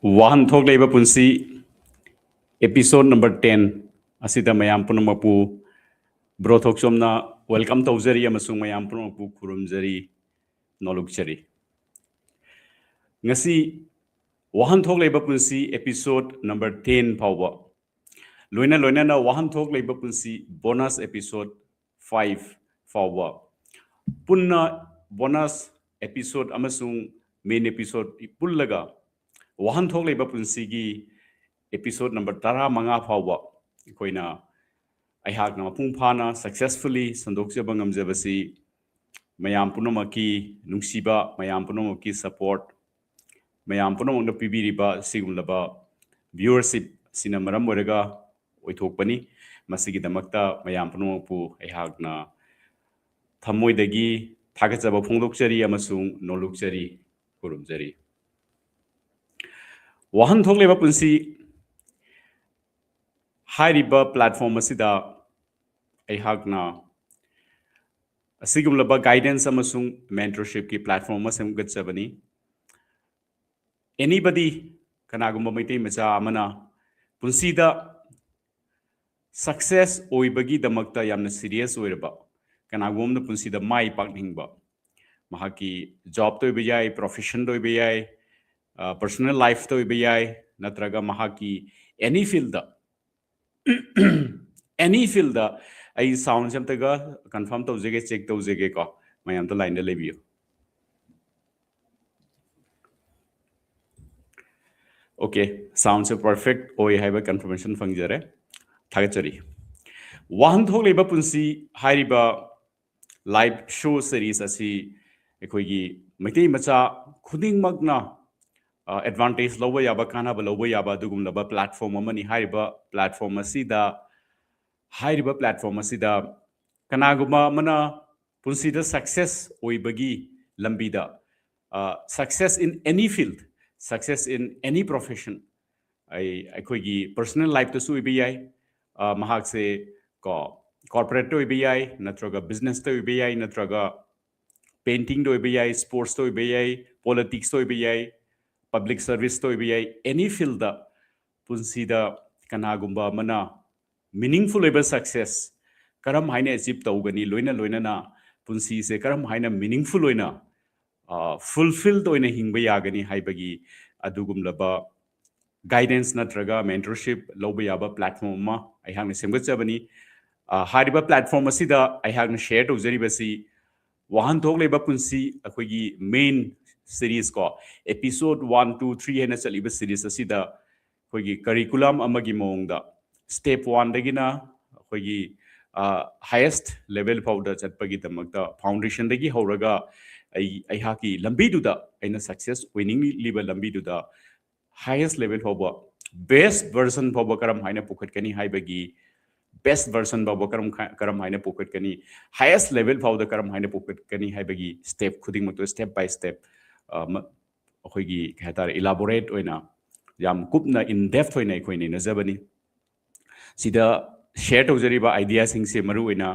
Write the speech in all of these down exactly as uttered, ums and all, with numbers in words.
ꯋꯥꯍꯟꯊꯣꯛ ꯂꯩꯕ ꯄꯨꯟꯁꯤ, episode number ten ꯑꯁꯤꯗ ꯃꯌꯥꯝ ꯄꯨꯝꯅꯃꯛꯄꯨ ꯕ꯭ꯔꯣ ꯊꯣꯛꯆꯣꯝꯅ welcome ꯇꯧꯖꯔꯤ ꯑꯃꯁꯨꯡ ꯃꯌꯥꯝ ꯄꯨꯝꯅꯃꯛꯄꯨ ꯈꯨꯔꯨꯝꯖꯔꯤ, ꯅꯣꯂꯨꯛꯆꯔꯤ꯫ ꯉꯁꯤ ꯋꯥꯍꯟꯊꯣꯛ ꯂꯩꯕ ꯄꯨꯟꯁꯤ episode number ten ꯐꯥꯎꯕ, ꯂꯣꯏꯅ ꯂꯣꯏꯅꯅ ꯋꯥꯍꯟꯊꯣꯛ ꯂꯩꯕ ꯄꯨꯟꯁꯤ bonus episode five ꯐꯥꯎꯕ, ꯄꯨꯟꯅ bonus episode ꯑꯃꯁꯨꯡ main episode ꯄꯨꯜꯂꯒ ꯋꯥꯍꯟꯊꯣꯛ ꯂꯩꯕ ꯄꯨꯟꯁꯤꯒꯤ episode number ꯇꯔꯥꯃꯉꯥ ꯐꯥꯎꯕ ꯑꯩꯈꯣꯏꯅ, ꯑꯩꯍꯥꯛꯅ ꯃꯄꯨꯡ ꯐꯥꯅ successfully ꯁꯟꯗꯣꯛꯆꯕ ꯉꯝꯖꯕꯁꯤ ꯃꯌꯥꯝ ꯄꯨꯝꯅꯃꯛꯀꯤ ꯅꯨꯡꯁꯤꯕ, ꯃꯌꯥꯝ ꯄꯨꯝꯅꯃꯛꯀꯤ support, ꯃꯌꯥꯝ ꯄꯨꯝꯅꯃꯛꯅ ꯄꯤꯕꯤꯔꯤꯕ ꯁꯤꯒꯨꯝꯂꯕ viewership ꯑꯁꯤꯅ ꯃꯔꯝ ꯑꯣꯏꯔꯒ ꯑꯣꯏꯊꯣꯛꯄꯅꯤ꯫ ꯃꯁꯤꯒꯤꯗꯃꯛꯇ ꯃꯌꯥꯝ ꯄꯨꯝꯅꯃꯛꯄꯨ ꯑꯩꯍꯥꯛꯅ ꯊꯃꯣꯏꯗꯒꯤ ꯊꯥꯒꯠꯆꯕ ꯐꯣꯡꯗꯣꯛꯆꯔꯤ ꯑꯃꯁꯨꯡ ꯅꯣꯂꯨꯛꯆꯔꯤ, ꯈꯨꯔꯨꯝꯖꯔꯤ꯫ ꯋꯥꯍꯟꯊꯣꯛ ꯂꯩꯕ ꯄꯨꯟꯁꯤ ꯍꯥꯏꯔꯤꯕ platform ꯑꯁꯤꯗ ꯑꯩꯍꯥꯛꯅ ꯑꯁꯤꯒꯨꯝꯂꯕ guidance ꯑꯃꯁꯨꯡ mentorshipꯀꯤ platform ꯑꯃ ꯁꯦꯝꯒꯠꯆꯕꯅꯤ꯫ Anybody, ꯀꯅꯥꯒꯨꯝꯕ ꯃꯩꯇꯩ ꯃꯆꯥ ꯑꯃꯅ ꯄꯨꯟꯁꯤꯗ success ꯑꯣꯏꯕꯒꯤꯗꯃꯛꯇ ꯌꯥꯝꯅ serious ꯑꯣꯏꯔꯕ, ꯀꯅꯥꯒꯨꯝꯕ ꯑꯃꯅ ꯄꯨꯟꯁꯤꯗ ꯃꯥꯏ ꯄꯥꯛꯅꯤꯡꯕ, ꯃꯍꯥꯛꯀꯤ jobꯇ ꯑꯣꯏꯕ ꯌꯥꯏ, professionꯗ ꯑꯣꯏꯕ ꯌꯥꯏ, personal lifeꯇ ꯑꯣꯏꯕ ꯌꯥꯏ, ꯅꯠꯇ꯭ꯔꯒ ꯃꯍꯥꯛꯀꯤ any fieldꯗ, any fieldꯗ, ꯑꯩ soundꯁꯦ ꯑꯝꯇꯒ confirm ꯇꯧꯖꯒꯦ, check ꯇꯧꯖꯒꯦꯀꯣ, ꯃꯌꯥꯝꯗ lineꯗ ꯂꯩꯕꯤꯌꯨ꯫ Okay, soundꯁꯦ perfect ꯑꯣꯏ ꯍꯥꯏꯕ confirmation ꯐꯪꯖꯔꯦ, ꯊꯥꯒꯠꯆꯔꯤ꯫ ꯋꯥꯍꯟꯊꯣꯛ ꯂꯩꯕ ꯄꯨꯟꯁꯤ ꯍꯥꯏꯔꯤꯕ live show series ꯑꯁꯤ ꯑꯩꯈꯣꯏꯒꯤ ꯃꯩꯇꯩ ꯃꯆꯥ ꯈꯨꯗꯤꯡꯃꯛꯅ advantage ꯂꯧꯕ ꯌꯥꯕ, ꯀꯥꯟꯅꯕ ꯂꯧꯕ ꯌꯥꯕ ꯑꯗꯨꯒꯨꯝꯂꯕ platform ꯑꯃꯅꯤ꯫ ꯍꯥꯏꯔꯤꯕ platform ꯑꯁꯤꯗ, ꯍꯥꯏꯔꯤꯕ platform ꯑꯁꯤꯗ ꯀꯅꯥꯒꯨꯝꯕ ꯑꯃꯅ ꯄꯨꯟꯁꯤꯗ success ꯑꯣꯏꯕꯒꯤ ꯂꯝꯕꯤꯗ, success in any field, success in any profession, ꯑꯩ, ꯑꯩꯈꯣꯏꯒꯤ personal lifeꯇꯁꯨ ꯑꯣꯏꯕ ꯌꯥꯏ, ꯃꯍꯥꯛꯁꯦ ꯀꯣ corporateꯇ ꯑꯣꯏꯕ ꯌꯥꯏ, ꯅꯠꯇ꯭ꯔꯒ businessꯇ ꯑꯣꯏꯕ ꯌꯥꯏ, ꯅꯠꯇ꯭ꯔꯒ paintingꯗ ꯑꯣꯏꯕ ꯌꯥꯏ, sportsꯇ ꯑꯣꯏꯕ ꯌꯥꯏ, politicsꯇ ꯑꯣꯏꯕ ꯌꯥꯏ, ꯄꯕ꯭ꯂꯤꯛ ꯁꯔꯚꯤꯁꯇ ꯑꯣꯏꯕ ꯌꯥꯏ, ꯑꯦꯅꯤ ꯐꯤꯜꯗ ꯄꯨꯟꯁꯤꯗ ꯀꯅꯥꯒꯨꯝꯕ ꯑꯃꯅ ꯃꯤꯅꯤꯡꯐꯨꯜ ꯑꯣꯏꯕ ꯁꯛꯁꯦꯁ ꯀꯔꯝ ꯍꯥꯏꯅ ꯑꯦꯆꯤꯞ ꯇꯧꯒꯅꯤ, ꯂꯣꯏꯅ ꯂꯣꯏꯅꯅ ꯄꯨꯟꯁꯤꯁꯦ ꯀꯔꯝ ꯍꯥꯏꯅ ꯃꯤꯅꯤꯡꯐꯨꯜ ꯑꯣꯏꯅ ꯐꯨꯜꯐꯤꯜ ꯑꯣꯏꯅ ꯍꯤꯡꯕ ꯌꯥꯒꯅꯤ ꯍꯥꯏꯕꯒꯤ ꯑꯗꯨꯒꯨꯝꯂꯕ ꯒꯥꯏꯗꯦꯟꯁ ꯅꯠꯇ꯭ꯔꯒ ꯃꯦꯟꯇꯔꯁꯤꯞ ꯂꯧꯕ ꯌꯥꯕ ꯄ꯭ꯂꯦꯠꯐꯣꯝ ꯑꯃ ꯑꯩꯍꯥꯛꯅ ꯁꯦꯝꯒꯠꯆꯕꯅꯤ꯫ ꯑ, ꯍꯥꯏꯔꯤꯕ ꯄ꯭ꯂꯦꯠꯐꯣꯝ ꯑꯁꯤꯗ ꯑꯩꯍꯥꯛꯅ ꯁꯦꯌꯔ ꯇꯧꯖꯔꯤꯕꯁꯤ ꯋꯥꯍꯟꯊꯣꯛ ꯂꯩꯕ ꯄꯨꯟꯁꯤ, ꯑꯩꯈꯣꯏꯒꯤ ꯃꯦꯟ ꯁꯤꯔꯤꯁ ꯀꯣ, ꯑꯦꯄꯤꯁꯣꯗ ꯋꯥꯟ, ꯇꯨ, ꯊ꯭ꯔꯤ ꯍꯥꯏꯅ ꯆꯠꯂꯤꯕ ꯁꯤꯔꯤꯁ ꯑꯁꯤꯗ ꯑꯩꯈꯣꯏꯒꯤ ꯀꯔꯤꯀꯨꯂꯝ ꯑꯃꯒꯤ ꯃꯑꯣꯡꯗ ꯁ꯭ꯇꯦꯞ ꯋꯥꯟꯗꯒꯤꯅ ꯑꯩꯈꯣꯏꯒꯤ ꯍꯥꯏꯌꯦꯁ ꯂꯦꯚꯦꯜ ꯐꯥꯎꯗ ꯆꯠꯄꯒꯤꯗꯃꯛꯇ ꯐꯥꯎꯟꯗꯦꯁꯟꯗꯒꯤ ꯍꯧꯔꯒ ꯑꯩ ꯑꯩꯍꯥꯛꯀꯤ ꯂꯝꯕꯤꯗꯨꯗ, ꯑꯩꯅ ꯁꯛꯁꯦꯁ ꯑꯣꯏꯅꯤꯡꯂꯤꯕ ꯂꯝꯕꯤꯗꯨꯗ ꯍꯥꯏꯌꯦꯁ ꯂꯦꯚꯦꯜ ꯐꯥꯎꯕ, ꯕꯦꯁ ꯚꯔꯖꯟ ꯐꯥꯎꯕ ꯀꯔꯝ ꯍꯥꯏꯅ ꯄꯨꯈꯠꯀꯅꯤ ꯍꯥꯏꯕꯒꯤ, ꯕꯦꯁ ꯚꯔꯖꯟ ꯐꯥꯎꯕ ꯀꯔꯝ ꯈ- ꯀꯔꯝ ꯍꯥꯏꯅ ꯄꯨꯈꯠꯀꯅꯤ, ꯍꯥꯏꯌꯦꯁ ꯂꯦꯚꯦꯜ ꯐꯥꯎꯗ ꯀꯔꯝ ꯍꯥꯏꯅ ꯄꯨꯈꯠꯀꯅꯤ ꯍꯥꯏꯕꯒꯤ ꯁ꯭ꯇꯦꯞ ꯈꯨꯗꯤꯡꯃꯛꯇꯨ ꯁ꯭ꯇꯦꯞ ꯕꯥꯏ ꯁ꯭ꯇꯦꯞ ꯑꯩꯈꯣꯏꯒꯤ ꯀꯩ ꯍꯥꯏꯇꯥꯔꯦ, ꯏꯂꯥꯕꯣꯔꯦꯠ ꯑꯣꯏꯅ, ꯌꯥꯝ ꯀꯨꯞꯅ, ꯏꯟ ꯗꯦꯞꯊ ꯑꯣꯏꯅ ꯑꯩꯈꯣꯏ ꯅꯩꯅꯖꯕꯅꯤ꯫ ꯁꯤꯗ ꯁꯦꯌꯔ ꯇꯧꯖꯔꯤꯕ ꯑꯥꯏꯗꯤꯌꯥꯁꯤꯡꯁꯦ ꯃꯔꯨ ꯑꯣꯏꯅ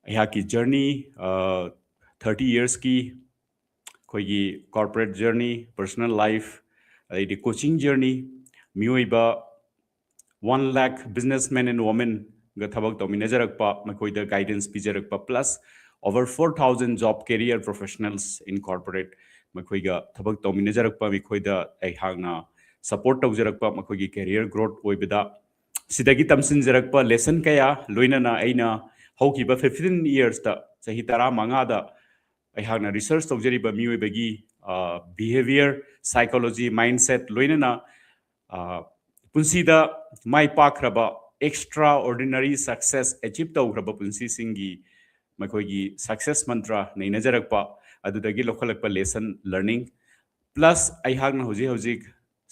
ꯑꯩꯍꯥꯛꯀꯤ ꯖꯔꯅꯤ, ꯊꯥꯔꯇꯤ ꯌꯔꯁꯀꯤ ꯑꯩꯈꯣꯏꯒꯤ ꯀꯣꯔꯄꯣꯔꯦꯠ ꯖꯔꯅꯤ, ꯄꯔꯁꯣꯅꯦꯜ ꯂꯥꯏꯐ, ꯑꯗꯩꯗꯤ ꯀꯣꯆꯤꯡ ꯖꯔꯅꯤ, ꯃꯤꯑꯣꯏꯕ ꯋꯥꯟ ꯂꯥꯈ businessmen and womenꯒ ꯊꯕꯛ ꯇꯧꯃꯤꯟꯅꯖꯔꯛꯄ, ꯃꯈꯣꯏꯗ guidance ꯄꯤꯖꯔꯛꯄ, plus over four thousand job career professionals in corporate, ꯃꯈꯣꯏꯒ ꯊꯕꯛ ꯇꯧꯃꯤꯟꯅꯖꯔꯛꯄ, ꯃꯈꯣꯏꯗ ꯑꯩꯍꯥꯛꯅ ꯁꯄꯣꯔꯠ ꯇꯧꯖꯔꯛꯄ, ꯃꯈꯣꯏꯒꯤ ꯀꯦꯔꯤꯌꯔ ꯒ꯭ꯔꯣꯠ ꯑꯣꯏꯕꯗ ꯁꯤꯗꯒꯤ ꯇꯝꯁꯤꯟꯖꯔꯛꯄ ꯂꯦꯁꯟ ꯀꯌꯥ, ꯂꯣꯏꯅꯅ ꯑꯩꯅ ꯍꯧꯈꯤꯕ ꯐꯤꯐꯇꯤꯟ ꯌꯔꯁꯇ, ꯆꯍꯤ ꯇꯔꯥꯃꯉꯥꯗ ꯑꯩꯍꯥꯛꯅ ꯔꯤꯁꯔꯁ ꯇꯧꯖꯔꯤꯕ ꯃꯤꯑꯣꯏꯕꯒꯤ ꯕꯤꯍꯦꯕꯤꯌꯔ, ꯁꯥꯏꯀꯣꯂꯣꯖꯤ, ꯃꯥꯏꯟꯁꯦꯠ, ꯂꯣꯏꯅꯅ ꯑ, ꯄꯨꯟꯁꯤꯗ ꯃꯥꯏ ꯄꯥꯛꯈ꯭ꯔꯕ, ꯑꯦꯛꯁꯇ꯭ꯔꯥ ꯑꯣꯔꯗꯤꯅꯔꯤ ꯁꯛꯁꯦꯁ ꯑꯦꯆꯤꯞ ꯇꯧꯈ꯭ꯔꯕ ꯄꯨꯟꯁꯤꯁꯤꯡꯒꯤ ꯃꯈꯣꯏꯒꯤ ꯁꯛꯁꯦꯁ ꯃꯟꯇ꯭ꯔ ꯅꯩꯅꯖꯔꯛꯄ, ꯑꯗꯨꯗꯒꯤ ꯂꯧꯈꯠꯂꯛꯄ ꯂꯦꯁꯟ ꯂꯔꯅꯤꯡ, ꯄ꯭ꯂꯁ ꯑꯩꯍꯥꯛꯅ ꯍꯧꯖꯤꯛ ꯍꯧꯖꯤꯛ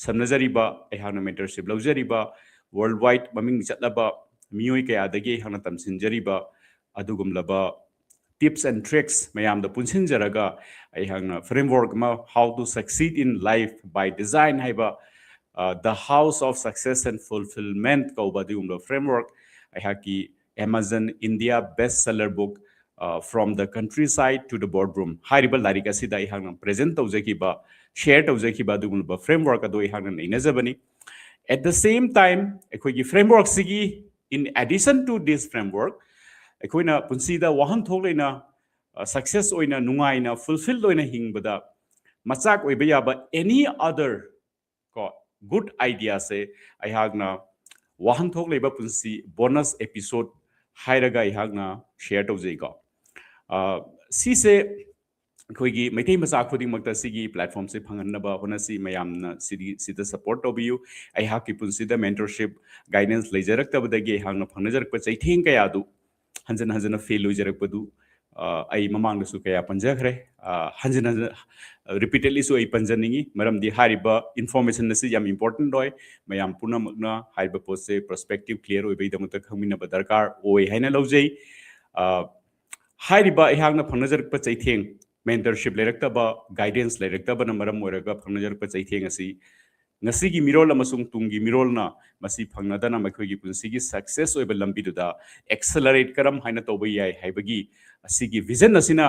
ꯁꯝꯅꯖꯔꯤꯕ, ꯑꯩꯍꯥꯛꯅ ꯃꯦꯟꯇꯔꯁꯤꯞ ꯂꯧꯖꯔꯤꯕ, ꯋꯥꯔꯜ ꯋꯥꯏꯗ ꯃꯃꯤꯡ ꯆꯠꯂꯕ ꯃꯤꯑꯣꯏ ꯀꯌꯥꯗꯒꯤ ꯑꯩꯍꯥꯛꯅ ꯇꯝꯁꯤꯟꯖꯔꯤꯕ ꯑꯗꯨꯒꯨꯝꯂꯕ tips and tricks ꯃꯌꯥꯝꯗ ꯄꯨꯟꯁꯤꯟꯖꯔꯒ ꯑꯩꯍꯥꯛꯅ ꯐ꯭ꯔꯦꯝꯋꯔꯛ ꯑꯃ, How to Succeed in Life by Design ꯍꯥꯏꯕ, ꯑ, The House of Success and Fulfillment ꯀꯧꯕ ꯑꯗꯨꯒꯨꯝꯕ ꯐ꯭ꯔꯦꯝꯋꯔꯛ, ꯑꯩꯍꯥꯛꯀꯤ Amazon India best seller book, From the Countryside to the Boardroom ꯍꯥꯏꯔꯤꯕ ꯂꯥꯏꯔꯤꯛ ꯑꯁꯤꯗ ꯑꯩꯍꯥꯛꯅ present ꯇꯧꯖꯈꯤꯕ, share ꯇꯧꯖꯈꯤꯕ ꯑꯗꯨꯒꯨꯝꯂꯕ framework ꯑꯗꯨ ꯑꯩꯍꯥꯛꯅ ꯅꯩꯅꯖꯕꯅꯤ꯫ At the same time, ꯑꯩꯈꯣꯏꯒꯤ framework ꯁꯤꯒꯤ, in addition to this framework, ꯑꯩꯈꯣꯏꯅ ꯄꯨꯟꯁꯤꯗ ꯋꯥꯍꯟꯊꯣꯛ ꯂꯩꯅ, success ꯑꯣꯏꯅ, ꯅꯨꯡꯉꯥꯏꯅ, fulfilled ꯑꯣꯏꯅ ꯍꯤꯡꯕꯗ ꯃꯆꯥꯛ ꯑꯣꯏꯕ ꯌꯥꯕ any other ꯀꯣ good idea ꯁꯦ ꯑꯩꯍꯥꯛꯅ ꯋꯥꯍꯟꯊꯣꯛ ꯂꯩꯕ ꯄꯨꯟꯁꯤ bonus episode ꯍꯥꯏꯔꯒ ꯑꯩꯍꯥꯛꯅ share ꯇꯧꯖꯩꯀꯣ꯫ ꯁꯤꯁꯦ ꯑꯩꯈꯣꯏꯒꯤ ꯃꯩꯇꯩ ꯃꯆꯥ ꯈꯨꯗꯤꯡꯃꯛꯇ ꯁꯤꯒꯤ platform ꯁꯦ ꯐꯪꯍꯟꯅꯕ ꯍꯣꯠꯅꯁꯤ꯫ ꯃꯌꯥꯝꯅ ꯁꯤꯗꯤ, ꯁꯤꯗ support ꯇꯧꯕꯤꯌꯨ꯫ ꯑꯩꯍꯥꯛꯀꯤ ꯄꯨꯟꯁꯤꯗ mentorship, guidance ꯂꯩꯖꯔꯛꯇꯕꯗꯒꯤ ꯑꯩꯍꯥꯛꯅ ꯐꯪꯅꯖꯔꯛꯄ ꯆꯩꯊꯦꯡ ꯀꯌꯥꯗꯨ ꯍꯟꯖꯟ ꯍꯟꯖꯟꯅ fail ꯑꯣꯏꯖꯔꯛꯄꯗꯨ, ꯑ, ꯑꯩ ꯃꯃꯥꯡꯗꯁꯨ ꯀꯌꯥ ꯄꯟꯖꯈ꯭ꯔꯦ꯫ ꯑ, ꯍꯟꯖꯟ ꯍꯟꯖꯟ, repeatedly ꯁꯨ ꯑꯩ ꯄꯟꯖꯅꯤꯡꯉꯤ, ꯃꯔꯝꯗꯤ ꯍꯥꯏꯔꯤꯕ information ꯑꯁꯤ ꯌꯥꯝ important ꯑꯣꯏ꯫ ꯃꯌꯥꯝ ꯄꯨꯝꯅꯃꯛꯅ ꯍꯥꯏꯔꯤꯕ ꯄꯣꯠꯁꯦ perspective clear ꯑꯣꯏꯕꯒꯤꯗꯃꯛꯇ ꯈꯪꯃꯤꯟꯅꯕ ꯗꯔꯀꯥꯔ ꯑꯣꯏ ꯍꯥꯏꯅ ꯂꯧꯖꯩ꯫ ꯑ, ꯍꯥꯏꯔꯤꯕ ꯑꯩꯍꯥꯛꯅ ꯐꯪꯅꯖꯔꯛꯄ ꯆꯩꯊꯦꯡ, mentorship ꯂꯩꯔꯛꯇꯕ, guidance ꯂꯩꯔꯛꯇꯕꯅ ꯃꯔꯝ ꯑꯣꯏꯔꯒ ꯐꯪꯅꯖꯔꯛꯄ ꯆꯩꯊꯦꯡ ꯑꯁꯤ ꯉꯁꯤꯒꯤ ꯃꯤꯔꯣꯜ ꯑꯃꯁꯨꯡ ꯇꯨꯡꯒꯤ ꯃꯤꯔꯣꯜꯅ ꯃꯁꯤ ꯐꯪꯅꯗꯅ ꯃꯈꯣꯏꯒꯤ ꯄꯨꯟꯁꯤꯒꯤ success ꯑꯣꯏꯕ ꯂꯝꯕꯤꯗꯨꯗ accelerate ꯀꯔꯝ ꯍꯥꯏꯅ ꯇꯧꯕ ꯌꯥꯏ ꯍꯥꯏꯕꯒꯤ ꯑꯁꯤꯒꯤ vision ꯑꯁꯤꯅ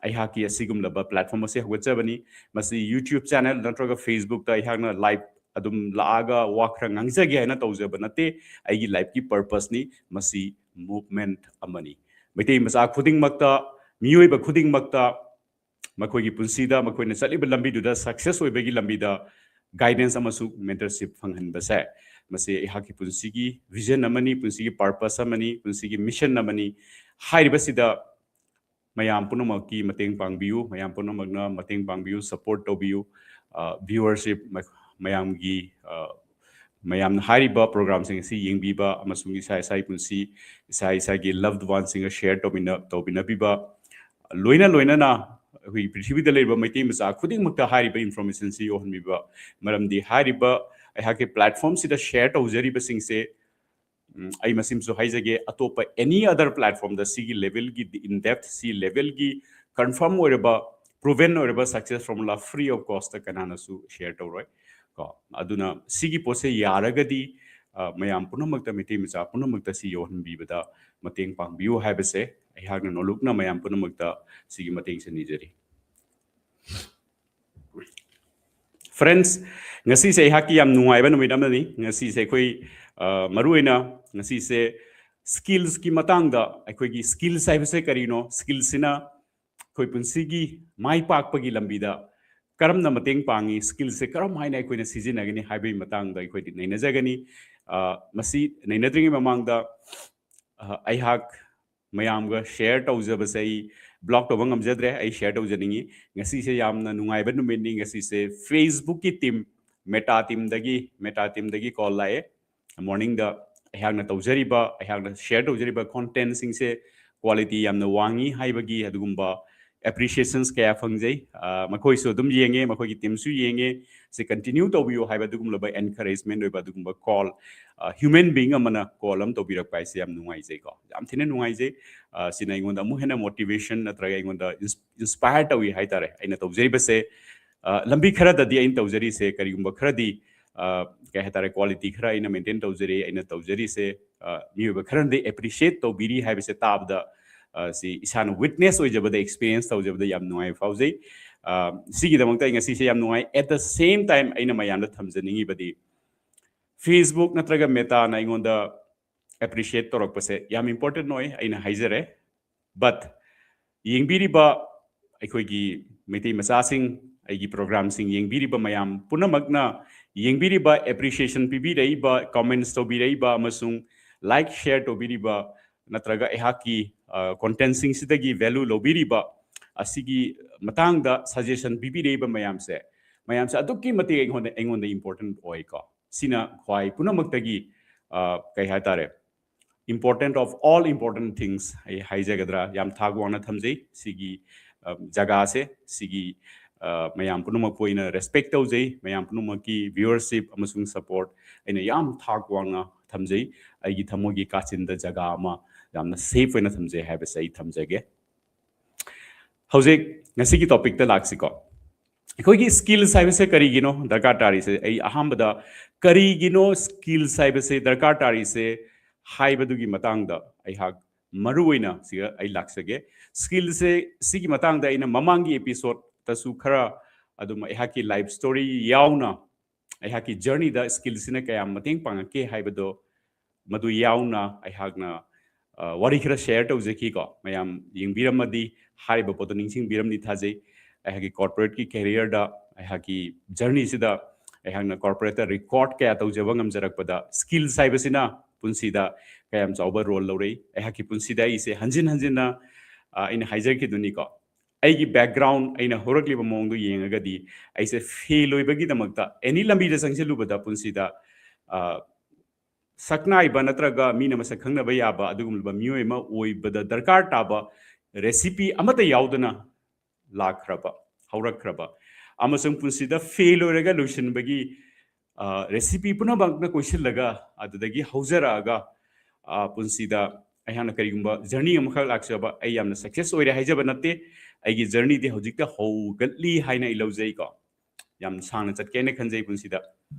ꯑꯩꯍꯥꯛꯀꯤ ꯑꯁꯤꯒꯨꯝꯂꯕ platform ꯑꯁꯤ ꯍꯧꯒꯠꯆꯕꯅꯤ꯫ ꯃꯁꯤ YouTube channel ꯅꯠꯇ꯭ꯔꯒ Facebook ꯇ ꯑꯩꯍꯥꯛꯅ live ꯑꯗꯨꯝ ꯂꯥꯛꯑꯒ ꯋꯥ ꯈꯔ ꯉꯥꯡꯖꯒꯦ ꯍꯥꯏꯅ ꯇꯧꯖꯕ ꯅꯠꯇꯦ꯫ ꯑꯩꯒꯤ life ꯀꯤ purpose ꯅꯤ꯫ ꯃꯁꯤ movement ꯑꯃꯅꯤ꯫ ꯃꯩꯇꯩ ꯃꯆꯥ ꯈꯨꯗꯤꯡꯃꯛꯇ, ꯃꯤꯑꯣꯏꯕ ꯈꯨꯗꯤꯡꯃꯛꯇ ꯃꯈꯣꯏꯒꯤ ꯄꯨꯟꯁꯤꯗ ꯃꯈꯣꯏꯅ ꯆꯠꯂꯤꯕ ꯂꯝꯕꯤꯗꯨꯗ success ꯑꯣꯏꯕꯒꯤ ꯂꯝꯕꯤꯗ guidance ꯑꯃꯁꯨꯡ mentorship ꯐꯪꯍꯟꯕꯁꯦ ꯃꯁꯤ ꯑꯩꯍꯥꯛꯀꯤ ꯄꯨꯟꯁꯤꯒꯤ vision ꯑꯃꯅꯤ, ꯄꯨꯟꯁꯤꯒꯤ purpose ꯑꯃꯅꯤ, ꯄꯨꯟꯁꯤꯒꯤ mission ꯑꯃꯅꯤ꯫ ꯍꯥꯏꯔꯤꯕꯁꯤꯗ ꯃꯌꯥꯝ ꯄꯨꯝꯅꯃꯛꯀꯤ ꯃꯇꯦꯡ ꯄꯥꯡꯕꯤꯌꯨ, ꯃꯌꯥꯝ ꯄꯨꯝꯅꯃꯛꯅ ꯃꯇꯦꯡ ꯄꯥꯡꯕꯤꯌꯨ, support ꯇꯧꯕꯤꯌꯨ꯫ ꯑ, viewership ꯃ-, ꯃꯌꯥꯝꯒꯤ, ꯑ, ꯃꯌꯥꯝꯅ ꯍꯥꯏꯔꯤꯕ program ꯁꯤꯡ ꯑꯁꯤ ꯌꯦꯡꯕꯤꯕ ꯑꯃꯁꯨꯡ ꯏꯁꯥ ꯏꯁꯥꯒꯤ ꯄꯨꯟꯁꯤ, ꯏꯁꯥ ꯏꯁꯥꯒꯤ loved one ꯁꯤꯡꯒ share ꯇꯧꯃꯤꯟꯅ-, ꯇꯧꯕꯤꯅꯕꯤꯕ, ꯂꯣꯏꯅ ꯂꯣꯏꯅꯅ ꯑꯩꯈꯣꯏꯒꯤ ꯄ꯭ꯔꯤꯊꯤꯕꯤꯗ ꯂꯩꯔꯤꯕ ꯃꯩꯇꯩ ꯃꯆꯥ ꯈꯨꯗꯤꯡꯃꯛꯇ ꯍꯥꯏꯔꯤꯕ information ꯁꯤ ꯌꯧꯍꯟꯕꯤꯕ꯫ ꯃꯔꯝꯗꯤ ꯍꯥꯏꯔꯤꯕ ꯑꯩꯍꯥꯛꯀꯤ platform ꯁꯤꯗ share ꯇꯧꯖꯔꯤꯕꯁꯤꯡꯁꯦ, ꯎꯝ, ꯑꯩ ꯃꯁꯤꯃꯁꯨ ꯍꯥꯏꯖꯒꯦ, ꯑꯇꯣꯞꯄ any other platform ꯗ ꯁꯤꯒꯤ level ꯒꯤ in depth, ꯁꯤ level ꯒꯤ confirm ꯑꯣꯏꯔꯕ, proven ꯑꯣꯏꯔꯕ success formula free of cost ꯇ ꯀꯅꯥꯅꯁꯨ share ꯇꯧꯔꯣꯏ ꯀꯣ꯫ ꯑꯗꯨꯅ ꯁꯤꯒꯤ ꯄꯣꯠꯁꯦ ꯌꯥꯔꯒꯗꯤ, ꯑ, ꯃꯌꯥꯝ ꯄꯨꯝꯅꯃꯛꯇ, ꯃꯩꯇꯩ ꯃꯆꯥ ꯄꯨꯝꯅꯃꯛꯇ ꯁꯤ ꯌꯧꯍꯟꯕꯤꯕꯗ ꯃꯇꯦꯡ ꯄꯥꯡꯕꯤꯌꯨ ꯍꯥꯏꯕꯁꯦ ꯑꯩꯍꯥꯛꯅ ꯅꯣꯂꯨꯛꯅ ꯃꯌꯥꯝ ꯄꯨꯝꯅꯃꯛꯇ ꯁꯤꯒꯤ ꯃꯇꯦꯡꯁꯦ ꯅꯤꯖꯔꯤ꯫ Friends, ꯉꯁꯤꯁꯦ ꯑꯩꯍꯥꯛꯀꯤ ꯌꯥꯝ ꯅꯨꯡꯉꯥꯏꯕ ꯅꯨꯃꯤꯠ ꯑꯃꯅꯤ꯫ ꯉꯁꯤꯁꯦ ꯑꯩꯈꯣꯏ, ꯑ, ꯃꯔꯨꯑꯣꯏꯅ ꯉꯁꯤꯁꯦ skills ꯀꯤ ꯃꯇꯥꯡꯗ, ꯑꯩꯈꯣꯏꯒꯤ skills ꯍꯥꯏꯕꯁꯦ ꯀꯔꯤꯅꯣ, skills ꯁꯤꯅ ꯑꯩꯈꯣꯏ ꯄꯨꯟꯁꯤꯒꯤ ꯃꯥꯏ ꯄꯥꯛꯄꯒꯤ ꯂꯝꯕꯤꯗ ꯀꯔꯝꯅ ꯃꯇꯦꯡ ꯄꯥꯡꯉꯤ, skills ꯁꯦ ꯀꯔꯝ ꯍꯥꯏꯅ ꯑꯩꯈꯣꯏꯅ ꯁꯤꯖꯤꯟꯅꯒꯅꯤ ꯍꯥꯏꯕꯒꯤ ꯃꯇꯥꯡꯗ ꯑꯩꯈꯣꯏꯗꯤ ꯅꯩꯅꯖꯒꯅꯤ꯫ ꯑ, ꯃꯁꯤ ꯅꯩꯅꯗ꯭ꯔꯤꯉꯩ ꯃꯃꯥꯡꯗ, ꯑ, ꯑꯩꯍꯥꯛ ꯃꯌꯥꯝꯒ share ꯇꯧꯖꯕꯁꯦ ꯑꯩ block ꯇꯧꯕ ꯉꯝꯖꯗ꯭ꯔꯦ꯫ ꯑꯩ share ꯇꯧꯖꯅꯤꯡꯉꯤ꯫ ꯉꯁꯤꯁꯦ ꯌꯥꯝꯅ ꯅꯨꯡꯉꯥꯏꯕ ꯅꯨꯃꯤꯠꯅꯤ꯫ ꯉꯁꯤꯁꯦ Facebook ꯀꯤ team, Meta team ꯗꯒꯤ, Meta team ꯗꯒꯤ call ꯂꯥꯛꯑꯦ꯫ Morning ꯗ ꯑꯩꯍꯥꯛꯅ ꯇꯧꯖꯔꯤꯕ, ꯑꯩꯍꯥꯛꯅ share ꯇꯧꯖꯔꯤꯕ content ꯁꯤꯡꯁꯦ quality ꯌꯥꯝꯅ ꯋꯥꯡꯉꯤ ꯍꯥꯏꯕꯒꯤ ꯑꯗꯨꯒꯨꯝꯕ appreciations ꯀꯌꯥ ꯐꯪꯖꯩ꯫ ꯑ, ꯃꯈꯣꯏꯁꯨ ꯑꯗꯨꯝ ꯌꯦꯡꯉꯦ, ꯃꯈꯣꯏꯒꯤ team ꯁꯨ ꯌꯦꯡꯉꯦ꯫ ꯁꯤ continue ꯇꯧꯕꯤꯌꯨ ꯍꯥꯏꯕ ꯑꯗꯨꯒꯨꯝꯂꯕ encouragement ꯑꯣꯏꯕ ꯑꯗꯨꯒꯨꯝꯕ call, ꯑ, human being ꯑꯃꯅ call ꯑꯃ ꯇꯧꯕꯤꯔꯛꯄ ꯍꯥꯏꯁꯦ ꯌꯥꯝ ꯅꯨꯡꯉꯥꯏꯖꯩꯀꯣ, ꯌꯥꯝ ꯊꯤꯅ ꯅꯨꯡꯉꯥꯏꯖꯩ꯫ ꯑ, ꯁꯤꯅ ꯑꯩꯉꯣꯟꯗ ꯑꯃꯨꯛ ꯍꯦꯟꯅ motivation ꯅꯠꯇ꯭ꯔꯒ ꯑꯩꯉꯣꯟꯗ ins-, inspire ꯇꯧꯏ ꯍꯥꯏꯇꯥꯔꯦ꯫ ꯑꯩꯅ ꯇꯧꯖꯔꯤꯕꯁꯦ, ꯑ, ꯂꯝꯕꯤ ꯈꯔꯗꯗꯤ ꯑꯩꯅ ꯇꯧꯖꯔꯤꯁꯦ ꯀꯔꯤꯒꯨꯝꯕ ꯈꯔꯗꯤ, ꯑ, ꯀꯩ ꯍꯥꯏꯇꯥꯔꯦ, quality ꯈꯔ ꯑꯩꯅ maintain ꯇꯧꯖꯔꯤ꯫ ꯑꯩꯅ ꯇꯧꯖꯔꯤꯁꯦ, ꯑ, ꯃꯤꯑꯣꯏꯕ ꯈꯔꯅꯗꯤ appreciate ꯇꯧꯕꯤꯔꯤ ꯍꯥꯏꯕꯁꯦ ꯇꯥꯕꯗ, ꯑ, ꯁꯤ ꯏꯁꯥꯅ witness ꯑꯣꯏꯖꯕꯗ, experience ꯇꯧꯖꯕꯗ ꯌꯥꯝ ꯅꯨꯡꯉꯥꯏꯕ ꯐꯥꯎꯖꯩ꯫ ꯑ, ꯁꯤꯒꯤꯗꯃꯛꯇ ꯑꯩ ꯉꯁꯤꯁꯦ ꯌꯥꯝ ꯅꯨꯡꯉꯥꯏ꯫ At the same time, ꯑꯩꯅ ꯃꯌꯥꯝꯗ ꯊꯝꯖꯅꯤꯡꯉꯤꯕꯗꯤ, Facebook ꯅꯠꯇ꯭ꯔꯒ Meta ꯅ ꯑꯩꯉꯣꯟꯗ appreciate ꯇꯧꯔꯛꯄꯁꯦ ꯌꯥꯝ important ꯑꯣꯏ, ꯑꯩꯅ ꯍꯥꯏꯖꯔꯦ꯫ But ꯌꯦꯡꯕꯤꯔꯤꯕ ꯑꯩꯈꯣꯏꯒꯤ ꯃꯩꯇꯩ ꯃꯆꯥꯁꯤꯡ, ꯑꯩꯒꯤ program ꯁꯤꯡ ꯌꯦꯡꯕꯤꯔꯤꯕ ꯃꯌꯥꯝ ꯄꯨꯝꯅꯃꯛꯅ ꯌꯦꯡꯕꯤꯔꯤꯕ, appreciation ꯄꯤꯕꯤꯔꯛꯏꯕ, comments ꯇꯧꯕꯤꯔꯛꯏꯕ ꯑꯃꯁꯨꯡ like, share ꯇꯧꯕꯤꯔꯤꯕ ꯅꯠꯇ꯭ꯔꯒ ꯑꯩꯍꯥꯛꯀꯤ, ꯑ, content ꯁꯤꯡꯁꯤꯗꯒꯤ value ꯂꯧꯕꯤꯔꯤꯕ, ꯑꯁꯤꯒꯤ ꯃꯇꯥꯡꯗ suggestion ꯄꯤꯕꯤꯔꯛꯏꯕ ꯃꯌꯥꯝꯁꯦ, ꯃꯌꯥꯝꯁꯦ ꯑꯗꯨꯛꯀꯤ ꯃꯇꯤꯛ ꯑꯩꯉꯣꯟꯗ, ꯑꯩꯉꯣꯟꯗ important ꯑꯣꯏꯀꯣ꯫ ꯁꯤꯅ ꯈ꯭ꯋꯥꯏ ꯄꯨꯝꯅꯃꯛꯇꯒꯤ, ꯑ, ꯀꯩ ꯍꯥꯏꯇꯥꯔꯦ, important of all important things ꯑꯩ ꯍꯥꯏꯖꯒꯗ꯭ꯔꯥ, ꯌꯥꯝ ꯊꯥꯛ ꯋꯥꯡꯅ ꯊꯝꯖꯩ꯫ ꯁꯤꯒꯤ, ꯑ, ꯖꯒꯥꯁꯦ, ꯁꯤꯒꯤ, ꯑ, ꯃꯌꯥꯝ ꯄꯨꯝꯅꯃꯛꯄꯨ ꯑꯩꯅ respect ꯇꯧꯖꯩ꯫ ꯃꯌꯥꯝ ꯄꯨꯝꯅꯃꯛꯀꯤ viewership ꯑꯃꯁꯨꯡ support ꯑꯩꯅ ꯌꯥꯝ ꯊꯥꯛ ꯋꯥꯡꯅ ꯊꯝꯖꯩ꯫ ꯑꯩꯒꯤ ꯊꯃꯣꯏꯒꯤ ꯀꯥꯆꯤꯟꯗ ꯖꯒꯥ ꯑꯃ ꯌꯥꯝꯅ safe ꯑꯣꯏꯅ ꯊꯝꯖꯩ ꯍꯥꯏꯕꯁꯦ ꯑꯩ ꯊꯝꯖꯒꯦ꯫ ꯍꯧꯖꯤꯛ ꯉꯁꯤꯒꯤ topic ꯇ ꯂꯥꯛꯁꯤꯀꯣ꯫ ꯑꯩꯈꯣꯏꯒꯤ skills ꯍꯥꯏꯕꯁꯦ ꯀꯔꯤꯒꯤꯅꯣ ꯗꯔꯀꯥꯔ ꯇꯥꯔꯤꯁꯦ? ꯑꯩ ꯑꯍꯥꯟꯕꯗ ꯀꯔꯤꯒꯤꯅꯣ skills ꯍꯥꯏꯕꯁꯦ ꯗꯔꯀꯥꯔ ꯇꯥꯔꯤꯁꯦ ꯍꯥꯏꯕꯗꯨꯒꯤ ꯃꯇꯥꯡꯗ ꯑꯩꯍꯥꯛ ꯃꯔꯨ ꯑꯣꯏꯅ ꯁꯤꯒ ꯑꯩ ꯂꯥꯛꯆꯒꯦ꯫ Skillꯁꯦ, ꯁꯤꯒꯤ ꯃꯇꯥꯡꯗ ꯑꯩꯅ ꯃꯃꯥꯡꯒꯤ episodeꯇꯁꯨ ꯈꯔ ꯑꯗꯨꯝ ꯑꯩꯍꯥꯛꯀꯤ life story ꯌꯥꯎꯅ ꯑꯩꯍꯥꯛꯀꯤ journeyꯗ skillꯁꯤꯅ ꯀꯌꯥꯝ ꯃꯇꯦꯡ ꯄꯥꯡꯉꯛꯀꯦ ꯍꯥꯏꯕꯗꯣ, ꯃꯗꯨ ꯌꯥꯎꯅ ꯑꯩꯍꯥꯛꯅ, ꯑ, ꯋꯥꯔꯤ ꯈꯔ share ꯇꯧꯖꯈꯤꯀꯣ꯫ ꯃꯌꯥꯝ ꯌꯦꯡꯕꯤꯔꯝꯃꯗꯤ ꯍꯥꯏꯔꯤꯕ ꯄꯣꯠꯇꯣ ꯅꯤꯡꯁꯤꯡꯕꯤꯔꯝꯅꯤ ꯊꯥꯖꯩ꯫ ꯑꯩꯍꯥꯛꯀꯤ corporateꯀꯤ careerꯗ, ꯑꯩꯍꯥꯛꯀꯤ journeyꯁꯤꯗ ꯑꯩꯍꯥꯛꯅ corporateꯇ record ꯀꯌꯥ ꯇꯧꯖꯕ ꯉꯝꯖꯔꯛꯄꯗ skills ꯍꯥꯏꯕꯁꯤꯅ ꯄꯨꯟꯁꯤꯗ ꯀꯌꯥꯝ ꯆꯥꯎꯕ role ꯂꯧꯔꯛꯏ꯫ ꯑꯩꯍꯥꯛꯀꯤ ꯄꯨꯟꯁꯤꯗ ꯑꯩꯁꯦ ꯍꯟꯖꯤꯟ ꯍꯟꯖꯤꯟꯅ, ꯑ, ꯑꯩꯅ ꯍꯥꯏꯖꯈꯤꯗꯨꯅꯤꯀꯣ, ꯑꯩꯒꯤ background, ꯑꯩꯅ ꯍꯧꯔꯛꯂꯤꯕ ꯃꯑꯣꯡꯗꯣ ꯌꯦꯡꯉꯒꯗꯤ ꯑꯩꯁꯦ fail ꯑꯣꯏꯕꯒꯤꯗꯃꯛꯇ any ꯂꯝꯕꯤꯗ ꯆꯪꯁꯤꯜꯂꯨꯕꯗ ꯄꯨꯟꯁꯤꯗ, ꯑ, ꯁꯛꯅꯥꯏꯕ ꯅꯠꯇ꯭ꯔꯒ ꯃꯤꯅ ꯃꯁꯛ ꯈꯪꯅꯕ ꯌꯥꯕ ꯑꯗꯨꯒꯨꯝꯂꯕ ꯃꯤꯑꯣꯏ ꯑꯃ ꯑꯣꯏꯕꯗ ꯗꯔꯀꯥꯔ ꯇꯥꯕ recipe ꯑꯃꯠꯇ ꯌꯥꯎꯗꯅ ꯂꯥꯛꯈ꯭ꯔꯕ, ꯍꯧꯔꯛꯈ꯭ꯔꯕ, ꯑꯃꯁꯨꯡ ꯄꯨꯟꯁꯤꯗ fail ꯑꯣꯏꯔꯒ ꯂꯣꯏꯁꯤꯟꯕꯒꯤ, ꯑ, recipe ꯄꯨꯝꯅꯃꯛꯅ ꯀꯣꯏꯁꯤꯜꯂꯒ ꯑꯗꯨꯗꯒꯤ ꯍꯧꯖꯔꯛꯑꯒ, ꯑ, ꯄꯨꯟꯁꯤꯗ ꯑꯩꯍꯥꯛꯅ ꯀꯔꯤꯒꯨꯝꯕ journey ꯑꯃꯈꯛ ꯂꯥꯛꯆꯕ, ꯑꯩ ꯌꯥꯝꯅ success ꯑꯣꯏꯔꯦ ꯍꯥꯏꯖꯕ ꯅꯠꯇꯦ, ꯑꯩꯒꯤ journeyꯗꯤ ꯍꯧꯖꯤꯛꯇ ꯍꯧꯒꯠꯂꯤ ꯍꯥꯏꯅ ꯑꯩ ꯂꯧꯖꯩꯀꯣ꯫ ꯌꯥꯝ ꯁꯥꯡꯅ ꯆꯠꯀꯦꯅ ꯈꯟꯖꯩ ꯄꯨꯟꯁꯤꯗ꯫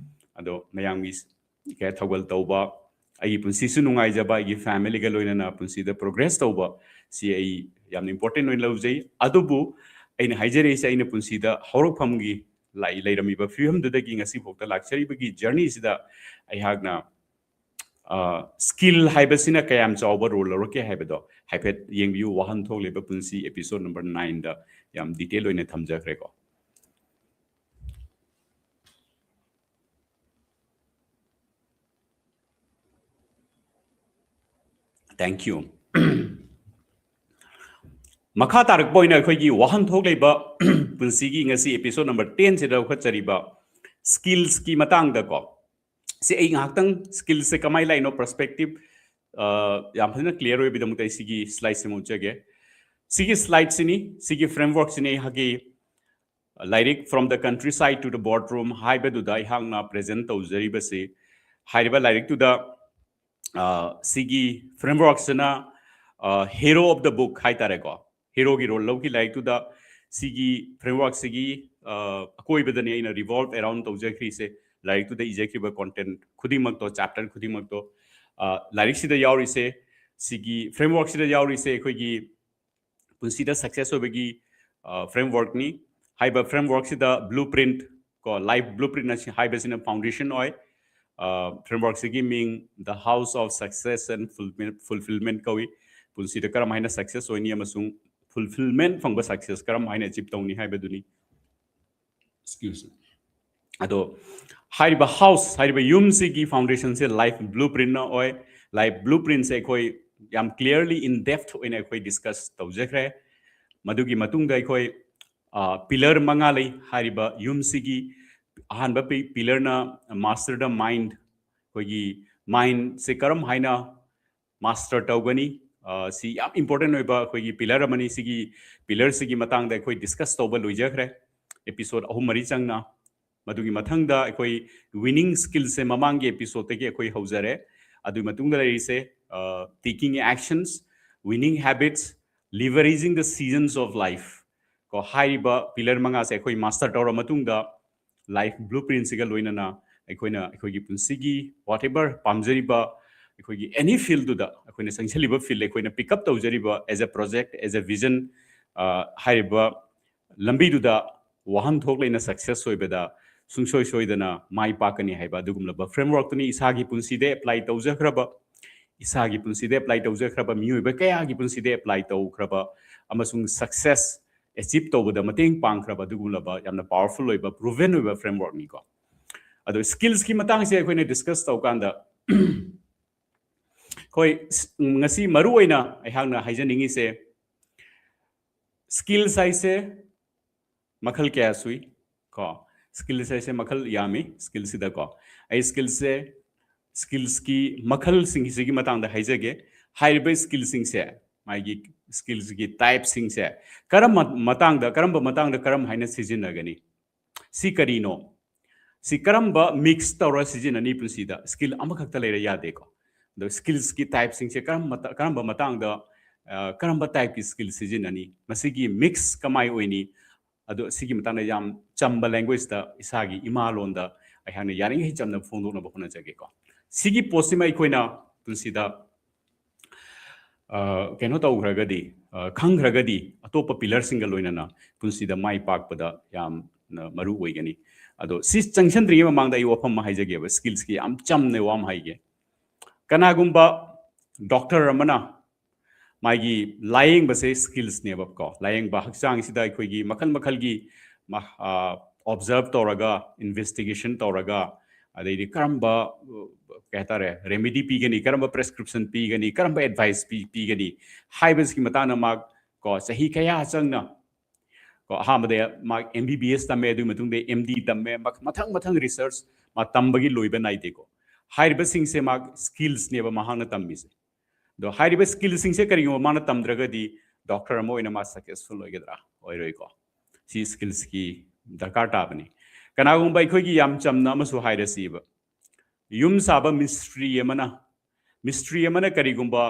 ꯑꯗꯣ ꯃꯌꯥꯝꯒꯤ ꯀꯩ ꯊꯧꯒꯜ ꯇꯧꯕ, ꯑꯩꯒꯤ ꯄꯨꯟꯁꯤꯁꯨ ꯅꯨꯡꯉꯥꯏꯖꯕ, ꯑꯩꯒꯤ familyꯒ ꯂꯣꯏꯅꯅ ꯄꯨꯟꯁꯤꯗ progress ꯇꯧꯕ, ꯁꯤ ꯑꯩ ꯌꯥꯝꯅ important ꯑꯣꯏꯅ ꯂꯧꯖꯩ꯫ ꯑꯗꯨꯕꯨ ꯑꯩꯅ ꯍꯥꯏꯖꯔꯤꯁꯦ, ꯑꯩꯅ ꯄꯨꯟꯁꯤꯗ ꯍꯧꯔꯛꯐꯝꯒꯤ ꯂꯥꯏ-, ꯂꯩꯔꯝꯃꯤꯕ ꯐꯤꯕꯝꯗꯨꯗꯒꯤ ꯉꯁꯤ ꯐꯥꯎꯗ ꯂꯥꯛꯆꯔꯤꯕꯒꯤ journeyꯁꯤꯗ ꯑꯩꯍꯥꯛꯅ, ꯑ, skill ꯍꯥꯏꯕꯁꯤꯅ ꯀꯌꯥꯝ ꯆꯥꯎꯕ role ꯂꯧꯔꯛꯀꯦ ꯍꯥꯏꯕꯗꯣ ꯍꯥꯏꯐꯦꯠ ꯌꯦꯡꯕꯤꯌꯨ꯫ ꯋꯥꯍꯟꯊꯣꯛ ꯂꯩꯕ ꯄꯨꯟꯁꯤ episode number nineꯗ ꯌꯥꯝ detail ꯑꯣꯏꯅ ꯊꯝꯖꯈ꯭ꯔꯦꯀꯣ꯫ Thank you꯫ ꯃꯈꯥ ꯇꯥꯔꯛꯄ ꯑꯣꯏꯅ ꯑꯩꯈꯣꯏꯒꯤ ꯋꯥꯍꯟꯊꯣꯛ ꯂꯩꯕ ꯄꯨꯟꯁꯤꯒꯤ ꯉꯁꯤ episode number tenꯁꯤꯗ ꯂꯧꯈꯠꯆꯔꯤꯕ skillsꯀꯤ ꯃꯇꯥꯡꯗꯀꯣ꯫ ꯁꯤ ꯑꯩ ꯉꯥꯏꯍꯥꯛꯇꯪ skillsꯁꯦ ꯀꯃꯥꯏꯅ ꯂꯥꯛꯏꯅꯣ perspective, ꯑ, ꯌꯥꯝ ꯐꯖꯅ clear ꯑꯣꯏꯕꯒꯤꯗꯃꯛꯇ ꯑꯩ ꯁꯤꯒꯤ slideꯁꯤꯃ ꯎꯠꯆꯒꯦ꯫ ꯁꯤꯒꯤ slideꯁꯤꯅꯤ, ꯁꯤꯒꯤ frameworkꯁꯤꯅꯤ ꯑꯩꯍꯥꯛꯀꯤ ꯂꯥꯏꯔꯤꯛ From the Countryside to the Boardroom ꯍꯥꯏꯕꯗꯨꯗ ꯑꯩꯍꯥꯛꯅ present ꯇꯧꯖꯔꯤꯕꯁꯤ꯫ ꯍꯥꯏꯔꯤꯕ ꯂꯥꯏꯔꯤꯛꯇꯨꯗ, ꯑ, ꯁꯤꯒꯤ frameworkꯁꯤꯅ, ꯑ, hero of the book ꯍꯥꯏꯇꯥꯔꯦꯀꯣ, heroꯒꯤ role ꯂꯧꯈꯤ ꯂꯥꯏꯔꯤꯛꯇꯨꯗ꯫ ꯁꯤꯒꯤ frameworkꯁꯤꯒꯤ, ꯑ, ꯑꯀꯣꯏꯕꯗꯅꯤ ꯑꯩꯅ revolve around ꯇꯧꯖꯈ꯭ꯔꯤꯁꯦ꯫ ꯂꯥꯏꯔꯤꯛꯇꯨꯗ ꯏꯖꯈꯤꯕ content ꯈꯨꯗꯤꯡꯃꯛꯇꯣ, chapter ꯈꯨꯗꯤꯡꯃꯛꯇꯣ, ꯑ, ꯂꯥꯏꯔꯤꯛꯁꯤꯗ ꯌꯥꯎꯔꯤꯁꯦ, ꯁꯤꯒꯤ framework ꯁꯤꯗ ꯌꯥꯎꯔꯤꯁꯦ ꯑꯩꯈꯣꯏꯒꯤ ꯄꯨꯟꯁꯤꯗ success ꯑꯣꯏꯕꯒꯤ framework ꯅꯤ꯫ ꯍꯥꯏꯔꯤꯕ framework ꯁꯤꯗ blueprint ꯀꯣ, life blueprint ꯍꯥꯏꯕꯁꯤꯅ foundation ꯑꯣꯏ꯫ Framework ꯁꯤꯒꯤ ꯃꯤꯡ The House of Success and Fulfil- Fulfillment ꯀꯧꯏ꯫ ꯄꯨꯟꯁꯤꯗ ꯀꯔꯝ ꯍꯥꯏꯅ success ꯑꯣꯏꯅꯤ ꯑꯃꯁꯨꯡ fulfillment ꯐꯪꯕ success ꯀꯔꯝ ꯍꯥꯏꯅ achieve ꯇꯧꯅꯤ ꯍꯥꯏꯕꯗꯨꯅꯤ꯫ Excuse me. ꯑꯗꯣ ꯍꯥꯏꯔꯤꯕ house, ꯍꯥꯏꯔꯤꯕ ꯌꯨꯝꯁꯤꯒꯤ foundation ꯁꯦ life blueprint ꯅ ꯑꯣꯏ꯫ Life blueprint ꯁꯦ ꯑꯩꯈꯣꯏ ꯌꯥꯝ clearly in depth ꯑꯣꯏꯅ ꯑꯩꯈꯣꯏ discuss ꯇꯧꯖꯈ꯭ꯔꯦ꯫ ꯃꯗꯨꯒꯤ ꯃꯇꯨꯡꯗ ꯑꯩꯈꯣꯏ pillar ꯃꯉꯥ ꯂꯩ꯫ ꯍꯥꯏꯔꯤꯕ ꯌꯨꯝꯁꯤꯒꯤ ꯑꯍꯥꯟꯕ pillar ꯅ master the mind, ꯑꯩꯈꯣꯏꯒꯤ mind ꯁꯦ ꯀꯔꯝ ꯍꯥꯏꯅ master ꯇꯧꯒꯅꯤ꯫ ꯁꯤ ꯌꯥꯝ important ꯑꯣꯏꯕ ꯑꯩꯈꯣꯏꯒꯤ pillar ꯑꯃꯅꯤ꯫ ꯁꯤꯒꯤ pillar ꯁꯤꯒꯤ ꯃꯇꯥꯡꯗ ꯑꯩꯈꯣꯏ discuss ꯇꯧꯕ ꯂꯣꯏꯖꯈ꯭ꯔꯦ episode ꯑꯍꯨꯝ ꯃꯔꯤ ꯆꯪꯅ꯫ ꯃꯗꯨꯒꯤ ꯃꯊꯪꯗ ꯑꯩꯈꯣꯏ winning skill ꯁꯦ ꯃꯃꯥꯡꯒꯤ episode ꯇꯒꯤ ꯑꯩꯈꯣꯏ ꯍꯧꯖꯔꯦ꯫ ꯑꯗꯨꯒꯤ ꯃꯇꯨꯡꯗ ꯂꯩꯔꯤꯁꯦ taking actions, winning habits, leveraging the seasons of life ꯀꯣ꯫ ꯍꯥꯏꯔꯤꯕ pillar ꯃꯉꯥꯁꯦ ꯑꯩꯈꯣꯏ master ꯇꯧꯔ ꯃꯇꯨꯡꯗ life blueprint ꯁꯤꯒ ꯂꯣꯏꯅꯅ ꯑꯩꯈꯣꯏꯅ ꯑꯩꯈꯣꯏꯒꯤ ꯄꯨꯟꯁꯤꯒꯤ whatever ꯄꯥꯝꯖꯔꯤꯕ ꯑꯩꯈꯣꯏꯒꯤ any field ꯗꯨꯗ ꯑꯩꯈꯣꯏꯅ ꯆꯪꯁꯤꯜꯂꯤꯕ field, ꯑꯩꯈꯣꯏꯅ pick up ꯇꯧꯖꯔꯤꯕ as a project, as a vision, ꯍꯥꯏꯔꯤꯕ ꯂꯝꯕꯤꯗꯨꯗ ꯋꯥꯍꯟꯊꯣꯛ ꯂꯩꯅ success ꯑꯣꯏꯕꯗ ꯁꯨꯡꯁꯣꯏ ꯁꯣꯏꯗꯅ ꯃꯥꯏ ꯄꯥꯛꯀꯅꯤ ꯍꯥꯏꯕ ꯑꯗꯨꯒꯨꯝꯂꯕ framework ꯇꯨꯅꯤ꯫ ꯏꯁꯥꯒꯤ ꯄꯨꯟꯁꯤꯗ apply ꯇꯧꯖꯈ꯭ꯔꯕ, ꯏꯁꯥꯒꯤ ꯄꯨꯟꯁꯤꯗ apply ꯇꯧꯖꯈ꯭ꯔꯕ, ꯃꯤꯑꯣꯏꯕ ꯀꯌꯥꯒꯤ ꯄꯨꯟꯁꯤꯗ apply ꯇꯧꯈ꯭ꯔꯕ ꯑꯃꯁꯨꯡ success achieve ꯇꯧꯕꯗ ꯃꯇꯦꯡ ꯄꯥꯡꯈ꯭ꯔꯕ ꯑꯗꯨꯒꯨꯝꯂꯕ ꯌꯥꯝꯅ powerful ꯑꯣꯏꯕ, proven ꯑꯣꯏꯕ framework ꯅꯤꯀꯣ꯫ ꯑꯗꯣ skills ꯀꯤ ꯃꯇꯥꯡꯁꯦ ꯑꯩꯈꯣꯏꯅ discuss ꯇꯧꯀꯥꯟꯗ ꯑꯩꯈꯣꯏ ꯉꯁꯤ ꯃꯔꯨ ꯑꯣꯏꯅ ꯑꯩꯍꯥꯛꯅ ꯍꯥꯏꯖꯅꯤꯡꯉꯤꯁꯦ, skills ꯍꯥꯏꯁꯦ ꯃꯈꯜ ꯀꯌꯥ ꯁꯨꯏ ꯀꯣ꯫ Skills ꯍꯥꯏꯁꯦ ꯃꯈꯜ ꯌꯥꯝꯃꯤ꯫ Skills ꯁꯤꯗꯀꯣ ꯑꯩ skills ꯁꯦ, skills ꯀꯤ ꯃꯈꯜꯁꯤꯡꯁꯤꯒꯤ ꯃꯇꯥꯡꯗ ꯍꯥꯏꯖꯒꯦ꯫ ꯍꯥꯏꯔꯤꯕ skills ꯁꯤꯡꯁꯦ, ꯃꯥꯒꯤ skills ꯀꯤ type ꯁꯤꯡꯁꯦ ꯀꯔꯝꯕ ꯃꯇꯥꯡꯗ, ꯀꯔꯝꯕ ꯃꯇꯥꯡꯗ ꯀꯔꯝ ꯍꯥꯏꯅ ꯁꯤꯖꯤꯟꯅꯒꯅꯤ? ꯁꯤ ꯀꯔꯤꯅꯣ? ꯁꯤ ꯀꯔꯝꯕ mix ꯇꯧꯔ ꯁꯤꯖꯤꯟꯅꯅꯤ ꯄꯨꯟꯁꯤꯗ? Skill ꯑꯃꯈꯛꯇ ꯂꯩꯔ ꯌꯥꯗꯦꯀꯣ꯫ ꯑꯗꯣ skills ꯀꯤ type ꯁꯤꯡꯁꯦ ꯀꯔꯝꯕ, ꯀꯔꯝꯕ ꯃꯇꯥꯡꯗ, ꯀꯔꯝꯕ type ꯀꯤ skill ꯁꯤꯖꯤꯟꯅꯅꯤ? ꯃꯁꯤꯒꯤ mix ꯀꯃꯥꯏ ꯑꯣꯏꯅꯤ? ꯑꯗꯣ ꯁꯤꯒꯤ ꯃꯇꯥꯡꯗ ꯌꯥꯝ ꯆꯝꯕ language ꯇ, ꯏꯁꯥꯒꯤ ꯏꯃꯥ ꯂꯣꯟꯗ ꯑꯩꯍꯥꯛꯅ ꯌꯥꯔꯤꯉꯩ ꯆꯝꯅ ꯐꯣꯡꯗꯣꯛꯅꯕ ꯍꯣꯠꯅꯖꯒꯦꯀꯣ꯫ ꯁꯤꯒꯤ ꯄꯣꯠꯁꯤꯃ ꯑꯩꯈꯣꯏꯅ ꯄꯨꯟꯁꯤꯗ ꯑ, ꯀꯩꯅꯣ ꯇꯧꯈ꯭ꯔꯒꯗꯤ, ꯑ, ꯈꯪꯈ꯭ꯔꯒꯗꯤ ꯑꯇꯣꯞꯄ pillarꯁꯤꯡꯒ ꯂꯣꯏꯅꯅ ꯄꯨꯟꯁꯤꯗ ꯃꯥꯏ ꯄꯥꯛꯄꯗ ꯌꯥꯝꯅ ꯃꯔꯨ ꯑꯣꯏꯒꯅꯤ꯫ ꯑꯗꯣ ꯁꯤ ꯆꯪꯁꯤꯟꯗ꯭ꯔꯤꯉꯩ ꯃꯃꯥꯡꯗ ꯑꯩ ꯋꯥꯐꯝ ꯑꯃ ꯍꯥꯏꯖꯒꯦꯕ, skillsꯀꯤ ꯌꯥꯝ ꯆꯝꯅ ꯋꯥ ꯑꯃ ꯍꯥꯏꯒꯦ꯫ ꯀꯅꯥꯒꯨꯝꯕ doctor ꯑꯃꯅ ꯃꯥꯒꯤ ꯂꯥꯌꯦꯡꯕꯁꯦ skillsꯅꯦꯕꯀꯣ꯫ ꯂꯥꯌꯦꯡꯕ ꯍꯛꯆꯥꯡꯁꯤꯗ ꯑꯩꯈꯣꯏꯒꯤ ꯃꯈꯜ ꯃꯈꯜꯒꯤ ꯃ-, ꯑ, observe ꯇꯧꯔꯒ, investigation ꯇꯧꯔꯒ, ꯑꯗꯩꯗꯤ ꯀꯔꯝꯕ, ꯑ, ꯀꯩ ꯍꯥꯏꯇꯥꯔꯦ, remedy ꯄꯤꯒꯅꯤ, ꯀꯔꯝꯕ prescription ꯄꯤꯒꯅꯤ, ꯀꯔꯝꯕ advice ꯄꯤ-, ꯄꯤꯒꯅꯤ ꯍꯥꯏꯕꯁꯤꯒꯤ ꯃꯇꯥꯡꯗ ꯃꯥ ꯀꯣ ꯆꯍꯤ ꯀꯌꯥ ꯆꯪꯅ ꯀꯣ ꯑꯍꯥꯟꯕꯗ ꯃꯥ M B B S ꯇꯝꯃꯦ, ꯑꯗꯨꯒꯤ ꯃꯇꯨꯡꯗ M D ꯇꯝꯃꯦ, ꯃ-, ꯃꯊꯪ ꯃꯊꯪ research ꯃꯥ ꯇꯝꯕꯒꯤ ꯂꯣꯏꯕ ꯅꯥꯏꯗꯦꯀꯣ꯫ ꯍꯥꯏꯔꯤꯕꯁꯤꯡꯁꯦ ꯃꯥ skillsꯅꯦꯕ ꯃꯍꯥꯛꯅ ꯇꯝꯃꯤꯁꯦ꯫ ꯑꯗꯣ ꯍꯥꯏꯔꯤꯕ skillꯁꯤꯡꯁꯦ ꯀꯔꯤꯒꯨꯝꯕ ꯃꯥꯅ ꯇꯝꯗ꯭ꯔꯒꯗꯤ doctor ꯑꯃ ꯑꯣꯏꯅ ꯃꯥ successful ꯑꯣꯏꯒꯗ꯭ꯔꯥ? ꯑꯣꯏꯔꯣꯏꯀꯣ꯫ ꯁꯤ skillsꯀꯤ ꯗꯔꯀꯥꯔ ꯇꯥꯕꯅꯤ꯫ ꯀꯅꯥꯒꯨꯝꯕ ꯑꯩꯈꯣꯏꯒꯤ ꯌꯥꯝ ꯆꯝꯅ ꯑꯃꯁꯨ ꯍꯥꯏꯔꯁꯤꯕ, ꯌꯨꯝ ꯁꯥꯕ ꯃꯤꯁꯇ꯭ꯔꯤ ꯑꯃꯅ, ꯃꯤꯁꯇ꯭ꯔꯤ ꯑꯃꯅ ꯀꯔꯤꯒꯨꯝꯕ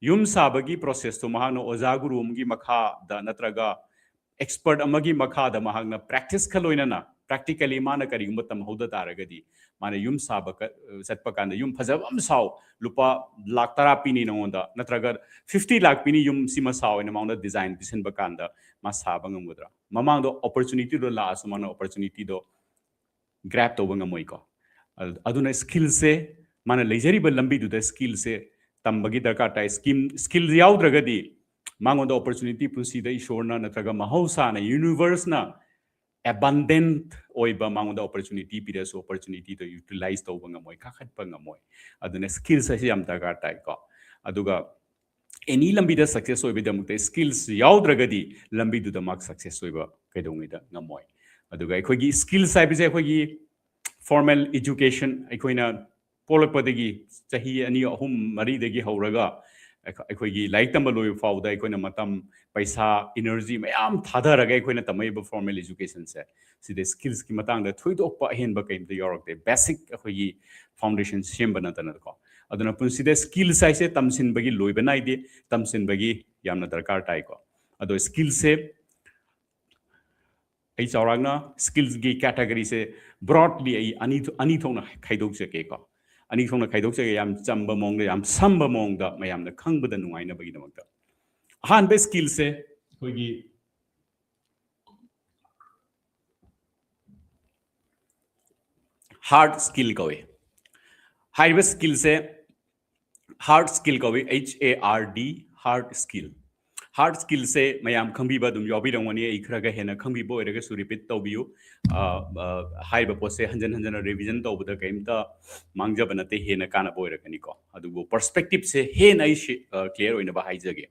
ꯌꯨꯝ ꯁꯥꯕꯒꯤ processꯇꯣ ꯃꯍꯥꯛꯅ ꯑꯣꯖꯥ ꯒꯨꯔꯨ ꯑꯃꯒꯤ ꯃꯈꯥꯗ ꯅꯠꯇ꯭ꯔꯒ expert ꯑꯃꯒꯤ ꯃꯈꯥꯗ ꯃꯍꯥꯛꯅ practiceꯀ ꯂꯣꯏꯅꯅ practically ꯃꯥꯅ ꯀꯔꯤꯒꯨꯝꯕ ꯇꯝꯍꯧꯗ ꯇꯥꯔꯒꯗꯤ, ꯃꯥꯅ ꯌꯨꯝ ꯁꯥꯕ ꯀ-, ꯆꯠꯄ ꯀꯥꯟꯗ, "ꯌꯨꯝ ꯐꯖꯕ ꯑꯃ ꯁꯥꯎ, ꯂꯨꯄꯥ ꯂꯥꯛ ꯇꯔꯥ ꯄꯤꯅꯤ ꯅꯉꯣꯟꯗ, ꯅꯠꯇ꯭ꯔꯒ fifty ꯂꯥꯛ ꯄꯤꯅꯤ, ꯌꯨꯝ ꯁꯤꯃ ꯁꯥꯎ" ꯍꯥꯏꯅ ꯃꯉꯣꯟꯗ design ꯄꯤꯁꯤꯟꯕ ꯀꯥꯟꯗ ꯃꯥ ꯁꯥꯕ ꯉꯝꯒꯗ꯭ꯔꯥ? ꯃꯃꯥꯡꯗ opportunityꯗꯣ ꯂꯥꯛꯑꯁꯨ ꯃꯥꯅ opportunityꯗꯣ grab ꯇꯧꯕ ꯉꯝꯃꯣꯏꯀꯣ꯫ ꯑꯗꯨ-, ꯑꯗꯨꯅ skillꯁꯦ, ꯃꯥꯅ ꯂꯩꯖꯔꯤꯕ ꯂꯝꯕꯤꯗꯨꯗ skillꯁꯦ ꯇꯝꯕꯒꯤ ꯗꯔꯀꯥꯔ ꯇꯥꯏ꯫ Scheme, skill ꯌꯥꯎꯗ꯭ꯔꯒꯗꯤ ꯃꯉꯣꯟꯗ opportunity ꯄꯨꯟꯁꯤꯗ ꯏꯁꯣꯔꯅ ꯅꯠꯇ꯭ꯔꯒ ꯃꯍꯧꯁꯥꯅ, universeꯅ abundant ꯑꯣꯏꯕ ꯃꯉꯣꯟꯗ opportunity ꯄꯤꯔꯁꯨ opportunityꯗꯣ utilize ꯇꯧꯕ ꯉꯝꯃꯣꯏ, ꯀꯥꯈꯠꯄ ꯉꯝꯃꯣꯏ꯫ ꯑꯗꯨꯅ skills ꯍꯥꯏꯁꯦ ꯌꯥꯝ ꯗꯔꯀꯥꯔ ꯇꯥꯏꯀꯣ꯫ ꯑꯗꯨꯒ any ꯂꯝꯕꯤꯗ success ꯑꯣꯏꯕꯒꯤꯗꯃꯛꯇ skills ꯌꯥꯎꯗ꯭ꯔꯒꯗꯤ ꯂꯝꯕꯤꯗꯨꯗ ꯃꯥ success ꯑꯣꯏꯕ ꯀꯩꯗꯧꯉꯩꯗ ꯉꯝꯃꯣꯏ꯫ ꯑꯗꯨꯒ ꯑꯩꯈꯣꯏꯒꯤ skills ꯍꯥꯏꯕꯁꯦ ꯑꯩꯈꯣꯏꯒꯤ formal education, ꯑꯩꯈꯣꯏꯅ ꯄꯣꯛꯂꯛꯄꯗꯒꯤ ꯆꯍꯤ ꯑꯅꯤ, ꯑꯍꯨꯝ, ꯃꯔꯤꯗꯒꯤ ꯍꯧꯔꯒ ꯑꯩꯈ-, ꯑꯩꯈꯣꯏꯒꯤ ꯂꯥꯏꯔꯤꯛ ꯇꯝꯕ ꯂꯣꯏꯕ ꯐꯥꯎꯕꯗ ꯑꯩꯈꯣꯏꯅ ꯃꯇꯝ, ꯄꯩꯁꯥ, energy ꯃꯌꯥꯝ ꯊꯥꯗꯔꯒ ꯑꯩꯈꯣꯏꯅ ꯇꯝꯃꯛꯏꯕ formal educationꯁꯦ, ꯁꯤꯗ skillsꯀꯤ ꯃꯇꯥꯡꯗ ꯊꯣꯏꯗꯣꯛꯄ ꯑꯍꯦꯟꯕ ꯀꯩꯝꯇ ꯌꯥꯎꯔꯛꯇꯦ꯫ Basic ꯑꯩꯈꯣꯏꯒꯤ foundation ꯁꯦꯝꯕ ꯅꯠꯇꯅꯀꯣ꯫ ꯑꯗꯨꯅ ꯄꯨꯟꯁꯤꯗ skills ꯍꯥꯏꯁꯦ ꯇꯝꯁꯤꯟꯕꯒꯤ ꯂꯣꯏꯕ ꯅꯥꯏꯗꯦ, ꯇꯝꯁꯤꯟꯕꯒꯤ ꯌꯥꯝꯅ ꯗꯔꯀꯥꯔ ꯇꯥꯏꯀꯣ꯫ ꯑꯗꯣ skillsꯁꯦ ꯑꯩ ꯆꯥꯎꯔꯥꯛꯅ skillsꯀꯤ categoryꯁꯦ broadly ꯑꯩ ꯑꯅꯤ ꯊꯣ-, ꯑꯅꯤ ꯊꯣꯛꯅ ꯈꯥꯏꯗꯣꯛꯆꯒꯦꯀꯣ꯫ ꯑꯅꯤ ꯊꯣꯛꯅ ꯈꯥꯏꯗꯣꯛꯆꯒꯦ, ꯌꯥꯝ ꯆꯝꯕ ꯃꯑꯣꯡꯗ, ꯌꯥꯝ ꯁꯝꯕ ꯃꯑꯣꯡꯗ ꯃꯌꯥꯝꯅ ꯈꯪꯕꯗ ꯅꯨꯡꯉꯥꯏꯅꯕꯒꯤꯗꯃꯛꯇ꯫ ꯑꯍꯥꯟꯕ ꯁ꯭ꯀꯤꯜꯁꯦ ꯑꯩꯈꯣꯏꯒꯤ ꯍꯥꯔꯗ ꯁ꯭ꯀꯤꯜ ꯀꯧꯏ꯫ ꯍꯥꯏꯔꯤꯕ ꯁ꯭ꯀꯤꯜꯁꯦ ꯍꯥꯔꯗ ꯁ꯭ꯀꯤꯜ ꯀꯧꯏ, H A R D, hard skill. Hard ꯁ꯭ꯀꯤꯜꯁꯦ ꯃꯌꯥꯝ ꯈꯪꯕꯤꯕ ꯑꯗꯨꯝ ꯌꯥꯎꯕꯤꯔꯝꯒꯅꯤ꯫ ꯑꯩ ꯈꯔꯒ ꯍꯦꯟꯅ ꯈꯪꯕꯤꯕ ꯑꯣꯏꯔꯒꯁꯨ ꯔꯤꯄꯤꯠ ꯇꯧꯕꯤꯌꯨ꯫ ꯑ, ꯑ, ꯍꯥꯏꯔꯤꯕ ꯄꯣꯠꯁꯦ ꯍꯟꯖꯟ ꯍꯟꯖꯟꯅ ꯔꯤꯚꯤꯖꯟ ꯇꯧꯕꯗ ꯀꯔꯤꯝꯇ ꯃꯥꯡꯖꯕ ꯅꯠꯇꯦ, ꯍꯦꯟꯅ ꯀꯥꯟꯅꯕ ꯑꯣꯏꯔꯛꯀꯅꯤꯀꯣ꯫ ꯑꯗꯨꯕꯨ ꯄꯔꯁꯄꯦꯛꯇꯤꯞꯁꯦ ꯍꯦꯟꯅ ꯑꯩ ꯁꯤ-, ꯑ, ꯀ꯭ꯂꯤꯌꯥꯔ ꯑꯣꯏꯅꯕ ꯍꯥꯏꯖꯒꯦ꯫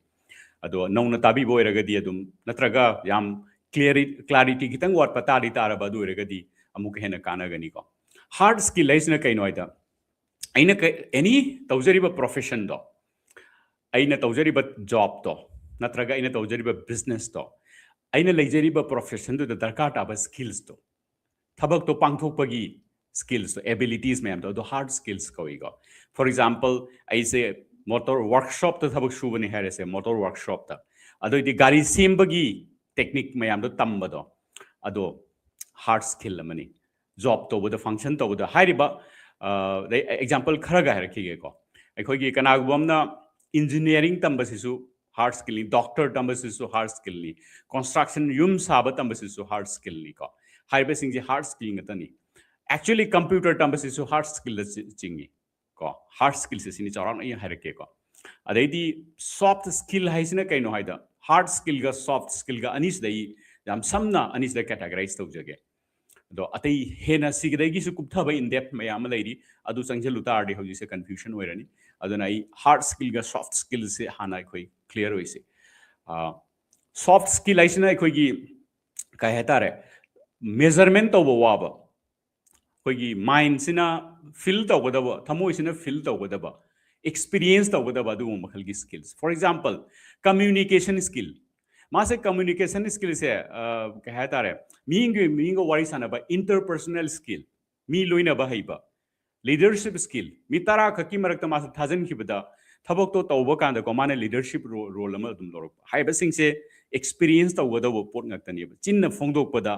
ꯑꯗꯣ ꯅꯧꯅ ꯇꯥꯕꯤꯕ ꯑꯣꯏꯔꯒꯗꯤ ꯑꯗꯨꯝ, ꯅꯠꯇ꯭ꯔꯒ ꯌꯥꯝ ꯀ꯭ꯂꯤꯌꯥꯔꯤ-, ꯀ꯭ꯂꯥꯔꯤꯇꯤ ꯈꯤꯇꯪ ꯋꯥꯠꯄ ꯇꯥꯔꯤ ꯇꯥꯔꯕ, ꯑꯗꯨ ꯑꯣꯏꯔꯒꯗꯤ ꯑꯃꯨꯛꯀ ꯍꯦꯟꯅ ꯀꯥꯟꯅꯒꯅꯤꯀꯣ꯫ ꯍꯥꯔꯗ ꯁ꯭ꯀꯤꯜ ꯍꯥꯏꯁꯤꯅ ꯀꯩꯅꯣ ꯍꯥꯏꯗ, ꯑꯩꯅ ꯀ-, ꯑꯦꯅꯤ ꯇꯧꯖꯔꯤꯕ ꯄ꯭ꯔꯣꯐꯦꯁꯟꯗꯣ, ꯑꯩꯅ ꯇꯧꯖꯔꯤꯕ ꯖꯣꯕꯇꯣ, ꯅꯠꯇ꯭ꯔꯒ ꯑꯩꯅ ꯇꯧꯖꯔꯤꯕ ꯕꯤꯖꯤꯅꯦꯁꯇꯣ, ꯑꯩꯅ ꯂꯩꯖꯔꯤꯕ ꯄ꯭ꯔꯣꯐꯦꯁꯟꯗꯨꯗ ꯗꯔꯀꯥꯔ ꯇꯥꯕ ꯁ꯭ꯀꯤꯜꯁꯇꯣ, ꯊꯕꯛꯇꯣ ꯄꯥꯡꯊꯣꯛꯄꯒꯤ ꯁ꯭ꯀꯤꯜꯁꯇꯣ, ꯑꯦꯕꯤꯂꯤꯇꯤꯁ ꯃꯌꯥꯝꯗꯣ, ꯑꯗꯣ ꯍꯥꯔꯗ ꯁ꯭ꯀꯤꯜꯁ ꯀꯧꯏꯀꯣ꯫ ꯐꯣꯔ ꯑꯦꯛꯖꯥꯝꯄꯜ, ꯑꯩꯁꯦ ꯃꯣꯇꯣꯔ ꯋꯥꯔꯛꯁꯣꯞꯇ ꯊꯕꯛ ꯁꯨꯕꯅꯤ ꯍꯥꯏꯔꯁꯦ, ꯃꯣꯇꯣꯔ ꯋꯥꯔꯛꯁꯣꯞꯇ, ꯑꯗꯨꯑꯣꯏꯗꯤ ꯒꯥꯔꯤ ꯁꯦꯝꯕꯒꯤ ꯇꯦꯛꯅꯤꯛ ꯃꯌꯥꯝꯗꯣ ꯇꯝꯕꯗꯣ, ꯑꯗꯣ ꯍꯥꯔꯗ ꯁ꯭ꯀꯤꯜ ꯑꯃꯅꯤ꯫ ꯖꯣꯕ ꯇꯧꯕꯗ, ꯐꯪꯁꯟ ꯇꯧꯕꯗ ꯍꯥꯏꯔꯤꯕ, ꯑ, ꯑꯗꯩ ꯑꯦꯛꯖꯥꯝꯄꯜ ꯈꯔꯒ ꯍꯥꯏꯔꯛꯈꯤꯒꯦꯀꯣ꯫ ꯑꯩꯈꯣꯏꯒꯤ ꯀꯅꯥꯒꯨꯝꯕ ꯑꯃꯅ ꯏꯟꯖꯤꯅꯤꯌꯥꯔꯤꯡ ꯇꯝꯕꯁꯤꯁꯨ ꯍꯥꯔꯗ ꯁ꯭ꯀꯤꯜꯅꯤ, ꯗꯣꯛꯇꯔ ꯇꯝꯕꯁꯤꯁꯨ ꯍꯥꯔꯗ ꯁ꯭ꯀꯤꯜꯅꯤ, ꯀꯟꯁꯇ꯭ꯔꯛꯁꯟ, ꯌꯨꯝ ꯁꯥꯕ ꯇꯝꯕꯁꯤꯁꯨ ꯍꯥꯔꯗ ꯁ꯭ꯀꯤꯜꯅꯤꯀꯣ꯫ ꯍꯥꯏꯔꯤꯕꯁꯤꯡꯁꯦ ꯍꯥꯔꯗ ꯁ꯭ꯀꯤꯜ ꯉꯥꯛꯇꯅꯤ꯫ Actually, ꯀꯝꯄ꯭ꯌꯨꯇꯔ ꯇꯝꯕꯁꯤꯁꯨ ꯍꯥꯔꯗ ꯁ꯭ꯀꯤꯜꯗ ꯆꯤ-, ꯆꯤꯡꯉꯤ ꯀꯣ꯫ ꯍꯥꯔꯗ ꯁ꯭ꯀꯤꯜꯁꯦ ꯁꯤꯅꯤ ꯆꯥꯎꯔꯥꯛꯅ ꯑꯩ ꯍꯥꯏꯔꯛꯀꯦꯀꯣ꯫ ꯑꯗꯩꯗꯤ ꯁꯣꯐ꯭ꯠ ꯁ꯭ꯀꯤꯜ ꯍꯥꯏꯁꯤꯅ ꯀꯩꯅꯣ ꯍꯥꯏꯗ, ꯍꯥꯔꯗ ꯁ꯭ꯀꯤꯜꯒ ꯁꯣꯐ꯭ꯠ ꯁ꯭ꯀꯤꯜꯒ ꯑꯅꯤꯁꯤꯗ ꯑꯩ ꯌꯥꯝ ꯁꯝꯅ ꯑꯅꯤꯁꯤꯗ ꯀꯦꯇꯥꯒꯔꯥꯏꯁ ꯇꯧꯖꯒꯦ꯫ ꯑꯗꯣ ꯑꯇꯩ ꯍꯦꯟꯅ ꯁꯤꯒꯗꯒꯤꯁꯨ ꯀꯨꯞꯊꯕ ꯏꯟ ꯗꯦꯞ ꯃꯌꯥꯝ ꯑꯃ ꯂꯩꯔꯤ, ꯑꯗꯨ ꯆꯪꯁꯤꯜꯂꯨ ꯇꯥꯔꯗꯤ ꯍꯧꯖꯤꯛꯁꯦ ꯀꯟꯐ꯭ꯌꯨꯖꯟ ꯑꯣꯏꯔꯅꯤ꯫ ꯑꯗꯨꯅ ꯑꯩ ꯍꯥꯔꯗ ꯁ꯭ꯀꯤꯜꯒ ꯁꯣꯐ꯭ꯠ ꯁ꯭ꯀꯤꯜꯁꯦ ꯍꯥꯟꯅ ꯑꯩꯈꯣꯏ ꯀ꯭ꯂꯤꯌꯥꯔ ꯑꯣꯏꯁꯦ꯫ ꯁꯣꯐ꯭ꯠ ꯁ꯭ꯀꯤꯜ ꯍꯥꯏꯁꯤꯅ ꯑꯩꯈꯣꯏꯒꯤ ꯀꯩ ꯍꯥꯏꯇꯥꯔꯦ, ꯃꯦꯖꯔꯃꯦꯟ ꯇꯧꯕ ꯋꯥꯕ, ꯑꯩꯈꯣꯏꯒꯤ ꯃꯥꯏꯟꯁꯤꯅ ꯐꯤꯜ ꯇꯧꯒꯗꯕ, ꯊꯃꯣꯏꯁꯤꯅ ꯐꯤꯜ ꯇꯧꯒꯗꯕ, ꯑꯦꯛꯁꯄꯤꯔꯤꯌꯦꯟꯁ ꯇꯧꯒꯗꯕ ꯑꯗꯨꯒꯨꯝꯕ ꯃꯈꯜꯒꯤ skills. Four example, communication skill. ꯃꯥꯁꯦ ꯀꯝꯃ꯭ꯌꯨꯅꯤꯀꯦꯁꯟ ꯁ꯭ꯀꯤꯜꯁꯦ, ꯑ, ꯀꯩ ꯍꯥꯏꯇꯥꯔꯦ, ꯃꯤꯒꯤ, ꯃꯤꯒ ꯋꯥꯔꯤ ꯁꯥꯟꯅꯕ, ꯏꯟꯇꯔꯄꯔꯁꯣꯅꯦꯜ ꯁ꯭ꯀꯤꯜ, ꯃꯤ ꯂꯣꯏꯅꯕ ꯍꯩꯕ, ꯂꯤꯗꯔꯁꯤꯞ ꯁ꯭ꯀꯤꯜ, ꯃꯤ ꯇꯔꯥ ꯈꯛꯀꯤ ꯃꯔꯛꯇ ꯃꯥꯁꯦ ꯊꯥꯖꯤꯟꯈꯤꯕꯗ ꯊꯕꯛꯇꯣ ꯇꯧꯕ ꯀꯥꯟꯗꯀꯣ, ꯃꯥꯅ ꯂꯤꯗꯔꯁꯤꯞ ꯔꯣ-, ꯔꯣꯜ ꯑꯃ ꯑꯗꯨꯝ ꯂꯧꯔꯛꯄ ꯍꯥꯏꯕꯁꯤꯡꯁꯦ ꯑꯦꯛꯁꯄꯤꯔꯤꯌꯦꯟꯁ ꯇꯧꯒꯗꯧꯕ ꯄꯣꯠ ꯉꯥꯛꯇꯅꯦꯕ꯫ ꯆꯤꯟꯅ ꯐꯣꯡꯗꯣꯛꯄꯗ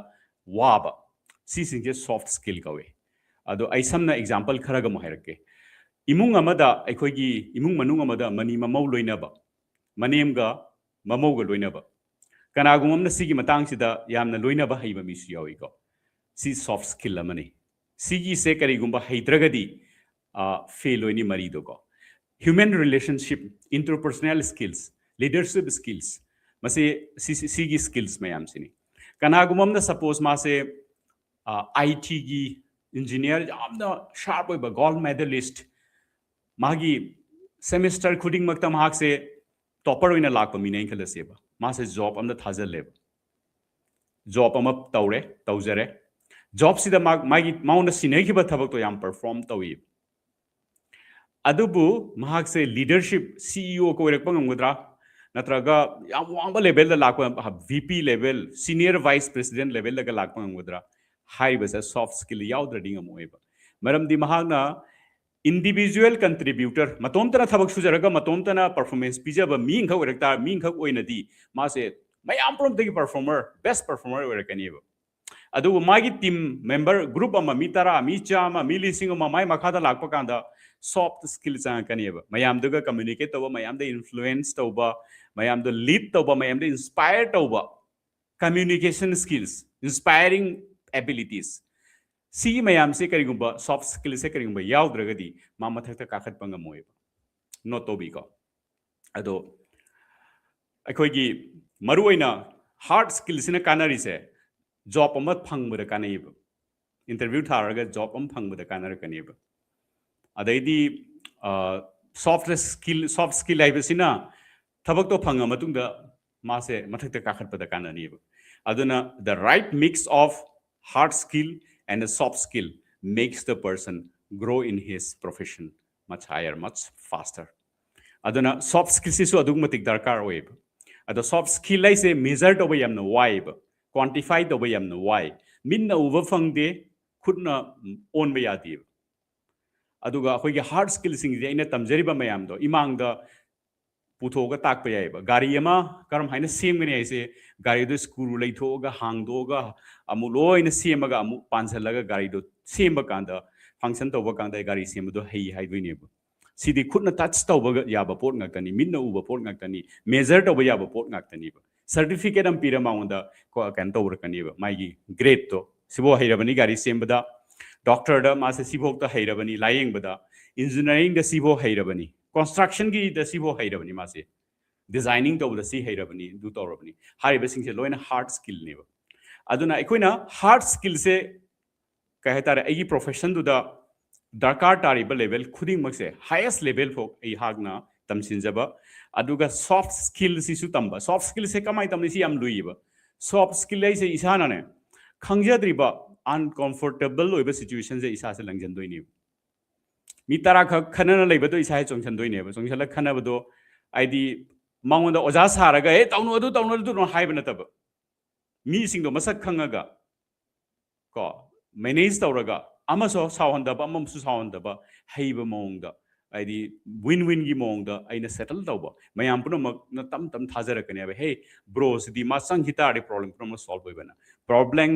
ꯋꯥꯕ, ꯁꯤꯁꯤꯡꯁꯦ ꯁꯣꯐ꯭ꯠ ꯁ꯭ꯀꯤꯜ ꯀꯧꯏ꯫ ꯑꯗꯣ ꯑꯩ ꯁꯝꯅ ꯑꯦꯛꯖꯥꯝꯄꯜ ꯈꯔꯒ ꯑꯃꯨꯛ ꯍꯥꯏꯔꯛꯀꯦ꯫ ꯏꯃꯨꯡ ꯑꯃꯗ, ꯑꯩꯈꯣꯏꯒꯤ ꯏꯃꯨꯡ ꯃꯅꯨꯡ ꯑꯃꯗ ꯃꯅꯤ ꯃꯃꯧ ꯂꯣꯏꯅꯕ, ꯃꯅꯦꯝꯒ ꯃꯃꯧꯒ ꯂꯣꯏꯅꯕ, ꯀꯅꯥꯒꯨꯝꯕ ꯑꯃꯅ ꯁꯤꯒꯤ ꯃꯇꯥꯡꯁꯤꯗ ꯌꯥꯝꯅ ꯂꯣꯏꯅꯕ ꯍꯩꯕ ꯃꯤꯁꯨ ꯌꯥꯎꯏꯀꯣ꯫ ꯁꯤ ꯁꯣꯐ ꯁ꯭ꯀꯤꯜ ꯑꯃꯅꯤ꯫ ꯁꯤꯒꯤꯁꯦ ꯀꯔꯤꯒꯨꯝꯕ ꯍꯩꯇ꯭ꯔꯒꯗꯤ ꯐꯦꯜ ꯑꯣꯏꯅꯤ ꯃꯔꯤꯗꯣꯀꯣ꯫ Human relationship, interpersonal skills, leadership skills, ꯃꯁꯤ ꯁꯤ- ꯁꯤꯒꯤ ꯁ꯭ꯀꯤꯜꯁ ꯃꯌꯥꯝꯁꯤꯅꯤ꯫ ꯀꯅꯥꯒꯨꯝꯕ ꯑꯃꯅ ꯁꯄꯣꯁ ꯃꯥꯁꯦ ꯑꯥꯏ ꯇꯤꯒꯤ ꯏꯟꯖꯤꯅꯤꯌꯥꯔ ꯌꯥꯝꯅ ꯁꯥꯔꯞ ꯑꯣꯏꯕ ꯒꯣꯜ ꯃꯦꯗꯂꯤꯁ, ꯃꯥꯒꯤ ꯁꯦꯃꯤꯁꯇꯔ ꯈꯨꯗꯤꯡꯃꯛꯇ ꯃꯍꯥꯛꯁꯦ ꯇꯣꯄꯔ ꯑꯣꯏꯅ ꯂꯥꯛꯄ ꯃꯤꯅꯦ ꯑꯩꯅ ꯈꯜꯂꯁꯦꯕ꯫ ꯃꯥꯁꯦ ꯖꯣꯕ ꯑꯃꯗ ꯊꯥꯖꯜꯂꯦꯕ꯫ ꯖꯣꯕ ꯑꯃ ꯇꯧꯔꯦ, ꯇꯧꯖꯔꯦ꯫ ꯖꯣꯕꯁꯤꯗ ꯃꯥ- ꯃꯥꯒꯤ ꯃꯉꯣꯟꯗ ꯁꯤꯟꯅꯈꯤꯕ ꯊꯕꯛꯇꯣ ꯌꯥꯝ ꯄꯔꯐꯣꯔꯝ ꯇꯧꯏ꯫ ꯑꯗꯨꯕꯨ ꯃꯍꯥꯛꯁꯦ ꯂꯤꯗꯔꯁꯤꯞ ꯁꯤ ꯏ ꯑꯣ ꯑꯣꯏꯔꯛꯄ ꯉꯝꯒꯗ꯭ꯔꯥ, ꯅꯠꯇ꯭ꯔꯒ ꯌꯥꯝ ꯋꯥꯡꯕ ꯂꯦꯚꯦꯜꯗ ꯂꯥꯛꯄ, V P level, senior vice president ꯂꯦꯚꯦꯜꯗꯒ ꯂꯥꯛꯄ ꯉꯝꯒꯗ꯭ꯔꯥ ꯍꯥꯏꯔꯤꯕꯁꯦ ꯁꯣꯐ ꯁ꯭ꯀꯤꯜ ꯌꯥꯎꯗ꯭ꯔꯗꯤ ꯉꯝꯃꯣꯏꯕ꯫ ꯃꯔꯝꯗꯤ ꯃꯍꯥꯛꯅ ꯏꯟꯗꯤꯚꯤꯖꯨꯋꯦꯜ ꯀꯟꯇ꯭ꯔꯤꯕ꯭ꯌꯨꯇꯔ, ꯃꯇꯣꯝꯇꯅ ꯊꯕꯛ ꯁꯨꯖꯔꯒ ꯃꯇꯣꯝꯇꯅ ꯄꯔꯐꯣꯔꯃꯦꯟꯁ ꯄꯤꯖꯕ ꯃꯤ ꯑꯃꯈꯛ ꯑꯣꯏꯔꯛ ꯇꯥꯔ, ꯃꯤ ꯑꯃꯈꯛ ꯑꯣꯏꯅꯗꯤ ꯃꯥꯁꯦ ꯃꯌꯥꯝ ꯄꯨꯝꯅꯃꯛꯇꯒꯤ ꯄꯔꯐꯣꯔꯃꯔ, ꯕꯦꯁ ꯄꯔꯐꯣꯔꯃꯔ ꯑꯣꯏꯔꯛꯀꯅꯦꯕ꯫ ꯑꯗꯨꯕꯨ ꯃꯥꯒꯤ ꯇꯤꯝ ꯃꯦꯝꯕꯔ ꯒ꯭ꯔꯨꯞ ꯑꯃ, ꯃꯤ ꯇꯔꯥ, ꯃꯤ ꯆꯥꯝꯃ, ꯃꯤ ꯂꯤꯁꯤꯡ ꯑꯃ ꯃꯥꯏ ꯃꯈꯥꯗ ꯂꯥꯛꯄ ꯀꯥꯟꯗ ꯁꯣꯐ ꯁ꯭ꯀꯤꯜ ꯆꯪꯉꯛꯀꯅꯦꯕ꯫ ꯃꯌꯥꯝꯗꯨꯒ ꯀꯝꯃ꯭ꯌꯨꯅꯤꯀꯦꯠ ꯇꯧꯕ, ꯃꯌꯥꯝꯗ ꯏꯟꯐ꯭ꯂꯨꯌꯦꯟꯁ ꯇꯧꯕ, ꯃꯌꯥꯝꯗ ꯂꯤꯗ ꯇꯧꯕ, ꯃꯌꯥꯝꯗ ꯏꯟꯁꯄꯥꯌꯔ ꯇꯧꯕ, ꯀꯝꯃ꯭ꯌꯨꯅꯤꯀꯦꯁꯟ ꯁ꯭ꯀꯤꯜꯁ, ꯏꯟꯁꯄꯥꯌꯔꯤꯡ ꯑꯦꯕꯤꯂꯤꯇꯤꯁ, ꯁꯤꯒꯤ ꯃꯌꯥꯝꯁꯦ ꯀꯔꯤꯒꯨꯝꯕ, ꯁꯣꯐ ꯁ꯭ꯀꯤꯜꯁꯦ ꯀꯔꯤꯒꯨꯝꯕ ꯌꯥꯎꯗ꯭ꯔꯒꯗꯤ ꯃꯥ ꯃꯊꯛꯇ ꯀꯥꯈꯠꯄ ꯉꯝꯃꯣꯏꯕ꯫ ꯅꯣꯠ ꯇꯧꯕꯤꯀꯣ꯫ ꯑꯗꯣ ꯑꯩꯈꯣꯏꯒꯤ ꯃꯔꯨꯑꯣꯏꯅ ꯍꯥꯔꯗ ꯁ꯭ꯀꯤꯜꯁꯤꯅ ꯀꯥꯟꯅꯔꯤꯁꯦ ꯖꯣꯕ ꯑꯃ ꯐꯪꯕꯗ ꯀꯥꯟꯅꯩꯌꯦꯕ꯫ ꯏꯟꯇꯔꯚ꯭ꯌꯨ ꯊꯥꯔꯒ ꯖꯣꯕ ꯑꯃ ꯐꯪꯕꯗ ꯀꯥꯟꯅꯔꯛꯀꯅꯦꯕ꯫ ꯑꯗꯩꯗꯤ ꯁꯣꯐ ꯁ꯭ꯀꯤꯜ, ꯁꯣꯐ ꯁ꯭ꯀꯤꯜ ꯍꯥꯏꯕꯁꯤꯅ ꯊꯕꯛꯇꯣ ꯐꯪꯉ ꯃꯇꯨꯡꯗ ꯃꯥꯁꯦ ꯃꯊꯛꯇ ꯀꯥꯈꯠꯄꯗ ꯀꯥꯟꯅꯅꯤꯕ꯫ ꯑꯗꯨꯅ the right mix of hard skill and the soft skill makes the person grow in his profession much higher, much faster. ꯑꯗꯨꯅ ꯁꯣꯐ ꯁ꯭ꯀꯤꯜꯁꯤꯁꯨ ꯑꯗꯨꯛꯀꯤ ꯃꯇꯤꯛ ꯗꯔꯀꯥꯔ ꯑꯣꯏꯌꯦꯕ꯫ ꯑꯗꯣ ꯁꯣꯐ ꯁ꯭ꯀꯤꯜ ꯍꯥꯏꯁꯦ ꯃꯦꯖꯔ ꯇꯧꯕ ꯌꯥꯝꯅ ꯋꯥꯏꯌꯦꯕ, ꯀ꯭ꯋꯥꯟꯇꯤꯐꯥꯏ ꯇꯧꯕ ꯌꯥꯝꯅ ꯋꯥꯏ꯫ ꯃꯤꯠꯅ ꯎꯕ ꯐꯪꯗꯦ, ꯈꯨꯠꯅ ꯑꯣꯟꯕ ꯌꯥꯗꯦꯕ꯫ ꯑꯗꯨꯒ ꯑꯩꯈꯣꯏꯒꯤ ꯍꯥꯔꯗ ꯁ꯭ꯀꯤꯜꯁꯤꯡꯁꯦ ꯑꯩꯅ ꯇꯝꯖꯔꯤꯕ ꯃꯌꯥꯝꯗꯣ, ꯏꯃꯥꯡꯗ ꯄꯨꯊꯣꯛꯑꯒ ꯇꯥꯛꯄ ꯌꯥꯏꯑꯕ꯫ ꯒꯥꯔꯤ ꯑꯃ ꯀꯔꯝ ꯍꯥꯏꯅ ꯁꯦꯝꯒꯅꯤ ꯍꯥꯏꯁꯦ, ꯒꯥꯔꯤꯗꯨ ꯁ꯭ꯀ꯭ꯔꯨ ꯂꯩꯊꯣꯛꯑꯒ, ꯍꯥꯡꯗꯣꯛꯑꯒ, ꯑꯃꯨꯛ ꯂꯣꯏꯅ ꯁꯦꯝꯃꯒ, ꯑꯃꯨꯛ ꯄꯥꯟꯁꯤꯜꯂꯒ, ꯒꯥꯔꯤꯗꯣ ꯁꯦꯝꯕ ꯀꯥꯟꯗ, ꯐꯪꯁꯟ ꯇꯧꯕ ꯀꯥꯟꯗ ꯒꯥꯔꯤ ꯁꯦꯝꯕꯗꯣ ꯍꯩ ꯍꯥꯏꯗꯣꯏꯅꯦꯕ꯫ ꯁꯤꯗꯤ ꯈꯨꯠꯅ ꯇꯆ ꯇꯧꯕ ꯌꯥꯕ ꯄꯣꯠ ꯉꯥꯛꯇꯅꯤ, ꯃꯤꯠꯅ ꯎꯕ ꯄꯣꯠ ꯉꯥꯛꯇꯅꯤ, ꯃꯦꯖꯔ ꯇꯧꯕ ꯌꯥꯕ ꯄꯣꯠ ꯉꯥꯛꯇꯅꯦꯕ꯫ ꯁꯔꯇꯤꯐꯤꯀꯦꯠ ꯑꯃ ꯄꯤꯔ ꯃꯉꯣꯟꯗ ꯀꯣ-, ꯀꯩꯅꯣ ꯇꯧꯔꯛꯀꯅꯦꯕ, ꯃꯥꯒꯤ ꯒ꯭ꯔꯦꯗꯇꯣ꯫ ꯁꯤꯐꯥꯎ ꯍꯩꯔꯕꯅꯤ ꯒꯥꯔꯤ ꯁꯦꯝꯕꯗ, ꯗꯣꯛꯇꯔꯗ ꯃꯥꯁꯦ ꯁꯤꯐꯥꯎꯇ ꯍꯩꯔꯕꯅꯤ, ꯂꯥꯏꯌꯦꯡꯕꯗ, ꯏꯟꯖꯤꯅꯤꯌꯥꯔꯤꯡꯗ ꯁꯤꯐꯥꯎ ꯍꯩꯔꯕꯅꯤ, ꯀꯟꯁꯇ꯭ꯔꯛꯁꯟꯒꯤꯗ ꯁꯤꯐꯥꯎ ꯍꯩꯔꯕꯅꯤ ꯃꯥꯁꯦ, ꯗꯤꯖꯥꯏꯅꯤꯡ ꯇꯧꯕꯗ ꯁꯤ ꯍꯩꯔꯕꯅꯤ, ꯑꯗꯨ ꯇꯧꯔꯕꯅꯤ꯫ ꯍꯥꯏꯔꯤꯕꯁꯤꯡꯁꯦ ꯂꯣꯏꯅ ꯍꯥꯔꯠ ꯁ꯭ꯀꯤꯜꯅꯦꯕ꯫ ꯑꯗꯨꯅ ꯑꯩꯈꯣꯏꯅ ꯍꯥꯔꯠ ꯁ꯭ꯀꯤꯜꯁꯦ, ꯀꯩ ꯍꯥꯏꯇꯥꯔꯦ, ꯑꯩꯒꯤ ꯄ꯭ꯔꯣꯐꯦꯁꯟꯗꯨꯗ ꯗꯔꯀꯥꯔ ꯇꯥꯔꯤꯕ ꯂꯦꯚꯦꯜ ꯈꯨꯗꯤꯡꯃꯛꯁꯦ, ꯍꯥꯏꯌꯦꯁ ꯂꯦꯚꯦꯜ ꯐꯥꯎ ꯑꯩꯍꯥꯛꯅ ꯇꯝꯁꯤꯟꯖꯕ꯫ ꯑꯗꯨꯒ ꯁꯣꯐ ꯁ꯭ꯀꯤꯜꯁꯤꯁꯨ ꯇꯝꯕ꯫ ꯁꯣꯐ ꯁ꯭ꯀꯤꯜꯁꯦ ꯀꯃꯥꯏꯅ ꯇꯝꯅꯤ? ꯁꯤ ꯌꯥꯝ ꯂꯨꯏꯌꯦꯕ꯫ ꯁꯣꯐ ꯁ꯭ꯀꯤꯜ ꯍꯥꯏꯁꯦ ꯏꯁꯥꯅꯅꯦ, ꯈꯪꯖꯗ꯭ꯔꯤꯕ ꯑꯟꯀꯝꯐꯣꯔꯇꯦꯕꯜ ꯑꯣꯏꯕ ꯁꯤꯆꯨꯋꯦꯁꯟꯁꯦ ꯏꯁꯥꯁꯦ ꯂꯪꯁꯤꯟꯗꯣꯏꯅꯦꯕ꯫ ꯃꯤ ꯇꯔꯥ ꯈꯛ ꯈꯟꯅꯅ ꯂꯩꯕꯗꯣ ꯏꯁꯥ ꯍꯦꯛ ꯆꯣꯡꯁꯤꯟꯗꯣꯏꯅꯦꯕ꯫ ꯆꯣꯡꯁꯤꯜꯂꯒ ꯈꯟꯅꯕꯗꯣ, ꯍꯥꯏꯗꯤ, ꯃꯉꯣꯟꯗ ꯑꯣꯖꯥ ꯁꯥꯔꯒ, "ꯑꯦ, ꯇꯧꯅꯨ, ꯑꯗꯨ ꯇꯧꯅꯨ, ꯑꯗꯨ ꯇꯧꯅꯨ" ꯍꯥꯏꯕ ꯅꯠꯇꯕ, ꯃꯤꯁꯤꯡꯗꯣ ꯃꯁꯛ ꯈꯪꯉꯒ, ꯀꯣ, ꯃꯦꯅꯦꯖ ꯇꯧꯔꯒ, ꯑꯃꯁꯨ ꯁꯥꯎꯍꯟꯗꯕ, ꯑꯃꯁꯨ ꯁꯥꯎꯍꯟꯗꯕ, ꯍꯩꯕ ꯃꯑꯣꯡꯗ, ꯍꯥꯏꯗꯤ, ꯋꯤꯟ ꯋꯤꯟꯒꯤ ꯃꯑꯣꯡꯗ ꯑꯩꯅ ꯁꯦꯇꯜ ꯇꯧꯕ꯫ ꯃꯌꯥꯝ ꯄꯨꯝꯅꯃꯛꯅ ꯇꯞ ꯇꯞ ꯊꯥꯖꯔꯛꯀꯅꯦꯕ, "ꯍꯦ, ꯕ꯭ꯔꯣꯁꯤꯗꯤ ꯃꯥ ꯆꯪꯈꯤ ꯇꯥꯔꯗꯤ ꯄ꯭ꯔꯣꯕ꯭ꯂꯦꯝ ꯄꯨꯝꯅꯃꯛ ꯁꯣꯜꯕ ꯑꯣꯏꯕꯅ"꯫ Problem,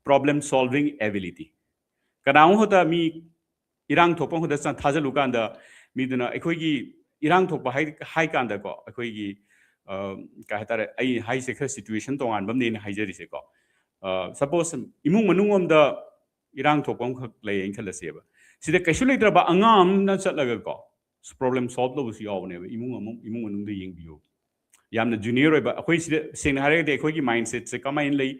problem solving ability. ꯀꯅꯥꯒꯨꯝꯕ ꯈꯛꯇ ꯃꯤ ꯏꯔꯥꯡ ꯊꯣꯛꯄ ꯈꯛꯇ ꯆꯪ-, ꯊꯥꯖꯤꯜꯂꯨꯀꯥꯟꯗ, ꯃꯤꯗꯨꯅ ꯑꯩꯈꯣꯏꯒꯤ ꯏꯔꯥꯡ ꯊꯣꯛꯄ ꯍꯥꯏ, ꯍꯥꯏ ꯀꯥꯟꯗꯀꯣ, ꯑꯩꯈꯣꯏꯒꯤ, ꯑ, ꯀꯩ ꯍꯥꯏꯇꯥꯔꯦ, ꯑꯩ ꯍꯥꯏꯁꯦ ꯈꯔ ꯁꯤꯆꯨꯋꯦꯁꯟ ꯇꯣꯉꯥꯟꯕ ꯑꯃꯅꯦꯅ ꯍꯥꯏꯖꯔꯤꯁꯦꯀꯣ꯫ ꯑ, ꯁꯄꯣꯁ, ꯏꯃꯨꯡ ꯃꯅꯨꯡ ꯑꯃꯗ ꯏꯔꯥꯡ ꯊꯣꯛꯄ ꯑꯃꯈꯛ ꯂꯩꯌꯦꯅ ꯈꯜꯂꯁꯦꯕ꯫ ꯁꯤꯗ ꯀꯩꯁꯨ ꯂꯩꯇ꯭ꯔꯕ ꯑꯉꯥꯡ ꯑꯃꯅ ꯆꯠꯂꯒꯀꯣ, ꯄ꯭ꯔꯣꯕ꯭ꯂꯦꯝ ꯁꯣꯜꯕ ꯇꯧꯕꯁꯨ ꯌꯥꯎꯕꯅꯦꯕ, ꯏꯃꯨꯡ ꯑꯃꯨꯛ, ꯏꯃꯨꯡ ꯃꯅꯨꯡꯗ ꯌꯦꯡꯕꯤꯌꯨ꯫ ꯌꯥꯝꯅ ꯖꯨꯅꯤꯌꯔ ꯑꯣꯏꯕ, ꯑꯩꯈꯣꯏ ꯁꯤꯗ ꯁꯦꯡꯅ ꯍꯥꯏꯔꯒꯗꯤ ꯑꯩꯈꯣꯏꯒꯤ ꯃꯥꯏꯟꯁꯦꯠꯁꯦ ꯀꯃꯥꯏꯅ ꯂꯩ?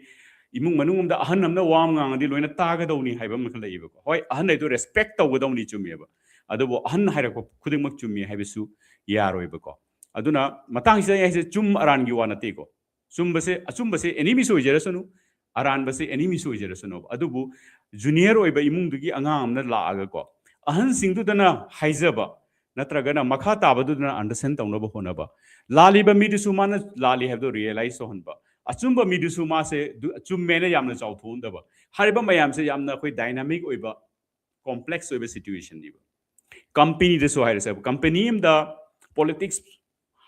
ꯏꯃꯨꯡ ꯃꯅꯨꯡ ꯑꯃꯗ ꯑꯍꯟ ꯑꯃꯅ ꯋꯥ ꯑꯃ ꯉꯥꯡꯉꯗꯤ ꯂꯣꯏꯅ ꯇꯥꯒꯗꯧꯅꯤ ꯍꯥꯏꯕ ꯑꯃꯈꯛ ꯂꯩꯌꯦꯕꯀꯣ꯫ ꯍꯣꯏ, ꯑꯍꯟ ꯍꯥꯏꯗꯣ ꯔꯦꯁꯄꯦꯛ ꯇꯧꯒꯗꯧꯅꯤ, ꯆꯨꯝꯃꯦꯕ꯫ ꯑꯗꯨꯕꯨ ꯑꯍꯟ ꯍꯥꯏꯔꯛꯄ ꯈꯨꯗꯤꯡꯃꯛ ꯆꯨꯝꯃꯤ ꯍꯥꯏꯕꯁꯨ ꯌꯥꯔꯣꯏꯕꯀꯣ꯫ ꯑꯗꯨꯅ ꯃꯇꯥꯡꯁꯤꯗ ꯑꯩ ꯍꯥꯏꯁꯦ ꯆꯨꯝ ꯑꯔꯥꯟꯒꯤ ꯋꯥ ꯅꯠꯇꯦꯀꯣ꯫ ꯆꯨꯝꯕꯁꯦ, ꯑꯆꯨꯝꯕꯁꯦ ꯑꯦꯅꯤꯃꯤꯁꯨ ꯑꯣꯏꯖꯔꯁꯅꯨ, ꯑꯔꯥꯟꯕꯁꯦ ꯑꯦꯅꯤꯃꯤꯁꯨ ꯑꯣꯏꯖꯔꯁꯅꯨꯕ꯫ ꯑꯗꯨꯕꯨ ꯖꯨꯅꯤꯌꯔ ꯑꯣꯏꯕ ꯏꯃꯨꯡꯗꯨꯒꯤ ꯑꯉꯥꯡ ꯑꯃꯅ ꯂꯥꯛꯑꯒꯀꯣ, ꯑꯍꯟꯁꯤꯡꯗꯨꯗꯅ ꯍꯥꯏꯖꯕ ꯅꯠꯇ꯭ꯔꯒꯅ ꯃꯈꯥ ꯇꯥꯕꯗꯨꯗꯅ ꯑꯟꯗꯔꯁ꯭ꯇꯦꯟ ꯇꯧꯅꯕ ꯍꯣꯠꯅꯕ, ꯂꯥꯜꯂꯤꯕ ꯃꯤꯗꯨꯁꯨ ꯃꯥꯅ ꯂꯥꯜꯂꯤ ꯍꯥꯏꯕꯗꯣ ꯔꯤꯌꯦꯂꯥꯏꯁ ꯇꯧꯍꯟꯕ, ꯑꯆꯨꯝꯕ ꯃꯤꯗꯨꯁꯨ ꯃꯥꯁꯦ ꯗꯨ-, ꯆꯨꯝꯃꯦꯅ ꯌꯥꯝꯅ ꯆꯥꯎꯊꯣꯛꯍꯟꯗꯕ, ꯍꯥꯏꯔꯤꯕ ꯃꯌꯥꯝꯁꯦ ꯌꯥꯝꯅ ꯑꯩꯈꯣꯏ ꯗꯥꯏꯅꯥꯃꯤꯛ ꯑꯣꯏꯕ, ꯀꯣꯝꯄ꯭ꯂꯦꯛꯁ ꯑꯣꯏꯕ ꯁꯤꯆꯨꯋꯦꯁꯟꯅꯦꯕ꯫ ꯀꯝꯄꯦꯅꯤꯗꯁꯨ ꯍꯥꯏꯔꯁꯦꯕ, ꯀꯝꯄꯦꯅꯤ ꯑꯃꯗ ꯄꯣꯂꯤꯇꯤꯛꯁ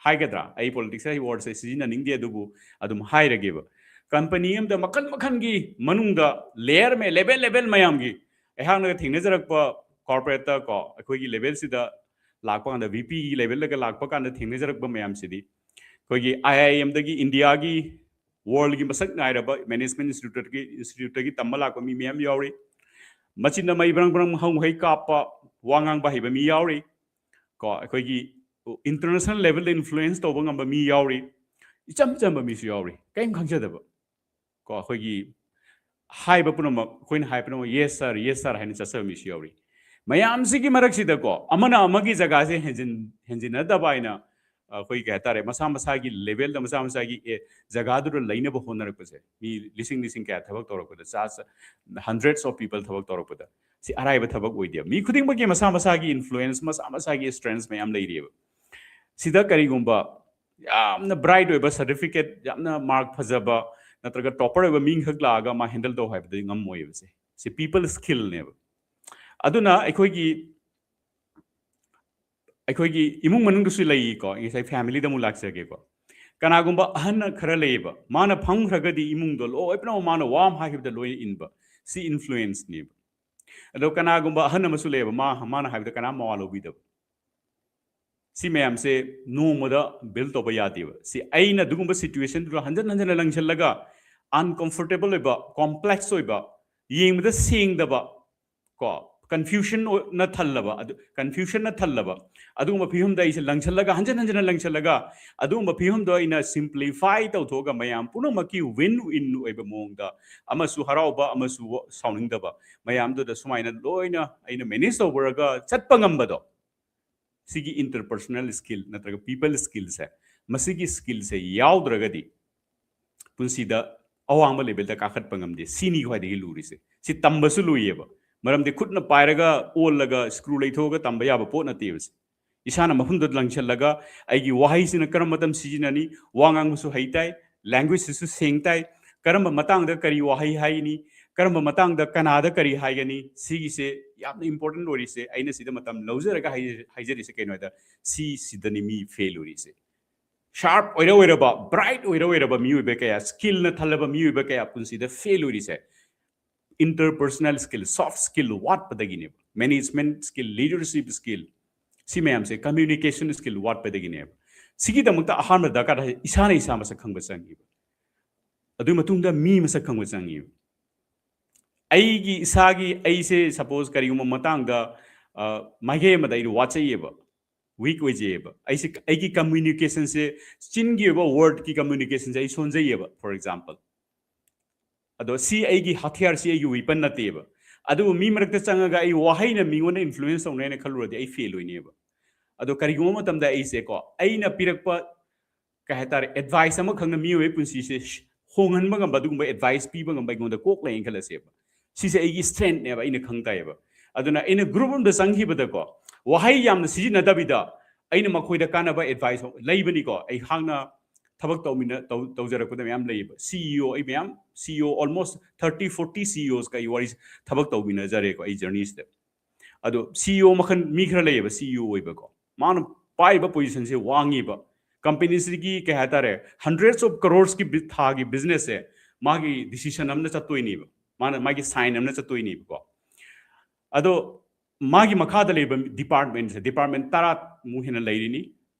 ꯍꯥꯏꯒꯗ꯭ꯔꯥ? ꯑꯩ ꯄꯣꯂꯤꯇꯤꯛꯁ ꯍꯥꯏꯕ ꯋꯥꯔꯗꯁꯦ ꯁꯤꯖꯤꯟꯅꯅꯤꯡꯗꯦ, ꯑꯗꯨꯕꯨ ꯑꯗꯨꯝ ꯍꯥꯏꯔꯒꯦꯕ꯫ ꯀꯝꯄꯅꯤ ꯑꯃꯗ ꯃꯈꯜ ꯃꯈꯜꯒꯤ ꯃꯅꯨꯡꯗ ꯂꯦꯌꯔ ꯃꯦ ꯂꯦꯚꯦꯜ ꯂꯦꯚꯦꯜ ꯃꯌꯥꯝꯒꯤ, ꯑꯩꯍꯥꯛꯅꯒ ꯊꯦꯡꯅꯖꯔꯛꯄ ꯀꯣꯔꯄꯣꯔꯦꯠꯇ ꯀꯣ, ꯑꯩꯈꯣꯏꯒꯤ ꯂꯦꯚꯦꯜꯁꯤꯗ ꯂꯥꯛꯄ ꯀꯥꯟꯗ, ꯚꯤ ꯄꯤꯒꯤ ꯂꯦꯚꯦꯜꯗꯒ ꯂꯥꯛꯄ ꯀꯥꯟꯗ ꯊꯦꯡꯅꯖꯔꯛꯄ ꯃꯌꯥꯝꯁꯤꯗꯤ, ꯑꯩꯈꯣꯏꯒꯤ ꯑꯥꯏ ꯑꯥꯏ ꯑꯦꯝꯗꯒꯤ ꯏꯟꯗꯤꯌꯥꯒꯤ, ꯋꯥꯔꯜꯒꯤ ꯃꯁꯛ ꯅꯥꯏꯔꯕ ꯃꯦꯅꯦꯖꯃꯦꯟ ꯏꯟꯁꯇꯤꯇ꯭ꯌꯨꯠꯀꯤ ꯏꯟꯁꯇꯤꯇ꯭ꯌꯨꯠꯇꯒꯤ ꯇꯝꯕ ꯂꯥꯛꯄ ꯃꯤ ꯃꯌꯥꯝ ꯌꯥꯎꯔꯤ꯫ ꯃꯆꯤꯟꯗ ꯃꯩ ꯕ꯭ꯔꯪ ꯕ꯭ꯔꯪ ꯍꯧ ꯍꯩ ꯀꯥꯞꯄ, ꯋꯥ ꯉꯥꯡꯕ ꯍꯩꯕ ꯃꯤ ꯌꯥꯎꯔꯤ꯫ ꯀꯣ, ꯑꯩꯈꯣꯏꯒꯤ ꯏꯟꯇꯔꯅꯦꯁꯅꯦꯜ ꯂꯦꯚꯦꯜꯗ ꯏꯟꯐ꯭ꯂꯨꯌꯦꯟꯁ ꯇꯧꯕ ꯉꯝꯕ ꯃꯤ ꯌꯥꯎꯔꯤ꯫ ꯏꯆꯝ ꯆꯝꯕ ꯃꯤꯁꯨ ꯌꯥꯎꯔꯤ, ꯀꯔꯤꯝ ꯈꯪꯖꯗꯕ꯫ ꯀꯣ, ꯑꯩꯈꯣꯏꯒꯤ ꯍꯥꯏꯕ ꯄꯨꯝꯅꯃꯛ, ꯑꯩꯈꯣꯏꯅ ꯍꯥꯏ ꯄꯨꯝꯅꯃꯛ "ꯌꯦꯁ ꯁꯥꯔ, ꯌꯦꯁ ꯁꯥꯔ" ꯍꯥꯏꯅ ꯆꯠꯆꯕ ꯃꯤꯁꯨ ꯌꯥꯎꯔꯤ꯫ ꯃꯌꯥꯝꯁꯤꯒꯤ ꯃꯔꯛꯁꯤꯗꯀꯣ, ꯑꯃꯅ ꯑꯃꯒꯤ ꯖꯒꯥꯁꯦ ꯍꯦꯟꯖꯤꯟ-, ꯍꯦꯟꯖꯤꯟꯅꯗꯕ ꯍꯥꯏꯅ, ꯑꯩꯈꯣꯏ ꯀꯩ ꯍꯥꯏꯇꯥꯔꯦ, ꯃꯁꯥ ꯃꯁꯥꯒꯤ ꯂꯦꯚꯦꯜꯗ, ꯃꯁꯥ ꯃꯁꯥꯒꯤ ꯑꯦ, ꯖꯒꯥꯗꯨꯗ ꯂꯩꯅꯕ ꯍꯣꯠꯅꯔꯛꯄꯁꯦ, ꯃꯤ ꯂꯤꯁꯤꯡ ꯂꯤꯁꯤꯡ ꯀꯌꯥ ꯊꯕꯛ ꯇꯧꯔꯛꯄꯗ, ꯆꯥ-, ꯆꯥ-, hundreds of people ꯊꯕꯛ ꯇꯧꯔꯛꯄꯗ, ꯁꯤ ꯑꯔꯥꯏꯕ ꯊꯕꯛ ꯑꯣꯏꯗꯦꯕ꯫ ꯃꯤ ꯈꯨꯗꯤꯡꯃꯛꯀꯤ ꯃꯁꯥ ꯃꯁꯥꯒꯤ ꯏꯟꯐ꯭ꯂꯨꯌꯦꯟꯁ, ꯃꯁꯥ ꯃꯁꯥꯒꯤ ꯁ꯭ꯇꯔꯦꯡꯁ ꯃꯌꯥꯝ ꯂꯩꯔꯤꯑꯕ꯫ ꯁꯤꯗ ꯀꯔꯤꯒꯨꯝꯕ ꯌꯥꯝꯅ ꯕ꯭ꯔꯥꯏꯠ ꯑꯣꯏꯕ, ꯁꯥꯔꯇꯤꯐꯤꯀꯦꯠ ꯌꯥꯝꯅ ꯃꯥꯔꯛ ꯐꯖꯕ, ꯅꯠꯇ꯭ꯔꯒ ꯇꯣꯄꯔ ꯑꯣꯏꯕ ꯃꯤꯈꯛ ꯂꯥꯛꯑꯒ ꯃꯥ ꯍꯦꯟꯗꯜ ꯇꯧ ꯍꯥꯏꯕꯗꯤ ꯉꯝꯃꯣꯏꯕꯁꯦ꯫ ꯁꯤ ꯄꯤꯄꯜ ꯁ꯭ꯀꯤꯜꯅꯦꯕ꯫ ꯑꯗꯨꯅ ꯑꯩꯈꯣꯏꯒꯤ, ꯑꯩꯈꯣꯏꯒꯤ ꯏꯃꯨꯡ ꯃꯅꯨꯡꯗꯁꯨ ꯂꯩꯀꯣ, ꯉꯁꯥꯏ ꯐꯦꯃꯤꯂꯤꯗ ꯑꯃꯨꯛ ꯂꯥꯛꯆꯒꯦꯀꯣ꯫ ꯀꯅꯥꯒꯨꯝꯕ ꯑꯍꯟ ꯈꯔ ꯂꯩꯌꯦꯕ, ꯃꯥꯅ ꯐꯝꯈ꯭ꯔꯒꯗꯤ ꯏꯃꯨꯡꯗꯣ ꯂꯣꯏ ꯄꯨꯝꯅꯃꯛ ꯃꯥꯅ ꯋꯥ ꯑꯃ ꯍꯥꯏꯈꯤꯕꯗ ꯂꯣꯏꯅ ꯏꯟꯕ꯫ ꯁꯤ ꯏꯟꯐ꯭ꯂꯨꯌꯦꯟꯁꯅꯦꯕ꯫ ꯑꯗꯣ ꯀꯅꯥꯒꯨꯝꯕ ꯑꯍꯟ ꯑꯃꯁꯨ ꯂꯩꯌꯦꯕ, ꯃꯥ, ꯃꯥꯅ ꯍꯥꯏꯕꯗ ꯀꯅꯥꯝ ꯃꯋꯥ ꯂꯧꯕꯤꯗꯕ꯫ ꯁꯤ ꯃꯌꯥꯝꯁꯦ ꯅꯣꯡꯃꯗ ꯕꯤꯜ ꯇꯧꯕ ꯌꯥꯗꯦꯕ꯫ ꯁꯤ ꯑꯩꯅ ꯑꯗꯨꯒꯨꯝꯕ ꯁꯤꯆꯨꯋꯦꯁꯟꯗꯨꯗ ꯍꯟꯖꯟ ꯍꯟꯖꯟꯅ ꯂꯪꯁꯤꯜꯂꯒ, ꯑꯟꯀꯝꯐꯣꯔꯇꯦꯕꯜ ꯑꯣꯏꯕ, ꯀꯣꯝꯄ꯭ꯂꯦꯛꯁ ꯑꯣꯏꯕ, ꯌꯦꯡꯕꯗ ꯁꯦꯡꯗꯕ, ꯀꯣ, ꯀꯟꯐ꯭ꯌꯨꯖꯟꯅ ꯊꯜꯂꯕ, ꯑꯗꯨ, ꯀꯟꯐ꯭ꯌꯨꯖꯟꯅ ꯊꯜꯂꯕ ꯑꯗꯨꯒꯨꯝꯕ ꯐꯤꯕꯝꯗ ꯑꯩꯁꯦ ꯂꯪꯁꯤꯜꯂꯒ, ꯍꯟꯖꯟ ꯍꯟꯖꯟꯅ ꯂꯪꯁꯤꯜꯂꯒ, ꯑꯗꯨꯒꯨꯝꯕ ꯐꯤꯕꯝꯗꯣ ꯑꯩꯅ ꯁꯤꯝꯄ꯭ꯂꯤꯐꯥꯏ ꯇꯧꯊꯣꯛꯑꯒ ꯃꯌꯥꯝ ꯄꯨꯝꯅꯃꯛꯀꯤ ꯋꯤꯟ ꯋꯤꯟ ꯑꯣꯏꯕ ꯃꯑꯣꯡꯗ, ꯑꯃꯁꯨ ꯍꯔꯥꯎꯕ, ꯑꯃꯁꯨ ꯁꯥꯎꯅꯤꯡꯗꯕ, ꯃꯌꯥꯝꯗꯨꯗ ꯁꯨꯃꯥꯏꯅ ꯂꯣꯏꯅ ꯑꯩꯅ ꯃꯦꯅꯦꯖ ꯇꯧꯕꯔꯒ ꯆꯠꯄ ꯉꯝꯕꯗꯣ, ꯁꯤꯒꯤ ꯏꯟꯇꯔꯄꯔꯁꯣꯅꯦꯜ ꯁ꯭ꯀꯤꯜ ꯅꯠꯇ꯭ꯔꯒ ꯄꯤꯄꯜ ꯁ꯭ꯀꯤꯜꯁꯦ, ꯃꯁꯤꯒꯤ ꯁ꯭ꯀꯤꯜꯁꯦ ꯌꯥꯎꯗ꯭ꯔꯒꯗꯤ ꯄꯨꯟꯁꯤꯗ ꯑꯋꯥꯡꯕ ꯂꯦꯚꯦꯜꯗ ꯀꯥꯈꯠꯄ ꯉꯝꯗꯦ꯫ ꯁꯤꯅꯤ ꯈ꯭ꯋꯥꯏꯗꯒꯤ ꯂꯨꯔꯤꯁꯦ꯫ ꯁꯤ ꯇꯝꯕꯁꯨ ꯂꯨꯏꯌꯦꯕ꯫ ꯃꯔꯝꯗꯤ ꯈꯨꯠꯅ ꯄꯥꯏꯔꯒ, ꯑꯣꯜꯂꯒ, ꯁ꯭ꯀ꯭ꯔꯨ ꯂꯩꯊꯣꯛꯑꯒ ꯇꯝꯕ ꯌꯥꯕ ꯄꯣꯠ ꯅꯠꯇꯦꯕ ꯁꯤ꯫ ꯏꯁꯥꯅ ꯃꯐꯝꯗꯨꯗ ꯂꯪꯁꯤꯜꯂꯒ, ꯑꯩꯒꯤ ꯋꯥꯍꯩꯁꯤꯅ ꯀꯔꯝꯕ ꯃꯇꯝ ꯁꯤꯖꯤꯟꯅꯅꯤ, ꯋꯥ ꯉꯥꯡꯕꯁꯨ ꯍꯩ ꯇꯥꯏ, ꯂꯦꯡꯒ꯭ꯋꯦꯖꯁꯤꯁꯨ ꯁꯦꯡ ꯇꯥꯏ, ꯀꯔꯝꯕ ꯃꯇꯥꯡꯗ ꯀꯔꯤ ꯋꯥꯍꯩ ꯍꯥꯏꯒꯅꯤ, ꯀꯔꯝꯕ ꯃꯇꯥꯡꯗ ꯀꯅꯥꯗ ꯀꯔꯤ ꯍꯥꯏꯒꯅꯤ, ꯁꯤꯒꯤꯁꯦ ꯌꯥꯝꯅ ꯏꯝꯄꯣꯔꯇꯦꯟ ꯑꯣꯏꯔꯤꯁꯦ꯫ ꯑꯩꯅ ꯁꯤꯗ ꯃꯇꯝ ꯂꯧꯖꯔꯒ ꯍꯥꯏꯖ-, ꯍꯥꯏꯖꯔꯤꯁꯦ ꯀꯩꯅꯣ ꯍꯥꯏꯗ, ꯁꯤꯁꯤꯗꯅꯤ ꯃꯤ ꯐꯦꯜ ꯑꯣꯏꯔꯤꯁꯦ꯫ ꯁꯥꯔꯞ ꯑꯣꯏꯔ ꯑꯣꯏꯔꯕ, ꯕ꯭ꯔꯥꯏꯠ ꯑꯣꯏꯔ ꯑꯣꯏꯔꯕ ꯃꯤꯑꯣꯏꯕ ꯀꯌꯥ, ꯁ꯭ꯀꯤꯜꯅ ꯊꯜꯂꯕ ꯃꯤꯑꯣꯏꯕ ꯀꯌꯥ ꯄꯨꯟꯁꯤꯗ ꯐꯦꯜ ꯑꯣꯏꯔꯤꯁꯦ interpersonal skill, soft skill ꯋꯥꯠꯄꯗꯒꯤꯅꯦꯕ꯫ Management skill, leadership skill, ꯁꯤ ꯃꯌꯥꯝꯁꯦ communication skill ꯋꯥꯠꯄꯗꯒꯤꯅꯦꯕ꯫ ꯁꯤꯒꯤꯗꯃꯛꯇ ꯑꯍꯥꯟꯕ ꯗꯔꯀꯥꯔ ꯇꯥꯏ ꯏꯁꯥꯅ ꯏꯁꯥ ꯃꯁꯛ ꯈꯪꯕ ꯆꯪꯉꯤꯕ꯫ ꯑꯗꯨꯒꯤ ꯃꯇꯨꯡꯗ ꯃꯤ ꯃꯁꯛ ꯈꯪꯕ ꯆꯪꯉꯤꯕ꯫ ꯑꯩꯒꯤ ꯏꯁꯥꯒꯤ, ꯑꯩꯁꯦ suppose ꯀꯔꯤꯒꯨꯝꯕ ꯃꯇꯥꯡꯗ, ꯑ, ꯃꯥꯏꯀꯩ ꯑꯃꯗ ꯑꯩ ꯋꯥꯠꯆꯩꯌꯦꯕ, ꯋꯤꯛ ꯑꯣꯏꯖꯩꯌꯦꯕ꯫ ꯑꯩꯁꯦ, ꯑꯩꯒꯤ communication ꯁꯦ, ꯆꯤꯟꯒꯤ ꯑꯣꯏꯕ ꯋꯥꯔꯗꯀꯤ communication ꯁꯦ ꯑꯩ ꯁꯣꯟꯖꯩꯌꯦꯕ, for example꯫ ꯑꯗꯣ ꯁꯤ ꯑꯩꯒꯤ ꯍꯊꯤꯌꯥꯔ, ꯁꯤ ꯑꯩꯒꯤ weapon ꯅꯠꯇꯦꯕ꯫ ꯑꯗꯨꯕꯨ ꯃꯤ ꯃꯔꯛꯇ ꯆꯪꯉꯒ ꯑꯩ ꯋꯥꯍꯩꯅ ꯃꯤꯉꯣꯟꯗ influence ꯇꯧꯅꯤ ꯍꯥꯏꯅ ꯈꯜꯂꯨꯔꯗꯤ ꯑꯩ ꯐꯦꯜ ꯑꯣꯏꯅꯦꯕ꯫ ꯑꯗꯣ ꯀꯔꯤꯒꯨꯝꯕ ꯃꯇꯝꯗ ꯑꯩꯁꯦꯀꯣ, ꯑꯩꯅ ꯄꯤꯔꯛꯄ, ꯀꯩ ꯍꯥꯏꯇꯥꯔꯦ, advice ꯑꯃꯈꯛꯅ ꯃꯤꯑꯣꯏꯕꯒꯤ ꯄꯨꯟꯁꯤꯁꯦ ꯍꯣꯡꯍꯟꯕ ꯉꯝꯕ, ꯑꯗꯨꯒꯨꯝꯕ advice ꯄꯤꯕ ꯉꯝꯕ ꯑꯩꯉꯣꯟꯗ ꯀꯣꯛ ꯂꯩꯌꯦꯅ ꯈꯜꯂꯁꯦꯕ꯫ ꯁꯤꯁꯦ ꯑꯩꯒꯤ strength ꯅꯦꯕ, ꯑꯩꯅ ꯈꯪ ꯇꯥꯏꯌꯦꯕ꯫ ꯑꯗꯨꯅ ꯑꯩꯅ group ꯑꯃꯗ ꯆꯪꯈꯤꯕꯗꯀꯣ, ꯋꯥꯍꯩ ꯌꯥꯝꯅ ꯁꯤꯖꯤꯟꯅꯗꯕꯤꯗ ꯑꯩꯅ ꯃꯈꯣꯏꯗ ꯀꯥꯟꯅꯕ advice ꯂꯩꯕꯅꯤꯀꯣ꯫ ꯑꯩꯍꯥꯛꯅ ꯊꯕꯛ ꯇꯧꯃꯤꯟꯅ-, ꯇꯧ-, ꯇꯧꯖꯔꯛꯄꯗ ꯃꯌꯥꯝ ꯂꯩꯌꯦꯕ꯫ CEO, ꯑꯩ ꯃꯌꯥꯝ CEO, almost thirty, forty CEOs ꯀ ꯑꯩ ꯋꯥꯔꯤ, ꯊꯕꯛ ꯇꯧꯃꯤꯟꯅꯖꯔꯦꯀꯣ ꯑꯩ journey ꯁꯤꯗ꯫ ꯑꯗꯣ CEO ꯃꯈꯜ ꯃꯤ ꯈꯔ ꯂꯩꯌꯦꯕ, CEO ꯑꯣꯏꯕꯀꯣ꯫ ꯃꯥꯅ ꯄꯥꯏꯔꯤꯕ position ꯁꯦ ꯋꯥꯡꯉꯤꯕ꯫ Company ꯁꯤꯒꯤ, ꯀꯩ ꯍꯥꯏꯇꯥꯔꯦ, hundreds of crores ꯀꯤ ꯕꯤ-, ꯊꯥꯒꯤ business ꯁꯦ ꯃꯥꯒꯤ decision ꯑꯃꯅ ꯆꯠꯇꯣꯏꯅꯦꯕ꯫ ꯃꯥꯅ ꯃꯥꯒꯤ sign ꯑꯃꯅ ꯆꯠꯇꯣꯏꯅꯦꯕꯀꯣ꯫ ꯑꯗꯣ ꯃꯥꯒꯤ ꯃꯈꯥꯗ ꯂꯩꯕ department ꯁꯦ, department ꯇꯔꯥꯃꯨꯛ ꯍꯦꯟꯅ ꯂꯩꯔꯤꯅꯤ꯫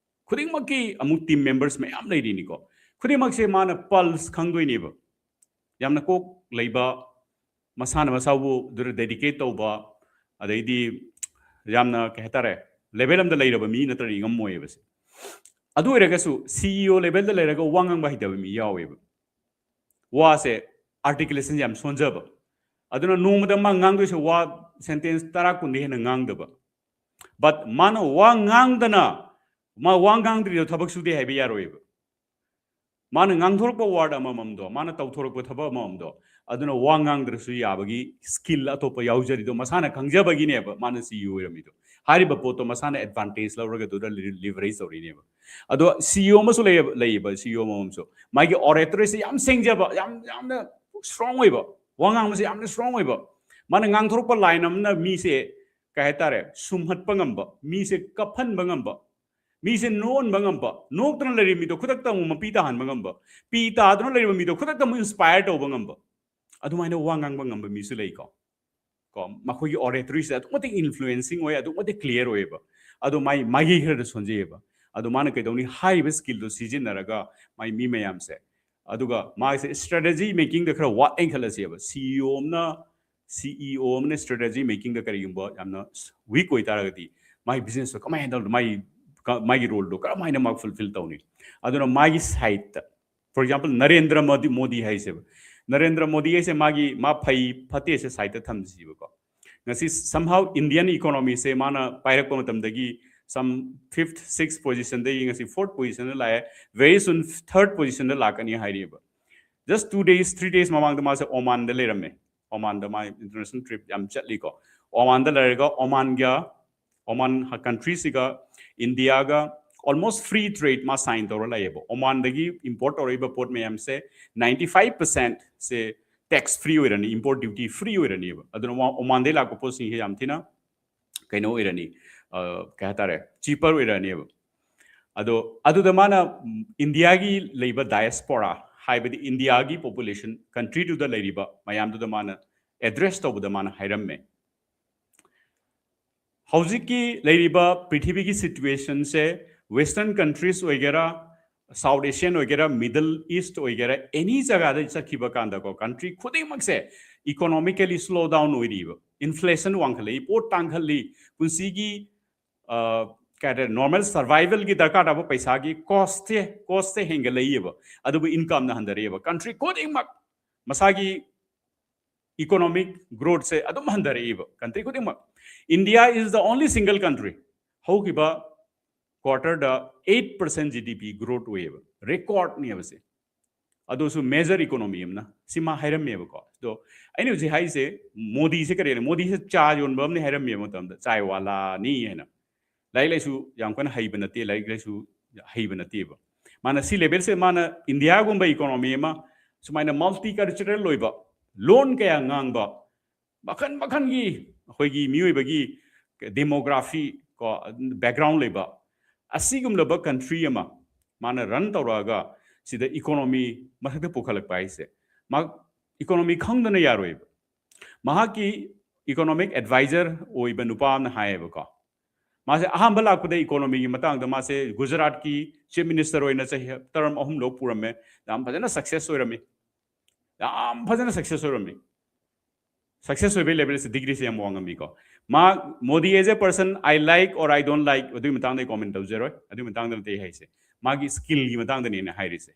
ꯈꯨꯗꯤꯡꯃꯛꯀꯤ ꯑꯃꯨꯛ team members ꯃꯌꯥꯝ ꯂꯩꯔꯤꯅꯤꯀꯣ꯫ ꯈꯨꯗꯤꯡꯃꯛꯁꯦ ꯃꯥꯅ pulse ꯈꯪꯗꯣꯏꯅꯦꯕ꯫ ꯌꯥꯝꯅ ꯀꯣꯛ ꯂꯩꯕ, ꯃꯁꯥꯅ ꯃꯁꯥꯕꯨ ꯑꯗꯨꯗ dedicate ꯇꯧꯕ, ꯑꯗꯩꯗꯤ ꯌꯥꯝꯅ, ꯀꯩ ꯍꯥꯏꯇꯥꯔꯦ, level ꯑꯃꯗ ꯂꯩꯔꯕ ꯃꯤ ꯅꯠꯇ꯭ꯔꯗꯤ ꯉꯝꯃꯣꯏꯌꯦꯕ ꯁꯦ꯫ ꯑꯗꯨ ꯑꯣꯏꯔꯒꯁꯨ CEO level ꯗ ꯂꯩꯔꯒ ꯋꯥ ꯉꯥꯡꯕ ꯍꯩꯇꯕ ꯃꯤ ꯌꯥꯎꯋꯦꯕ꯫ ꯋꯥꯁꯦ articulation ꯁꯦ ꯌꯥꯝ ꯁꯣꯟꯖꯕ꯫ ꯑꯗꯨꯅ ꯅꯣꯡꯃꯗ ꯃꯥ ꯉꯥꯡꯗꯣꯏꯁꯦ ꯋꯥ sentence ꯇꯔꯥ ꯀꯨꯟꯗꯤ ꯍꯦꯟꯅ ꯉꯥꯡꯗꯕ꯫ But ꯃꯥꯅ ꯋꯥ ꯉꯥꯡꯗꯅ, ꯃꯥ ꯋꯥ ꯉꯥꯡꯗ꯭ꯔꯤꯗꯣ ꯊꯕꯛ ꯁꯨꯗꯦ ꯍꯥꯏꯕ ꯌꯥꯔꯣꯏꯕ꯫ ꯃꯥꯅ ꯉꯥꯡꯊꯣꯔꯛꯄ word ꯑꯃꯃꯝꯗꯣ, ꯃꯥꯅ ꯇꯧꯊꯣꯔꯛꯄ ꯊꯕꯛ ꯑꯃꯃꯝꯗꯣ, ꯑꯗꯨꯅ ꯋꯥ ꯉꯥꯡꯗ꯭ꯔꯁꯨ ꯌꯥꯕꯒꯤ skill ꯑꯇꯣꯞꯄ ꯌꯥꯎꯖꯔꯤꯗꯣ ꯃꯁꯥꯅ ꯈꯪꯖꯕꯒꯤꯅꯦꯕ ꯃꯥꯅ CEO ꯑꯣꯏꯔꯝꯃꯤꯗꯣ꯫ ꯍꯥꯏꯔꯤꯕ ꯄꯣꯠꯇꯣ ꯃꯁꯥꯅ advantage ꯂꯧꯔꯒ ꯑꯗꯨꯗ leverage ꯇꯧꯔꯤꯅꯦꯕ꯫ ꯑꯗꯣ CEO ꯑꯃꯁꯨ ꯂꯩꯌꯦꯕ, ꯂꯩꯌꯦꯕ CEO ꯑꯃꯃꯝꯁꯨ꯫ ꯃꯥꯒꯤ oratory ꯁꯦ ꯌꯥꯝ ꯁꯦꯡꯖꯕ, ꯌꯥꯝ, ꯌꯥꯝꯅ strong ꯑꯣꯏꯕ, ꯋꯥ ꯉꯥꯡꯕꯁꯦ ꯌꯥꯝꯅ strong ꯑꯣꯏꯕ꯫ ꯃꯥꯅ ꯉꯥꯡꯊꯣꯔꯛꯄ line ꯑꯃꯅ ꯃꯤꯁꯦ, ꯀꯩ ꯍꯥꯏꯇꯥꯔꯦ, ꯁꯨꯝꯍꯠꯄ ꯉꯝꯕ, ꯃꯤꯁꯦ ꯀꯞꯍꯟꯕ ꯉꯝꯕ, ꯃꯤꯁꯦ ꯅꯣꯛꯍꯟꯕ ꯉꯝꯕ, ꯅꯣꯛꯇꯅ ꯂꯩꯔꯤꯕ ꯃꯤꯗꯣ ꯈꯨꯗꯛꯇ ꯑꯃꯨꯛ ꯃꯄꯤ ꯇꯥꯍꯟꯕ ꯉꯝꯕ, ꯄꯤ ꯇꯥꯗꯨꯅ ꯂꯩꯔꯤꯕ ꯃꯤꯗꯣ ꯈꯨꯗꯛꯇ ꯑꯃꯨꯛ ꯏꯟꯁꯄꯥꯌꯔ ꯇꯧꯕ ꯉꯝꯕ, ꯑꯗꯨꯃꯥꯏꯅ ꯋꯥ ꯉꯥꯡꯕ ꯉꯝꯕ ꯃꯤꯁꯨ ꯂꯩꯀꯣ꯫ ꯀꯣ, ꯃꯈꯣꯏꯒꯤ ꯑꯣꯔꯦꯇꯔꯤꯁꯦ ꯑꯗꯨꯛ ꯃꯇꯤꯛ ꯏꯟꯐ꯭ꯂꯨꯌꯦꯟꯁꯤꯡ ꯑꯣꯏ, ꯑꯗꯨꯛ ꯃꯇꯤꯛ ꯀ꯭ꯂꯤꯌꯥꯔ ꯑꯣꯏꯌꯦꯕ꯫ ꯑꯗꯣ ꯃꯥꯏ ꯃꯥꯏꯀꯩ ꯈꯔꯗ ꯁꯣꯟꯖꯩꯌꯦꯕ꯫ ꯑꯗꯣ ꯃꯥꯅ ꯀꯩꯗꯧꯅꯤ? ꯍꯥꯏꯔꯤꯕ ꯁ꯭ꯀꯤꯜꯗꯣ ꯁꯤꯖꯤꯟꯅꯔꯒ ꯃꯥꯏ ꯃꯤ ꯃꯌꯥꯝꯁꯦ, ꯑꯗꯨꯒ ꯃꯥꯁꯦ ꯁ꯭ꯇ꯭ꯔꯦꯇꯦꯖꯤ ꯃꯦꯀꯤꯡꯗ ꯈꯔ ꯋꯥꯠꯂꯦꯅ ꯈꯜꯂꯁꯦꯕ꯫ ꯁꯤ ꯏ ꯑꯣ ꯑꯃꯅ, ꯁꯤ ꯏ ꯑꯣ ꯑꯃꯅ ꯁ꯭ꯇ꯭ꯔꯦꯇꯦꯖꯤ ꯃꯦꯀꯤꯡꯗ ꯀꯔꯤꯒꯨꯝꯕ ꯌꯥꯝꯅ ꯋꯤꯛ ꯑꯣꯏꯇꯥꯔꯒꯗꯤ, ꯃꯥꯏ ꯕꯤꯖꯤꯅꯦꯁꯇꯣ ꯀꯃꯥꯏꯅ ꯍꯦꯟꯗꯜ, ꯃꯥꯏ, ꯃꯥꯒꯤ ꯔꯣꯜꯗꯣ ꯀꯔꯝ ꯍꯥꯏꯅ ꯃꯥ ꯐꯨꯜꯐꯤꯜ ꯇꯧꯅꯤ? ꯑꯗꯨꯅ ꯃꯥꯒꯤ ꯁꯥꯏꯠꯇ, ꯐꯣꯔ ꯑꯦꯛꯖꯥꯝꯄꯜ, ꯅꯔꯦꯟꯗ꯭ꯔ ꯃꯣꯗꯤ, ꯃꯣꯗꯤ ꯍꯥꯏꯁꯦꯕ, ꯅꯔꯦꯟꯗ꯭ꯔ ꯃꯣꯗꯤ ꯍꯥꯏꯁꯦ ꯃꯥꯒꯤ, ꯃꯥ ꯐꯩ ꯐꯠꯇꯦꯁꯦ ꯁꯥꯏꯠꯇ ꯊꯝꯁꯤꯕꯀꯣ꯫ ꯉꯁꯤ somehow Indian economyꯁꯦ ꯃꯥꯅ ꯄꯥꯏꯔꯛꯄ ꯃꯇꯝꯗꯒꯤ some fifth, sixth positionꯗꯒꯤ ꯉꯁꯤ fourth positionꯗ ꯂꯥꯛꯑꯦ, very soon third positionꯗ ꯂꯥꯛꯀꯅꯤ ꯍꯥꯏꯔꯤꯕ꯫ Just two days, three days ꯃꯃꯥꯡꯗ ꯃꯥꯁꯦ ꯑꯣꯃꯥꯟꯗ ꯂꯩꯔꯝꯃꯦ꯫ ꯑꯣꯃꯥꯟꯗ ꯃꯥ ꯏꯟꯇꯔꯅꯦꯁꯅꯦꯜ ꯇ꯭ꯔꯤꯞ ꯌꯥꯝ ꯆꯠꯂꯤꯀꯣ꯫ ꯑꯣꯃꯥꯟꯗ ꯂꯩꯔꯒ ꯑꯣꯃꯥꯟꯒ, ꯑꯣꯃꯥꯟ ꯀꯟꯇ꯭ꯔꯤꯁꯤꯒ ꯏꯟꯗꯤꯌꯥꯒ almost free trade ꯃꯥ ꯁꯥꯏꯟ ꯇꯧꯔ ꯂꯩꯌꯦꯕ꯫ ꯑꯣꯃꯥꯟꯗꯒꯤ ꯏꯝꯄꯣꯔꯠ ꯇꯧꯔꯛꯏꯕ ꯄꯣꯠ ꯃꯌꯥꯝꯁꯦ ninety five percentꯁꯦ ꯇꯦꯛꯁ ꯐ꯭ꯔꯤ ꯑꯣꯏꯔꯅꯤ, ꯏꯝꯄꯣꯔꯠ ꯗ꯭ꯌꯨꯇꯤ ꯐ꯭ꯔꯤ ꯑꯣꯏꯔꯅꯤꯕ꯫ ꯑꯗꯨꯅ ꯃꯥ ꯑꯣꯃꯥꯟꯗꯩ ꯂꯥꯛꯄ ꯄꯣꯠꯁꯤꯡꯁꯦ ꯌꯥꯝ ꯊꯤꯅ ꯀꯩꯅꯣ ꯑꯣꯏꯔꯅꯤ, ꯑ, ꯀꯩ ꯍꯥꯏꯇꯥꯔꯦ, ꯆꯤꯄꯔ ꯑꯣꯏꯔꯅꯦꯕ꯫ ꯑꯗꯣ ꯑꯗꯨꯗ ꯃꯥꯅ, ꯎꯝ, ꯏꯟꯗꯤꯌꯥꯒꯤ ꯂꯩꯕ ꯗꯥꯏꯁꯄꯣꯔꯥ, ꯍꯥꯏꯕꯗꯤ ꯏꯟꯗꯤꯌꯥꯒꯤ ꯄꯣꯄꯨꯂꯦꯁꯟ, ꯀꯟꯇ꯭ꯔꯤꯗꯨꯗ ꯂꯩꯔꯤꯕ ꯃꯌꯥꯝꯗꯨꯗ ꯃꯥꯅ ꯑꯦꯗ꯭ꯔꯦꯁ ꯇꯧꯕꯗ ꯃꯥꯅ ꯍꯥꯏꯔꯝꯃꯦ, ꯍꯧꯖꯤꯛꯀꯤ ꯂꯩꯔꯤꯕ ꯄ꯭ꯔꯤꯊꯤꯕꯤꯒꯤ ꯁꯤꯆꯨꯋꯦꯁꯟꯁꯦ, ꯋꯦꯁꯇꯔꯟ ꯀꯟꯇ꯭ꯔꯤꯁ ꯑꯣꯏꯒꯦꯔꯥ, ꯁꯥꯎꯠ ꯑꯦꯁꯤꯌꯥꯟ ꯑꯣꯏꯒꯦꯔꯥ, ꯃꯤꯗꯜ ꯏꯁ꯭ꯠ ꯑꯣꯏꯒꯦꯔꯥ, ꯑꯦꯅꯤ ꯖꯒꯥꯗ ꯆꯠꯈꯤꯕ ꯀꯥꯟꯗꯀꯣ, ꯀꯟꯇ꯭ꯔꯤ ꯈꯨꯗꯤꯡꯃꯛꯁꯦ ꯏꯀꯣꯅꯣꯃꯤꯀꯦꯂꯤ ꯁ꯭ꯂꯣ ꯗꯥꯎꯟ ꯑꯣꯏꯔꯤꯕ, ꯏꯟꯐ꯭ꯂꯦꯁꯟ ꯋꯥꯡꯈꯠꯂꯛꯏ, ꯄꯣꯠ ꯇꯥꯡꯈꯠꯂꯤ, ꯄꯨꯟꯁꯤꯒꯤ, ꯑ, ꯀꯩ ꯍꯥꯏꯇꯥꯔꯦ, ꯅꯣꯔꯃꯦꯜ ꯁꯔꯚꯥꯏꯚꯦꯜꯒꯤ ꯗꯔꯀꯥꯔ ꯇꯥꯕ ꯄꯩꯁꯥꯒꯤ ꯀꯣꯁꯁꯦ, ꯀꯣꯁꯁꯦ ꯍꯦꯟꯒꯠꯂꯛꯏꯕ, ꯑꯗꯨꯕꯨ ꯏꯟꯀꯝꯅ ꯍꯟꯊꯔꯛꯏꯕ꯫ ꯀꯟꯇ꯭ꯔꯤ ꯈꯨꯗꯤꯡꯃꯛ ꯃꯁꯥꯒꯤ ꯏꯀꯣꯅꯣꯃꯤꯛ ꯒ꯭ꯔꯣꯠꯁꯦ ꯑꯗꯨꯝ ꯍꯟꯊꯔꯛꯏꯕ, ꯀꯟꯇ꯭ꯔꯤ ꯈꯨꯗꯤꯡꯃꯛ꯫ India is the only single country ꯍꯧꯈꯤꯕ ꯀ꯭ꯋꯥꯔꯇꯔꯗ eight percent G D P growth ꯑꯣꯏꯌꯦꯕ, ꯔꯦꯀꯣꯔꯗꯅꯦꯕ ꯁꯦ꯫ ꯑꯗꯨꯁꯨ ꯃꯦꯖꯔ ꯏꯀꯣꯅꯣꯃꯤ ꯑꯃꯅ꯫ ꯁꯤ ꯃꯥ ꯍꯥꯏꯔꯝꯃꯦꯕꯀꯣ꯫ ꯑꯗꯣ ꯑꯩꯅ ꯍꯧꯖꯤꯛ ꯍꯥꯏꯔꯤꯁꯦ, ꯃꯣꯗꯤꯁꯦ ꯀꯔꯤꯅꯣ? ꯃꯣꯗꯤꯁꯦ ꯆꯥ ꯌꯣꯟꯕ ꯑꯃꯅꯤ ꯍꯥꯏꯔꯝꯃꯦꯕ ꯃꯇꯝꯗ, ꯆꯥꯏ ꯋꯥꯂꯥꯅꯤ ꯍꯥꯏꯅ꯫ ꯂꯥꯏꯔꯤꯛ ꯂꯥꯏꯁꯨ ꯌꯥꯝ ꯀꯟꯅ ꯍꯩꯕ ꯅꯠꯇꯦ, ꯂꯥꯏꯔꯤꯛ ꯂꯥꯏꯁꯨ ꯍꯩꯕ ꯅꯠꯇꯦꯕ꯫ ꯃꯥꯅ ꯁꯤ ꯂꯦꯚꯦꯜꯁꯦ, ꯃꯥꯅ ꯏꯟꯗꯤꯌꯥꯒꯨꯝꯕ ꯏꯀꯣꯅꯣꯃꯤ ꯑꯃ ꯁꯨꯃꯥꯏꯅ ꯃꯜꯇꯤ ꯀꯜꯆꯔꯦꯜ ꯑꯣꯏꯕ, ꯂꯣꯟ ꯀꯌꯥ ꯉꯥꯡꯕ, ꯃꯈꯜ ꯃꯈꯜꯒꯤ ꯑꯩꯈꯣꯏꯒꯤ ꯃꯤꯑꯣꯏꯕꯒꯤ ꯗꯦꯃꯣꯒ꯭ꯔꯥꯐꯤ ꯀꯣ, ꯕꯦꯛꯒ꯭ꯔꯥꯎꯟ ꯂꯩꯕ, ꯑꯁꯤꯒꯨꯝꯂꯕ country ꯑꯃ ꯃꯥꯅ run ꯇꯧꯔꯛꯑꯒ ꯁꯤꯗ economy ꯃꯊꯛꯇ ꯄꯨꯈꯠꯂꯛꯄ ꯍꯥꯏꯁꯦ, ꯃꯥ economy ꯈꯪꯗꯅ ꯌꯥꯔꯣꯏꯕ꯫ ꯃꯍꯥꯛꯀꯤ economic advisor ꯑꯣꯏꯕ ꯅꯨꯄꯥ ꯑꯃꯅ ꯍꯥꯏꯌꯦꯕꯀꯣ, ꯃꯥꯁꯦ ꯑꯍꯥꯟꯕ ꯂꯥꯛꯄꯗ economyꯒꯤ ꯃꯇꯥꯡꯗ ꯃꯥꯁꯦ ꯒꯨꯖꯔꯥꯠꯀꯤ chief minister ꯑꯣꯏꯅ ꯆꯍꯤ term ꯑꯍꯨꯝ ꯂꯧ ꯄꯨꯔꯝꯃꯦ꯫ ꯌꯥꯝ ꯐꯖꯅ success ꯑꯣꯏꯔꯝꯃꯤ, ꯌꯥꯝ ꯐꯖꯅ success ꯑꯣꯏꯔꯝꯃꯤ꯫ Success ꯑꯣꯏꯕꯒꯤ levelꯁꯦ, degreeꯁꯦ ꯌꯥꯝ ꯋꯥꯡꯉꯝꯃꯤꯀꯣ꯫ ꯃꯥ, Modi as a person I like or I don't like ꯑꯗꯨꯒꯤ ꯃꯇꯥꯡꯗ ꯑꯩ comment ꯇꯧꯖꯔꯣꯏ, ꯑꯗꯨꯒꯤ ꯃꯇꯥꯡꯗ ꯅꯠꯇꯦ ꯑꯩ ꯍꯥꯏꯁꯦ, ꯃꯥꯒꯤ skillꯒꯤ ꯃꯇꯥꯡꯗꯅꯦ ꯑꯩꯅ ꯍꯥꯏꯔꯤꯁꯦ꯫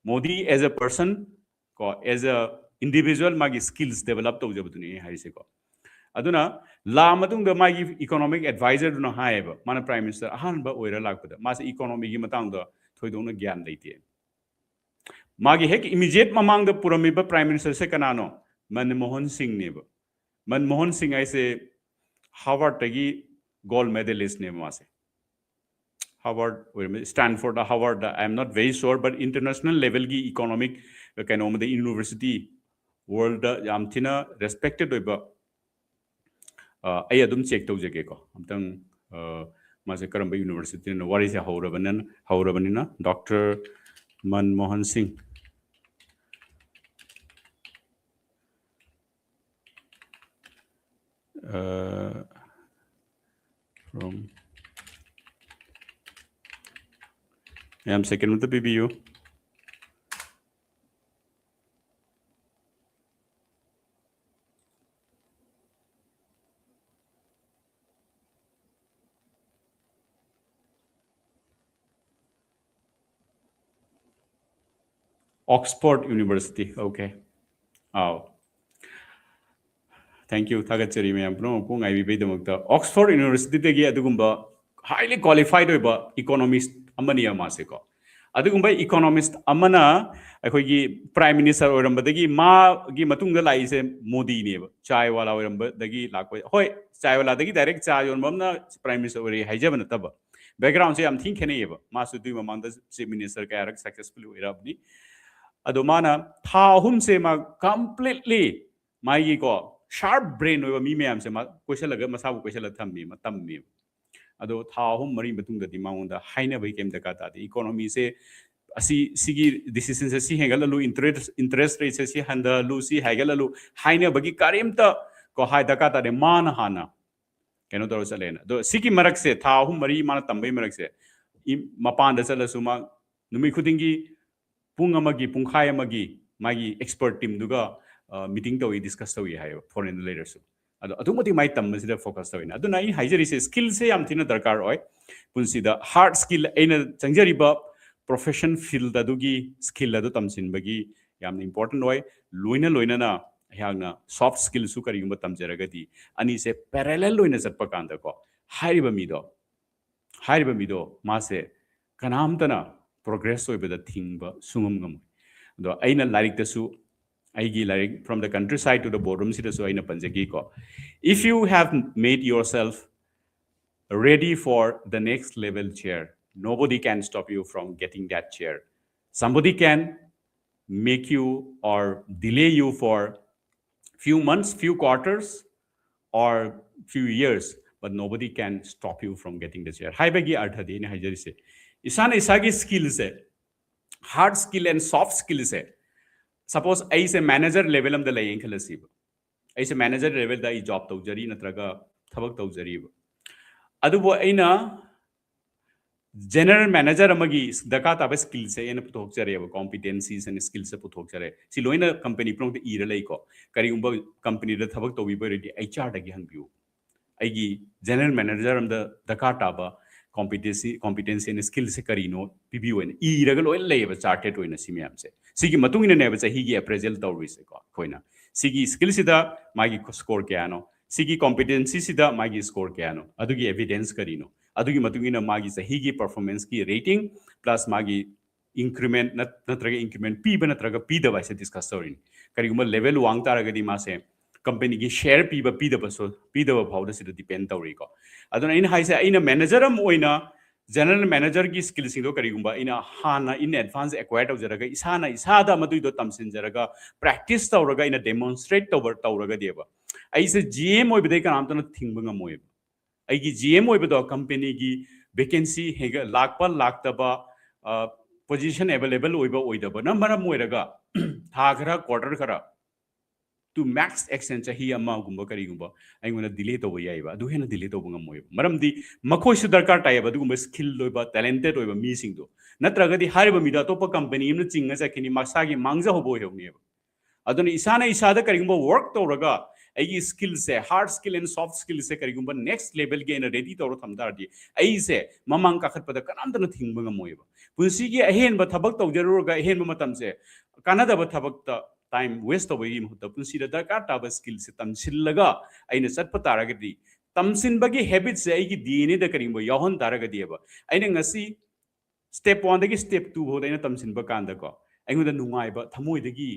Modi as a person ꯀꯣ, as a individual ꯃꯥꯒꯤ skills develop ꯇꯧꯖꯕꯗꯨꯅꯦ ꯑꯩ ꯍꯥꯏꯔꯤꯁꯦꯀꯣ꯫ ꯑꯗꯨꯅ ꯂꯥꯛꯑ ꯃꯇꯨꯡꯗ ꯃꯥꯒꯤ economic advisorꯗꯨꯅ ꯍꯥꯏꯌꯦꯕ, ꯃꯥꯅ prime minister ꯑꯍꯥꯟꯕ ꯑꯣꯏꯔ ꯂꯥꯛꯄꯗ ꯃꯥꯁꯦ economyꯒꯤ ꯃꯇꯥꯡꯗ ꯊꯣꯏꯗꯣꯛꯅ ꯒ꯭ꯌꯥꯟ ꯂꯩꯇꯦ꯫ ꯃꯥꯒꯤ ꯍꯦꯛ immediate ꯃꯃꯥꯡꯗ ꯄꯨꯔꯝꯃꯤꯕ prime ministerꯁꯦ ꯀꯅꯥꯅꯣ? ꯃꯟꯃꯣꯍꯟ ꯁꯤꯡꯅꯦꯕ꯫ ꯃꯟꯃꯣꯍꯟ ꯁꯤꯡ ꯍꯥꯏꯁꯦ Harvardꯇꯒꯤ gold medalistꯅꯦꯕ ꯃꯥꯁꯦ꯫ Harvard ꯑꯣꯏꯔꯝꯃꯤ, Stanfordꯗ, Harvardꯗ, I am not very sure, but international levelꯒꯤ economic ꯀꯩꯅꯣ ꯑꯃꯗ university, worldꯗ ꯌꯥꯝ ꯊꯤꯅ respected ꯑꯣꯏꯕ, ꯑ, ꯑꯩ ꯑꯗꯨꯝ check ꯇꯧꯖꯒꯦꯀꯣ ꯑꯝꯇꯪ꯫ ꯑ, ꯃꯥꯁꯦ ꯀꯔꯝꯕ universityꯅꯣ? ꯋꯥꯔꯤꯁꯦ ꯍꯧꯔꯕꯅꯤꯅ, ꯍꯧꯔꯕꯅꯤꯅ, Doctor ꯃꯟꯃꯣꯍꯟ ꯁꯤꯡ꯫ ꯑ, from, ꯃꯌꯥꯝ second ꯑꯃꯇ ꯄꯤꯕꯤꯌꯨ꯫ Oxford University, okay. ꯑꯥꯎ, thank you, ꯊꯥꯒꯠꯆꯔꯤ ꯃꯌꯥꯝ ꯄꯨꯝꯅꯃꯛꯄꯨ ꯉꯥꯏꯕꯤꯕꯩꯗꯃꯛꯇ꯫ Oxford Universityꯗꯒꯤ ꯑꯗꯨꯒꯨꯝꯕ highly qualified ꯑꯣꯏꯕ economist ꯑꯃꯅꯤ ꯃꯥꯁꯦꯀꯣ꯫ ꯑꯗꯨꯒꯨꯝꯕ economist ꯑꯃꯅ ꯑꯩꯈꯣꯏꯒꯤ prime minister ꯑꯣꯏꯔꯝꯕꯗꯒꯤ ꯃꯥꯒꯤ ꯃꯇꯨꯡꯗ ꯂꯥꯛꯏꯁꯦ ꯃꯣꯗꯤꯅꯦꯕ꯫ ꯆꯥꯏꯋꯥꯂꯥ ꯑꯣꯏꯔꯝꯕꯗꯒꯤ ꯂꯥꯛꯄ, ꯍꯣꯏ, ꯆꯥꯏꯋꯥꯂꯥꯗꯒꯤ direct ꯆꯥ ꯌꯣꯟꯕ ꯑꯃꯅ prime minister ꯑꯣꯏꯔꯦ ꯍꯥꯏꯖꯕ ꯅꯠꯇꯕ, backgroundꯁꯦ ꯌꯥꯝ ꯊꯤꯅ ꯈꯦꯠꯅꯩꯌꯦꯕ꯫ ꯃꯥꯁꯨ ꯑꯗꯨꯒꯤ ꯃꯃꯥꯡꯗ chief minister ꯀꯌꯥꯔꯛ successfully ꯑꯣꯏꯔꯛꯑꯕꯅꯤ꯫ ꯑꯗꯣ ꯃꯥꯅ ꯊꯥ ꯑꯍꯨꯝꯁꯦ ꯃꯥ completely ꯃꯥꯒꯤꯀꯣ sharp brain ꯑꯣꯏꯕ ꯃꯤ ꯃꯌꯥꯝꯁꯦ ꯃꯥ ꯀꯣꯏꯁꯜꯂꯒ ꯃꯁꯥꯕꯨ ꯀꯣꯏꯁꯜꯂꯒ ꯊꯝꯃꯤ, ꯃꯥ ꯇꯝꯃꯤ꯫ ꯑꯗꯣ ꯊꯥ ꯑꯍꯨꯝ ꯃꯔꯤ ꯃꯇꯨꯡꯗꯗꯤ ꯃꯉꯣꯟꯗ ꯍꯥꯏꯅꯕꯒꯤ ꯀꯩꯝ ꯗꯔꯀꯥꯔ ꯇꯥꯗꯦ꯫ ꯏꯀꯣꯅꯣꯃꯤꯁꯦ ꯑꯁꯤ, ꯁꯤꯒꯤ decision ꯁꯦ ꯁꯤ ꯍꯦꯟꯒꯠꯍꯜꯂꯨ, interest, interest rate ꯁꯦ ꯁꯤ ꯍꯟꯊꯍꯜꯂꯨ, ꯁꯤ ꯍꯥꯏꯒꯠꯍꯜꯂꯨ ꯍꯥꯏꯅꯕꯒꯤ ꯀꯔꯤꯝꯇ ꯀꯣ ꯍꯥꯏ ꯗꯔꯀꯥꯔ ꯇꯥꯗꯦ꯫ ꯃꯥꯅ ꯍꯥꯟꯅ ꯀꯩꯅꯣ ꯇꯧꯔ ꯆꯠꯂꯦꯅ꯫ ꯑꯗꯣ ꯁꯤꯒꯤ ꯃꯔꯛꯁꯦ, ꯊꯥ ꯑꯍꯨꯝ ꯃꯔꯤ ꯃꯥꯅ ꯇꯝꯕꯩ ꯃꯔꯛꯁꯦ, ꯏ-, ꯃꯄꯥꯟꯗ ꯆꯠꯂꯁꯨ ꯃꯥ ꯅꯨꯃꯤꯠ ꯈꯨꯗꯤꯡꯒꯤ ꯄꯨꯡ ꯑꯃꯒꯤ, ꯄꯨꯡꯈꯥꯏ ꯑꯃꯒꯤ ꯃꯥꯒꯤ expert team ꯗꯨꯒ, ꯑ, meeting ꯇꯧꯏ, discuss ꯇꯧꯏ ꯍꯥꯏꯌꯦꯕ, foreign ꯗ ꯂꯩꯔꯁꯨ꯫ ꯑꯗꯣ ꯑꯗꯨꯛ ꯃꯇꯤꯛ ꯃꯥꯏ ꯇꯝꯕꯁꯤꯗ focus ꯇꯧꯋꯤꯅꯦ꯫ ꯑꯗꯨꯅ ꯑꯩ ꯍꯥꯏꯖꯔꯤꯁꯦ, skill ꯁꯦ ꯌꯥꯝ ꯊꯤꯅ ꯗꯔꯀꯥꯔ ꯑꯣꯏ ꯄꯨꯟꯁꯤꯗ꯫ Hard skill, ꯑꯩꯅ ꯆꯪꯖꯔꯤꯕ profession field ꯑꯗꯨꯒꯤ skill ꯑꯗꯨ ꯇꯝꯁꯤꯟꯕꯒꯤ ꯌꯥꯝꯅ important ꯑꯣꯏ꯫ ꯂꯣꯏꯅ ꯂꯣꯏꯅꯅ ꯑꯩꯍꯥꯛꯅ soft skill ꯁꯨ ꯀꯔꯤꯒꯨꯝꯕ ꯇꯝꯖꯔꯒꯗꯤ, ꯑꯅꯤꯁꯦ parallel ꯑꯣꯏꯅ ꯆꯠꯄ ꯀꯥꯟꯗꯀꯣ, ꯍꯥꯏꯔꯤꯕ ꯃꯤꯗꯣ, ꯍꯥꯏꯔꯤꯕ ꯃꯤꯗꯣ ꯃꯥꯁꯦ ꯀꯅꯥꯝꯇꯅ progress ꯑꯣꯏꯕꯗ ꯊꯤꯡꯕ ꯁꯨꯡꯉꯝ ꯉꯝꯃꯣꯏ꯫ ꯑꯗꯣ ꯑꯩꯅ ꯂꯥꯏꯔꯤꯛꯇꯁꯨ, ꯑꯩꯒꯤ ꯂꯥꯏꯔꯤꯛ From the Countryside to the Boardroom ꯁꯤꯗꯁꯨ ꯑꯩꯅ ꯄꯟꯖꯈꯤꯀꯣ, "If you have made yourself ready for the next level chair, nobody can stop you from getting that chair. Somebody can make you or delay you for few months, few quarters, or few years, but nobody can stop you from getting the chair." ꯍꯥꯏꯕꯒꯤ ꯑꯔꯊꯗꯤ ꯑꯩꯅ ꯍꯥꯏꯖꯔꯤꯁꯦ, ꯏꯁꯥꯅ ꯏꯁꯥꯒꯤ skill say, hard skill and soft skill say, suppose ꯑꯩꯁꯦ manager level ꯑꯃꯗ ꯂꯩꯌꯦꯅ ꯈꯜꯂꯁꯤꯕ, ꯑꯩꯁꯦ manager level ꯗ ꯑꯩ job ꯇꯧꯖꯔꯤ ꯅꯠꯇ꯭ꯔꯒ ꯊꯕꯛ ꯇꯧꯖꯔꯤꯕ, ꯑꯗꯨꯕꯨ ꯑꯩꯅ general manager ꯑꯃꯒꯤ ꯗꯔꯀꯥꯔ ꯇꯥꯕ skill ꯁꯦ ꯑꯩꯅ ꯄꯨꯊꯣꯛꯆꯔꯦꯕ, competencies and skill ꯁꯦ ꯄꯨꯊꯣꯛꯆꯔꯦ꯫ ꯁꯤ ꯂꯣꯏꯅ company ꯄꯨꯝꯅꯃꯛꯇ ꯏꯔ ꯂꯩꯀꯣ꯫ ꯀꯔꯤꯒꯨꯝꯕ company ꯗ ꯊꯕꯛ ꯇꯧꯕꯤꯕ ꯑꯣꯏꯔꯗꯤ H R ꯗꯒꯤ ꯍꯪꯕꯤꯌꯨ, "ꯑꯩꯒꯤ general manager ꯑꯃꯗ ꯗꯔꯀꯥꯔ ꯇꯥꯕ competency, competency and skill ꯁꯦ ꯀꯔꯤꯅꯣ ꯄꯤꯕꯤꯌꯨ" ꯍꯥꯏꯅ ꯏꯔꯒ ꯂꯣꯏꯅ ꯂꯩꯌꯦꯕ, charted ꯑꯣꯏꯅ ꯁꯤ ꯃꯌꯥꯝꯁꯦ꯫ ꯁꯤꯒꯤ ꯃꯇꯨꯡ ꯏꯟꯅꯅꯦꯕ ꯆꯍꯤꯒꯤ appraisal ꯇꯧꯔꯤꯁꯦꯀꯣ ꯑꯩꯈꯣꯏꯅ꯫ ꯁꯤꯒꯤ skill ꯁꯤꯗ ꯃꯥꯒꯤ score ꯀꯌꯥꯅꯣ, ꯁꯤꯒꯤ competency ꯁꯤꯗ ꯃꯥꯒꯤ score ꯀꯌꯥꯅꯣ, ꯑꯗꯨꯒꯤ evidence ꯀꯔꯤꯅꯣ, ꯑꯗꯨꯒꯤ ꯃꯇꯨꯡ ꯏꯟꯅ ꯃꯥꯒꯤ ꯆꯍꯤꯒꯤ performance ꯀꯤ rating plus ꯃꯥꯒꯤ increment ꯅꯠ-, ꯅꯠꯇ꯭ꯔꯒ increment ꯄꯤꯕ ꯅꯠꯇ꯭ꯔꯒ ꯄꯤꯗꯕ ꯍꯥꯏꯁꯦ discuss ꯇꯧꯔꯤꯅꯤ꯫ ꯀꯔꯤꯒꯨꯝꯕ level ꯋꯥꯡ ꯇꯥꯔꯒꯗꯤ ꯃꯥꯁꯦ company ꯒꯤ share ꯄꯤꯕ ꯄꯤꯗꯕꯁꯨ, ꯄꯤꯗꯕ ꯐꯥꯎꯗ ꯁꯤꯗ depend ꯇꯧꯔꯤꯀꯣ꯫ ꯑꯗꯨꯅ ꯑꯩꯅ ꯍꯥꯏꯁꯦ, ꯑꯩꯅ manager ꯑꯃ ꯑꯣꯏꯅ general manager ꯒꯤ skill ꯁꯤꯡꯗꯣ ꯀꯔꯤꯒꯨꯝꯕ ꯑꯩꯅ ꯍꯥꯟꯅ in advance acquire ꯇꯧꯖꯔꯒ, ꯏꯁꯥꯅ ꯏꯁꯥꯗ ꯃꯗꯨꯏꯗꯣ ꯇꯝꯁꯤꯟꯖꯔꯒ, practice ꯇꯧꯔꯒ, ꯑꯩꯅ demonstrate ꯇꯧꯕ, ꯇꯧꯔꯒꯗꯤꯕ, ꯑꯩꯁꯦ G M ꯑꯣꯏꯕꯗꯩ ꯀꯅꯥꯝꯇꯅ ꯊꯤꯡꯕ ꯉꯝꯃꯣꯏꯕ꯫ ꯑꯩꯒꯤ ꯖꯤ ꯑꯦꯝ ꯑꯣꯏꯕꯗꯣ, ꯀꯝꯄꯦꯅꯤꯒꯤ ꯚꯦꯀꯦꯟꯁꯤ ꯍꯦꯟꯒꯠ ꯂꯥꯛꯄ ꯂꯥꯛꯇꯕ, ꯄꯣꯖꯤꯁꯟ ꯑꯦꯚꯦꯂꯦꯕꯜ ꯑꯣꯏꯕ ꯑꯣꯏꯗꯕꯅ ꯃꯔꯝ ꯑꯣꯏꯔꯒ ꯊꯥ ꯈꯔ, ꯀ꯭ꯋꯥꯔꯇꯔ ꯈꯔ, to max extent ꯆꯍꯤ ꯑꯃꯒꯨꯝꯕ ꯀꯔꯤꯒꯨꯝꯕ ꯑꯩꯉꯣꯟꯗ ꯗꯤꯂꯦ ꯇꯧꯕ ꯌꯥꯏꯑꯕ꯫ ꯑꯗꯨ ꯍꯦꯟꯅ ꯗꯤꯂꯦ ꯇꯧꯕ ꯉꯝꯃꯣꯏꯕ, ꯃꯔꯝꯗꯤ ꯃꯈꯣꯏꯁꯨ ꯗꯔꯀꯥꯔ ꯇꯥꯏꯌꯦꯕ ꯑꯗꯨꯒꯨꯝꯕ ꯁ꯭ꯀꯤꯜ ꯑꯣꯏꯕ, ꯇꯦꯂꯦꯟꯇꯦꯠ ꯑꯣꯏꯕ ꯃꯤꯁꯤꯡꯗꯣ꯫ ꯅꯠꯇ꯭ꯔꯒꯗꯤ ꯍꯥꯏꯔꯤꯕ ꯃꯤꯗꯣ ꯑꯇꯣꯞꯄ ꯀꯝꯄꯅꯤ ꯑꯃꯅ ꯆꯤꯡꯉ ꯆꯠꯈꯤꯅꯤ, ꯃꯁꯥꯒꯤ ꯃꯥꯡꯖꯍꯧꯕ ꯑꯣꯏꯍꯧꯅꯦꯕ꯫ ꯑꯗꯨꯅ ꯏꯁꯥꯅ ꯏꯁꯥꯗ ꯀꯔꯤꯒꯨꯝꯕ ꯋꯥꯔꯛ ꯇꯧꯔꯒ ꯑꯩꯒꯤ ꯁ꯭ꯀꯤꯜꯁꯦ, ꯍꯥꯔꯗ ꯁ꯭ꯀꯤꯜ ꯑꯦꯟ ꯁꯣꯐ ꯁ꯭ꯀꯤꯜꯁꯦ ꯀꯔꯤꯒꯨꯝꯕ ꯅꯦꯛꯁ ꯂꯦꯚꯦꯜꯒꯤ ꯑꯩꯅ ꯔꯦꯗꯤ ꯇꯧꯔ ꯊꯝ ꯇꯥꯔꯗꯤ, ꯑꯩꯁꯦ ꯃꯃꯥꯡ ꯀꯥꯈꯠꯄꯗ ꯀꯅꯥꯝꯇꯅ ꯊꯤꯡꯕ ꯉꯝꯃꯣꯏꯕ꯫ ꯄꯨꯟꯁꯤꯒꯤ ꯑꯍꯦꯟꯕ ꯊꯕꯛ ꯇꯧꯖꯔꯨꯔꯒ ꯑꯍꯦꯟꯕ ꯃꯇꯝꯁꯦ ꯀꯥꯟꯅꯗꯕ ꯊꯕꯛꯇ ꯇꯥꯏꯝ ꯋꯦꯁ ꯇꯧꯕꯒꯤ ꯃꯍꯨꯠꯇ ꯄꯨꯟꯁꯤꯗ ꯗꯔꯀꯥꯔ ꯇꯥꯕ ꯁ꯭ꯀꯤꯜꯁꯦ ꯇꯝꯁꯤꯜꯂꯒ ꯑꯩꯅ ꯆꯠꯄ ꯇꯥꯔꯒꯗꯤ, ꯇꯝꯁꯤꯟꯕꯒꯤ ꯍꯦꯕꯤꯠꯁꯦ ꯑꯩꯒꯤ ꯗꯤ ꯑꯦꯟ ꯑꯦꯗ ꯀꯔꯤꯒꯨꯝꯕ ꯌꯥꯎꯍꯟ ꯇꯥꯔꯒꯗꯤꯕ, ꯑꯩꯅ ꯉꯁꯤ ꯁ꯭ꯇꯦꯞ ꯋꯥꯟꯗꯒꯤ ꯁ꯭ꯇꯦꯞ ꯇꯨ ꯐꯥꯎꯗ ꯑꯩꯅ ꯇꯝꯁꯤꯟꯕ ꯀꯥꯟꯗꯀꯣ, ꯑꯩꯉꯣꯟꯗ ꯅꯨꯡꯉꯥꯏꯕ, ꯊꯃꯣꯏꯗꯒꯤ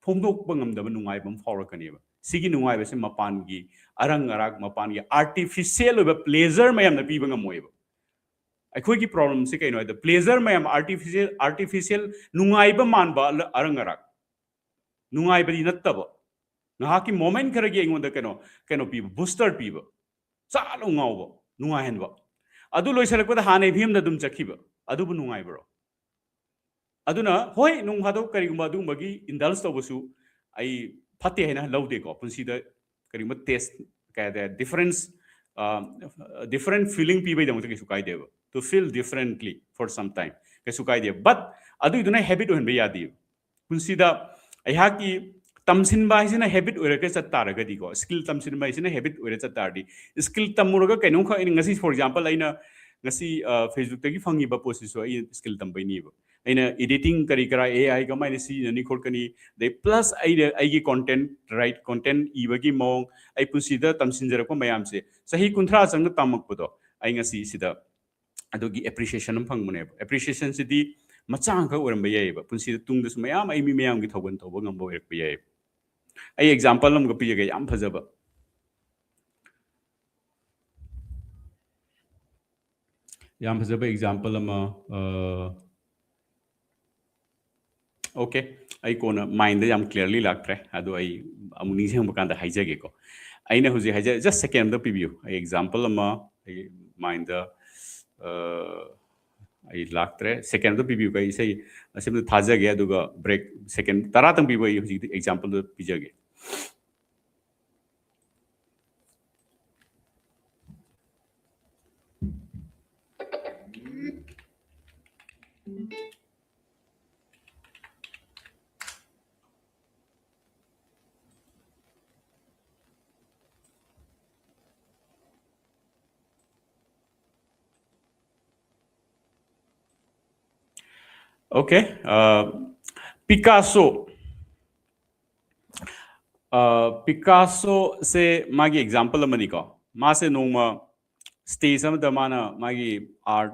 ꯐꯣꯡꯗꯣꯛꯄ ꯉꯝꯗꯕ ꯅꯨꯡꯉꯥꯏꯕ ꯑꯃ ꯐꯥꯎꯔꯛꯀꯅꯦꯕ꯫ ꯁꯤꯒꯤ ꯅꯨꯡꯉꯥꯏꯕꯁꯦ ꯃꯄꯥꯟꯒꯤ ꯑꯔꯪ ꯑꯔꯥꯛ, ꯃꯄꯥꯟꯒꯤ ꯑꯥꯔꯇꯤꯐꯤꯁꯤꯌꯦꯜ ꯑꯣꯏꯕ ꯄ꯭ꯂꯦꯖꯔ ꯃꯌꯥꯝꯅ ꯄꯤꯕ ꯉꯝꯃꯣꯏꯕ꯫ ꯑꯩꯈꯣꯏꯒꯤ ꯄ꯭ꯔꯣꯕ꯭ꯂꯦꯝꯁꯦ ꯀꯩꯅꯣ ꯍꯥꯏꯗ, ꯄ꯭ꯂꯦꯖꯔ ꯃꯌꯥꯝ, ꯑꯥꯔꯇꯤꯐꯤꯁꯤꯌꯦꯜ, ꯑꯥꯔꯇꯤꯐꯤꯁꯤꯌꯦꯜ ꯅꯨꯡꯉꯥꯏꯕ ꯃꯥꯟꯕ ꯑꯔꯪ ꯑꯔꯥꯛ, ꯅꯨꯡꯉꯥꯏꯕꯗꯤ ꯅꯠꯇꯕ, ꯉꯥꯏꯍꯥꯛꯀꯤ ꯃꯣꯃꯦꯟ ꯈꯔꯒꯤ ꯑꯩꯉꯣꯟꯗ ꯀꯩꯅꯣ, ꯀꯩꯅꯣ ꯄꯤꯕ, ꯕꯨꯁꯇꯔ ꯄꯤꯕ, ꯆꯥ ꯂꯥꯎ ꯉꯥꯎꯕ, ꯅꯨꯡꯉꯥꯏꯍꯟꯕ, ꯑꯗꯨ ꯂꯣꯏꯁꯤꯜꯂꯛꯄꯗ ꯍꯥꯟꯅꯒꯤ ꯐꯤꯕꯝꯗ ꯑꯗꯨꯝ ꯆꯠꯈꯤꯕ, ꯑꯗꯨꯕꯨ ꯅꯨꯡꯉꯥꯏꯕ꯭ꯔꯣ? ꯑꯗꯨꯅ ꯍꯣꯏ, ꯅꯣꯡ ꯐꯥꯗꯣꯛ ꯀꯔꯤꯒꯨꯝꯕ ꯑꯗꯨꯒꯨꯝꯕꯒꯤ ꯏꯟꯗꯜꯖ ꯇꯧꯕꯁꯨ ꯑꯩ ꯐꯠꯇꯦ ꯍꯥꯏꯅ ꯂꯧꯗꯦꯀꯣ꯫ ꯄꯨꯟꯁꯤꯗ ꯀꯔꯤꯒꯨꯝꯕ ꯇꯦꯁ, ꯀꯩ ꯍꯥꯏꯇꯥꯔꯦ, ꯗꯤꯐꯔꯦꯟꯁ, ꯗꯤꯐꯔꯦꯟ ꯐꯤꯂꯤꯡ ꯄꯤꯕꯩꯗꯃꯛꯇ ꯀꯩꯁꯨ ꯀꯥꯏꯗꯦꯕ, to feel differently for some time, ꯀꯩꯁꯨ ꯀꯥꯏꯗꯦ꯫ ꯕꯠ ꯑꯗꯨꯏꯗꯨꯅ ꯍꯦꯕꯤꯠ ꯑꯣꯏꯍꯟꯕ ꯌꯥꯗꯦꯕ꯫ ꯄꯨꯟꯁꯤꯗ ꯑꯩꯍꯥꯛꯀꯤ ꯇꯝꯁꯤꯟꯕ ꯍꯥꯏꯁꯤꯅ ꯍꯦꯕꯤꯠ ꯑꯣꯏꯔꯒ ꯆꯠ ꯇꯥꯔꯒꯗꯤꯀꯣ, ꯁ꯭ꯀꯤꯜ ꯇꯝꯁꯤꯟꯕ ꯍꯥꯏꯁꯤꯅ ꯍꯦꯕꯤꯠ ꯑꯣꯏꯔ ꯆꯠ ꯇꯥꯔꯗꯤ, ꯁ꯭ꯀꯤꯜ ꯇꯝꯃꯨꯔꯒ ꯀꯩꯅꯣꯝꯈꯛ, ꯑꯩꯅ ꯉꯁꯤ, ꯐꯣꯔ ꯑꯦꯛꯖꯥꯝꯄꯜ, ꯑꯩꯅ ꯉꯁꯤ ꯐꯦꯁꯕꯨꯛꯇꯒꯤ ꯐꯪꯉꯤꯕ ꯄꯣꯠꯁꯤꯁꯨ ꯑꯩ ꯁ꯭ꯀꯤꯜ ꯇꯝꯕꯩꯅꯦꯕ꯫ ꯑꯩꯅ ꯏꯗꯤꯇꯤꯡ ꯀꯔꯤ ꯀꯔꯥ, ꯑꯦ ꯑꯥꯏ ꯀꯃꯥꯏꯅ ꯁꯤꯖꯤꯟꯅꯅꯤ ꯈꯣꯠꯀꯅꯤ, ꯑꯗꯩ ꯄ꯭ꯂꯁ ꯑꯩꯅ ꯑꯩꯒꯤ ꯀꯣꯟꯇꯦꯟ, ꯔꯥꯏꯠ, ꯀꯣꯟꯇꯦꯟ ꯏꯕꯒꯤ ꯃꯑꯣꯡ, ꯑꯩ ꯄꯨꯟꯁꯤꯗ ꯇꯝꯁꯤꯟꯖꯔꯛꯄ ꯃꯌꯥꯝꯁꯦ, ꯆꯍꯤ ꯀꯨꯟꯊ꯭ꯔꯥ ꯆꯪꯅ ꯇꯝꯃꯛꯄꯗꯣ ꯑꯩ ꯉꯁꯤ ꯁꯤꯗ ꯑꯗꯨꯒꯤ ꯑꯦꯄ꯭ꯔꯤꯁꯤꯌꯦꯁꯟ ꯑꯃ ꯐꯪꯕꯅꯦꯕ꯫ ꯑꯦꯄ꯭ꯔꯤꯁꯤꯌꯦꯁꯟꯁꯤꯗꯤ ꯃꯆꯥ ꯑꯃꯈꯛ ꯑꯣꯏꯔꯝꯕ ꯌꯥꯏꯑꯕ, ꯄꯨꯟꯁꯤꯗ ꯇꯨꯡꯗꯁꯨ ꯃꯌꯥꯝ ꯑꯩ ꯃꯤ ꯃꯌꯥꯝꯒꯤ ꯊꯧꯒꯜ ꯇꯧꯕ ꯉꯝꯕ ꯑꯣꯏꯔꯛꯄ ꯌꯥꯏꯑꯕ꯫ ꯑꯩ ꯑꯦꯛꯖꯥꯝꯄꯜ ꯑꯃꯒ ꯄꯤꯖꯒꯦ, ꯌꯥꯝ ꯐꯖꯕ, ꯌꯥꯝ ꯐꯖꯕ ꯑꯦꯛꯖꯥꯝꯄꯜ ꯑꯃ꯫ ꯑ, Okay, ꯑꯩ ꯀꯣꯟꯅ mindꯗ ꯌꯥꯝ clearly ꯂꯥꯛꯇ꯭ꯔꯦ, ꯑꯗꯣ ꯑꯩ ꯑꯃꯨꯛ ꯅꯤꯡꯁꯤꯡꯕ ꯀꯥꯟꯗ ꯍꯥꯏꯖꯒꯦꯀꯣ꯫ ꯑꯩꯅ ꯍꯧꯖꯤꯛ ꯍꯥꯏꯖ just second ꯑꯝꯇ ꯄꯤꯕꯤꯌꯨ꯫ ꯑꯩ example ꯑꯃ ꯑꯩ mindꯗ, ꯑ, ꯑꯩ ꯂꯥꯛꯇ꯭ꯔꯦ꯫ Second ꯑꯝꯇ ꯄꯤꯕꯤꯌꯨ꯫ ꯑꯩ ꯏꯁꯩ ꯑꯁꯤꯝꯇ ꯊꯥꯖꯒꯦ, ꯑꯗꯨꯒ break second ꯇꯔꯥꯇꯪ ꯄꯤꯕ, ꯑꯩ ꯍꯧꯖꯤꯛꯇꯤ exampleꯗ ꯄꯤꯖꯒꯦ꯫ Okay, uh, Picasso. Uh, Picasso ꯁꯦ ꯃꯥꯒꯤ example ꯑꯃꯅꯤꯀꯣ꯫ ꯃꯥꯁꯦ ꯅꯣꯡꯃ stage ꯑꯃꯗ ꯃꯥꯅ ꯃꯥꯒꯤ art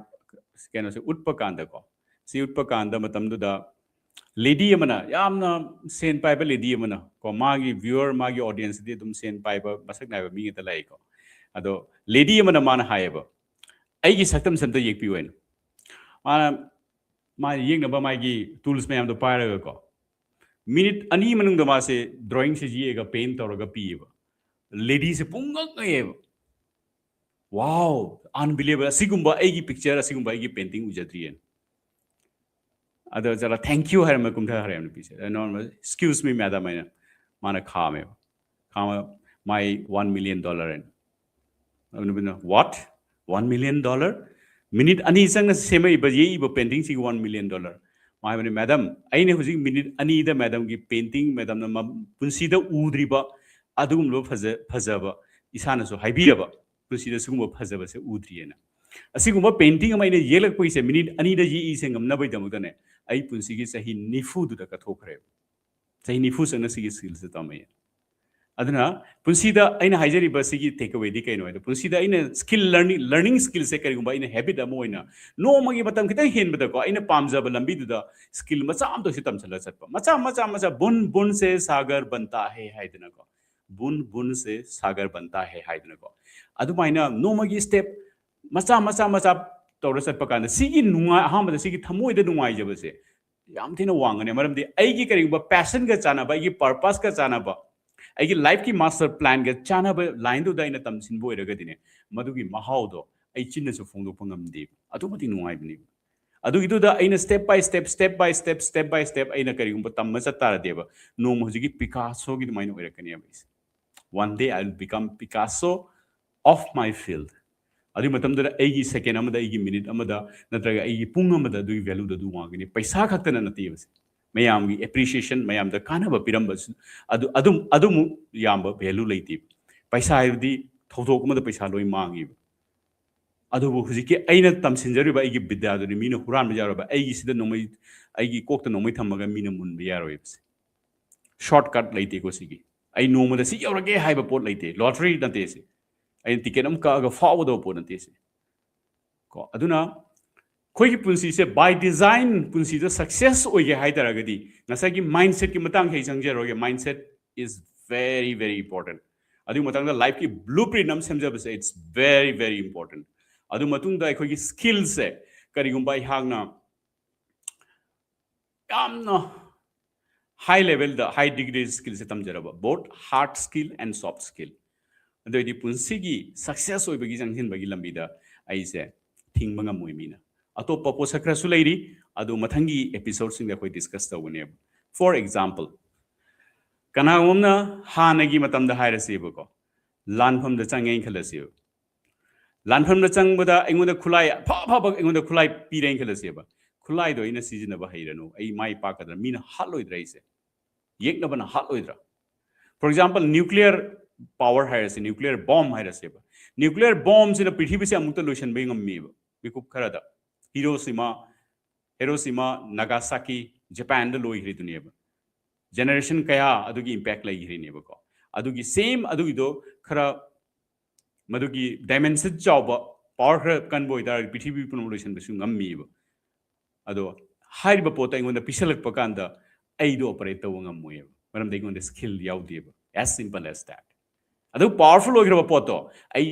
ꯀꯩꯅꯣꯁꯦ ꯎꯠꯄ ꯀꯥꯟꯗꯀꯣ, ꯁꯤ ꯎꯠꯄ ꯀꯥꯟꯗ ꯃꯇꯝꯗꯨꯗ lady ꯑꯃꯅ, ꯌꯥꯝꯅ ꯁꯦꯟ ꯄꯥꯏꯕ lady ꯑꯃꯅ ꯀꯣ, ꯃꯥꯒꯤ viewer, ꯃꯥꯒꯤ audienceꯗꯤ ꯑꯗꯨꯝ ꯁꯦꯟ ꯄꯥꯏꯕ, ꯃꯁꯛ ꯅꯥꯏꯕ ꯃꯤ ꯉꯥꯛꯇ ꯂꯥꯛꯏꯀꯣ꯫ ꯑꯗꯣ lady ꯑꯃꯅ ꯃꯥꯅ ꯍꯥꯏꯌꯦꯕ, "ꯑꯩꯒꯤ ꯁꯛꯇꯝꯁꯦ ꯑꯝꯇ ꯌꯦꯛꯄꯤꯌꯨ" ꯍꯥꯏꯅ꯫ ꯃꯥꯅ, ꯃꯥꯅ ꯌꯦꯛꯅꯕ ꯃꯥꯒꯤ tools ꯃꯌꯥꯝꯗꯣ ꯄꯥꯏꯔꯒꯀꯣ, minute ꯑꯅꯤ ꯃꯅꯨꯡꯗ ꯃꯥꯁꯦ drawingꯁꯦ ꯌꯦꯛꯑꯒ paint ꯇꯧꯔꯒ ꯄꯤꯌꯦꯕ꯫ Ladyꯁꯦ ꯄꯨꯡꯉꯛ ꯉꯛꯑꯦꯕ꯫ "Wow, unbelievable, ꯑꯁꯤꯒꯨꯝꯕ ꯑꯩꯒꯤ picture, ꯑꯁꯤꯒꯨꯝꯕ ꯑꯩꯒꯤ painting ꯎꯖꯗ꯭ꯔꯤꯌꯦꯅ"꯫ ꯑꯗꯣ ꯆꯠꯂ "Thank you" ꯍꯥꯏꯔꯝꯃ ꯀꯨꯝꯊꯈ꯭ꯔꯦꯕ ꯅꯨꯄꯤꯁꯦ꯫ ꯑꯗ ꯅꯣꯡꯃ "Excuse me, madam" ꯍꯥꯏꯅ ꯃꯥꯅ ꯈꯥꯝꯃꯦꯕ꯫ ꯈꯥꯝꯃ "My one million dollar" ꯍꯥꯏꯅ꯫ ꯑꯗꯨ ꯅꯨꯄꯤꯅ "What? One million dollar?" Minute ꯑꯅꯤ ꯆꯪꯅ ꯁꯦꯝꯃꯛꯏꯕ, ꯌꯦꯛꯏꯕ paintingꯁꯤꯒꯤ one million dollar꯫ ꯃꯥ ꯍꯥꯏꯕꯅꯤ, "Madam, ꯑꯩꯅ ꯍꯧꯖꯤꯛ minute ꯑꯅꯤꯗ madamꯒꯤ painting, madamꯅ ꯃ-, ꯄꯨꯟꯁꯤꯗ ꯎꯗ꯭ꯔꯤꯕ ꯑꯗꯨꯒꯨꯝꯂꯕ ꯐꯖ-, ꯐꯖꯕ, ꯏꯁꯥꯅꯁꯨ ꯍꯥꯏꯕꯤꯔꯕ, ꯄꯨꯟꯁꯤꯗ ꯁꯤꯒꯨꯝꯕ ꯐꯖꯕꯁꯦ ꯎꯗ꯭ꯔꯤꯑꯅ꯫ ꯑꯁꯤꯒꯨꯝꯕ painting ꯑꯃ ꯑꯩꯅ ꯌꯦꯛꯂꯛꯄꯒꯤꯁꯦ, minute ꯑꯅꯤꯗ ꯌꯦꯛꯏꯁꯦ ꯉꯝꯅꯕꯒꯤꯗꯃꯛꯇꯅꯦ, ꯑꯩ ꯄꯨꯟꯁꯤꯒꯤ ꯆꯍꯤ ꯅꯤꯐꯨꯗꯨꯗ ꯀꯠꯊꯣꯛꯈ꯭ꯔꯦꯕ꯫ ꯆꯍꯤ ꯅꯤꯐꯨ ꯆꯪꯅ ꯁꯤꯒꯤ skillꯁꯦ ꯇꯝꯃꯛꯑꯦ꯫ ꯑꯗꯨꯅ ꯄꯨꯟꯁꯤꯗ ꯑꯩꯅ ꯍꯥꯏꯖꯔꯤꯕ ꯁꯤꯒꯤ take awayꯗꯤ ꯀꯩꯅꯣ ꯍꯥꯏꯗ, ꯄꯨꯟꯁꯤꯗ ꯑꯩꯅ skill learning, learning skillꯁꯦ ꯀꯔꯤꯒꯨꯝꯕ ꯑꯩꯅ habit ꯑꯃ ꯑꯣꯏꯅ ꯅꯣꯡꯃꯒꯤ ꯃꯇꯝ ꯈꯤꯇꯪ ꯍꯦꯟꯕꯗꯀꯣ, ꯑꯩꯅ ꯄꯥꯝꯖꯕ ꯂꯝꯕꯤꯗꯨꯗ skill ꯃꯆꯥ ꯑꯃꯇ ꯑꯣꯏꯁꯨ ꯇꯝꯁꯤꯜꯂ ꯆꯠꯄ, ꯃꯆꯥ, ꯃꯆꯥ, ꯃꯆꯥ, "बूंद बूंद से सागर बनता है" ꯍꯥꯏꯗꯅꯀꯣ, "बूंद बूंद से सागर बनता है" ꯍꯥꯏꯗꯅꯀꯣ, ꯑꯗꯨꯃꯥꯏꯅ ꯅꯣꯡꯃꯒꯤ step ꯃꯆꯥ, ꯃꯆꯥ, ꯃꯆꯥ ꯇꯧꯔ ꯆꯠꯄ ꯀꯥꯟꯗ ꯁꯤꯒꯤ ꯅꯨꯡꯉꯥꯏ-, ꯑꯍꯥꯟꯕꯗ ꯁꯤꯒꯤ ꯊꯃꯣꯏꯗ ꯅꯨꯡꯉꯥꯏꯖꯕꯁꯦ, ꯌꯥꯝ ꯊꯤꯅ ꯋꯥꯡꯒꯅꯤ꯫ ꯃꯔꯝꯗꯤ ꯑꯩꯒꯤ ꯀꯔꯤꯒꯨꯝꯕ passionꯒ ꯆꯥꯟꯅꯕ, ꯑꯩꯒꯤ purposeꯀ ꯆꯥꯟꯅꯕ, ꯑꯩꯒꯤ lifeꯀꯤ master planꯒ ꯆꯥꯟꯅꯕ lineꯗꯨꯗ ꯑꯩꯅ ꯇꯝꯁꯤꯟꯕ ꯑꯣꯏꯔꯒꯗꯤꯅꯦ, ꯃꯗꯨꯒꯤ ꯃꯍꯥꯎꯗꯣ ꯑꯩ ꯆꯤꯟꯅꯁꯨ ꯐꯣꯡꯗꯣꯛꯄ ꯉꯝꯗꯦꯕ꯫ ꯑꯗꯨꯛ ꯃꯇꯤꯛ ꯅꯨꯡꯉꯥꯏꯕꯅꯦꯕ꯫ ꯑꯗꯨꯒꯤꯗꯨꯗ ꯑꯩꯅ step by step, step by step, step by step ꯑꯩꯅ ꯀꯔꯤꯒꯨꯝꯕ ꯇꯝꯕ ꯆꯠ ꯇꯥꯔꯗꯤꯕ, ꯅꯣꯡꯃ ꯍꯧꯖꯤꯛꯀꯤ ꯄꯤꯀꯥꯁꯣꯒꯤ ꯑꯗꯨꯃꯥꯏꯅ ꯑꯣꯏꯔꯛꯀꯅꯦꯕ ꯑꯩꯁꯦ꯫ One day I will become Picasso of my field. ꯑꯗꯨꯒꯤ ꯃꯇꯝꯗꯨꯗ ꯑꯩꯒꯤ second ꯑꯃꯗ, ꯑꯩꯒꯤ minute ꯑꯃꯗ, ꯅꯠꯇ꯭ꯔꯒ ꯑꯩꯒꯤ ꯄꯨꯡ ꯑꯃꯗ ꯑꯗꯨꯒꯤ valueꯗꯣ ꯑꯗꯨ ꯋꯥꯡꯒꯅꯤ꯫ ꯄꯩꯁꯥ ꯈꯛꯇꯅ ꯅꯠꯇꯦꯕꯁꯦ, ꯃꯌꯥꯝꯒꯤ appreciation, ꯃꯌꯥꯝꯗ ꯀꯥꯟꯅꯕ ꯄꯤꯔꯝꯕꯁꯨ ꯑꯗꯨ, ꯑꯗꯨꯝ, ꯑꯗꯨꯃꯨꯛ ꯌꯥꯝꯕ value ꯂꯩꯇꯦꯕ꯫ ꯄꯩꯁꯥ ꯍꯥꯏꯕꯗꯤ ꯊꯧꯗꯣꯛ ꯑꯃꯗ ꯄꯩꯁꯥ ꯂꯣꯏ ꯃꯥꯡꯉꯤꯕ꯫ ꯑꯗꯨꯕꯨ ꯍꯧꯖꯤꯛꯀꯤ ꯑꯩꯅ ꯇꯝꯁꯤꯟꯖꯔꯤꯕ ꯑꯩꯒꯤ ꯕꯤꯗ꯭ꯌꯥꯗꯨꯗꯤ ꯃꯤꯅ ꯍꯨꯔꯥꯟꯕ ꯌꯥꯔꯣꯏꯕ꯫ ꯑꯩꯒꯤ ꯁꯤꯗ ꯅꯣꯡꯃꯩ, ꯑꯩꯒꯤ ꯀꯣꯛꯇ ꯅꯣꯡꯃꯩ ꯊꯝꯃꯒ ꯃꯤꯅ ꯃꯨꯟꯕ ꯌꯥꯔꯣꯏꯕꯁꯦ꯫ Shortcut ꯂꯩꯇꯦꯀꯣ ꯁꯤꯒꯤ꯫ ꯑꯩ ꯅꯣꯡꯃꯗ ꯁꯤ ꯌꯧꯔꯒꯦ ꯍꯥꯏꯕ ꯄꯣꯠ ꯂꯩꯇꯦ꯫ Lottery ꯅꯠꯇꯦ ꯁꯤ꯫ ꯑꯩꯅ ticket ꯑꯃ ꯀꯛꯑꯒ ꯐꯥꯎꯒꯗꯕ ꯄꯣꯠ ꯅꯠꯇꯦ ꯁꯤ꯫ ꯀꯣ, ꯑꯗꯨꯅ ꯑꯩꯈꯣꯏꯒꯤ ꯄꯨꯟꯁꯤꯁꯦ by design ꯄꯨꯟꯁꯤꯗ success ꯑꯣꯏꯒꯦ ꯍꯥꯏ ꯇꯥꯔꯒꯗꯤ, ꯉꯁꯥꯏꯒꯤ mindsetꯀꯤ ꯃꯇꯥꯡꯁꯦ ꯑꯩ ꯆꯪꯖꯔꯣꯏꯒꯦ꯫ Mindset is very, very important. ꯑꯗꯨꯒꯤ ꯃꯇꯥꯡꯗ lifeꯀꯤ blueprint ꯑꯃ ꯁꯦꯝꯖꯕꯁꯦ, it's very, very important. ꯑꯗꯨ ꯃꯇꯨꯡꯗ ꯑꯩꯈꯣꯏꯒꯤ skillꯁꯦ, ꯀꯔꯤꯒꯨꯝꯕ ꯑꯩꯍꯥꯛꯅ ꯌꯥꯝꯅ high levelꯗ, high degree skillꯁꯦ ꯇꯝꯖꯔꯕ, both hard skill and soft skill, ꯑꯗꯨ ꯑꯣꯏꯗꯤ ꯄꯨꯟꯁꯤꯒꯤ success ꯑꯣꯏꯕꯒꯤ ꯆꯪꯁꯤꯟꯕꯒꯤ ꯂꯝꯕꯤꯗ ꯑꯩꯁꯦ ꯊꯤꯡꯕ ꯉꯝꯃꯣꯏ ꯃꯤꯅ꯫ ꯑꯇꯣꯞꯄ ꯄꯣꯠꯁꯛ ꯈꯔꯁꯨ ꯂꯩꯔꯤ, ꯑꯗꯨ ꯃꯊꯪꯒꯤ episodeꯁꯤꯡꯗ ꯑꯩꯈꯣꯏ discuss ꯇꯧꯒꯅꯦꯕ꯫ For example, ꯀꯅꯥꯒꯨꯝꯕ ꯑꯃꯅ ꯍꯥꯟꯅꯒꯤ ꯃꯇꯝꯗ ꯍꯥꯏꯔꯁꯦꯕꯀꯣ, ꯂꯥꯟꯐꯝꯗ ꯆꯪꯉꯦꯅ ꯈꯜꯂꯁꯦꯕ꯫ ꯂꯥꯟꯐꯝꯗ ꯆꯪꯕꯗ ꯑꯩꯉꯣꯟꯗ ꯈꯨꯠꯂꯥꯏ ꯑꯐ ꯑꯐꯕ, ꯑꯩꯉꯣꯟꯗ ꯈꯨꯠꯂꯥꯏ ꯄꯤꯔꯦꯅ ꯈꯜꯂꯁꯦꯕ꯫ ꯈꯨꯠꯂꯥꯏꯗꯣ ꯑꯩꯅ ꯁꯤꯖꯤꯟꯅꯕ ꯍꯩꯔꯅꯨ, ꯑꯩ ꯃꯥꯏ ꯄꯥꯛꯀꯗ꯭ꯔꯥ? ꯃꯤꯅ ꯍꯥꯠꯂꯣꯏꯗ꯭ꯔꯥ ꯑꯩꯁꯦ? ꯌꯦꯛꯅꯕꯅ ꯍꯥꯠꯂꯣꯏꯗ꯭ꯔꯥ? For example, nuclear power ꯍꯥꯏꯔꯁꯦ, nuclear bomb ꯍꯥꯏꯔꯁꯦꯕ꯫ Nuclear bombꯁꯤꯅ ꯄ꯭ꯔꯤꯊꯤꯕꯤꯁꯦ ꯑꯃꯨꯛꯇ ꯂꯣꯏꯁꯤꯟꯕ ꯉꯝꯃꯦꯕ ꯃꯤꯀꯨꯞ ꯈꯔꯗ꯫ ꯍꯤꯔꯣꯁꯤꯃꯥ, ꯍꯤꯔꯣꯁꯤꯃꯥ, ꯅꯥꯒꯥꯁꯥꯀꯤ, ꯖꯄꯥꯟꯗ ꯂꯣꯏꯈ꯭ꯔꯤꯗꯨꯅꯦꯕ꯫ Generation ꯀꯌꯥ ꯑꯗꯨꯒꯤ impact ꯂꯩꯈ꯭ꯔꯤꯅꯦꯕꯀꯣ꯫ ꯑꯗꯨꯒꯤ same ꯑꯗꯨꯒꯤꯗꯣ ꯈꯔ ꯃꯗꯨꯒꯤ dimension ꯆꯥꯎꯕ, power ꯈꯔ ꯀꯟꯕ ꯑꯣꯏꯇꯥꯔꯗꯤ ꯄ꯭ꯔꯤꯊꯤꯕꯤ ꯄꯨꯝꯅꯃꯛ ꯂꯣꯏꯁꯤꯟꯕꯁꯨ ꯉꯝꯃꯤꯕ꯫ ꯑꯗꯣ ꯍꯥꯏꯔꯤꯕ ꯄꯣꯠꯇꯣ ꯑꯩꯉꯣꯟꯗ ꯄꯤꯁꯜꯂꯛꯄ ꯀꯥꯟꯗ ꯑꯩꯗꯣ operate ꯇꯧꯕ ꯉꯝꯃꯣꯏꯕ, ꯃꯔꯝꯗꯤ ꯑꯩꯉꯣꯟꯗ skill ꯌꯥꯎꯗꯦꯕ꯫ As simple as that. ꯑꯗꯨ powerful ꯑꯣꯏꯈ꯭ꯔꯕ ꯄꯣꯠꯇꯣ ꯑꯩ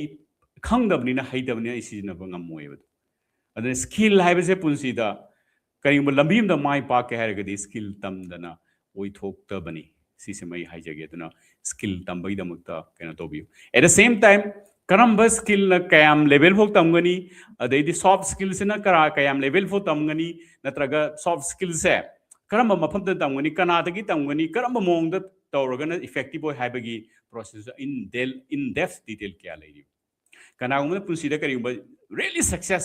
ꯈꯪꯗꯕꯅꯤꯅ, ꯍꯩꯇꯕꯅꯤꯅ ꯑꯩ ꯁꯤꯖꯤꯟꯅꯕ ꯉꯝꯃꯣꯏꯕ꯫ ꯑꯗꯨꯅ skill ꯍꯥꯏꯕꯁꯦ ꯄꯨꯟꯁꯤꯗ ꯀꯔꯤꯒꯨꯝꯕ ꯂꯝꯕꯤ ꯑꯃꯗ ꯃꯥꯏ ꯄꯥꯛꯀꯦ ꯍꯥꯏꯔꯒꯗꯤ skill ꯇꯝꯗꯅ ꯑꯣꯏꯊꯣꯛꯇꯕꯅꯤ꯫ ꯁꯤꯁꯤꯃ ꯑꯩ ꯍꯥꯏꯖꯒꯦ꯫ ꯑꯗꯨꯅ skill ꯇꯝꯕꯒꯤꯗꯃꯛꯇ ꯀꯩꯅꯣ ꯇꯧꯕꯤꯌꯨ꯫ At the same time, ꯀꯔꯝꯕ skillꯅ ꯀꯌꯥꯝ level ꯐꯥꯎ ꯇꯝꯒꯅꯤ, ꯑꯗꯩꯗꯤ soft skillꯁꯤꯅ ꯀꯔꯥ ꯀꯌꯥꯝ level ꯐꯥꯎ ꯇꯝꯒꯅꯤ, ꯅꯠꯇ꯭ꯔꯒ soft skillꯁꯦ ꯀꯔꯝꯕ ꯃꯐꯝꯗ ꯇꯝꯒꯅꯤ, ꯀꯅꯥꯗꯒꯤ ꯇꯝꯒꯅꯤ, ꯀꯔꯝꯕ ꯃꯑꯣꯡꯗ ꯇꯧꯔꯒꯅ effective ꯑꯣꯏ ꯍꯥꯏꯕꯒꯤ process in del-, in depth detail ꯀꯌꯥ ꯂꯩꯔꯤ꯫ ꯀꯅꯥꯒꯨꯝꯕꯅ ꯄꯨꯟꯁꯤꯗ ꯀꯔꯤꯒꯨꯝꯕ really success,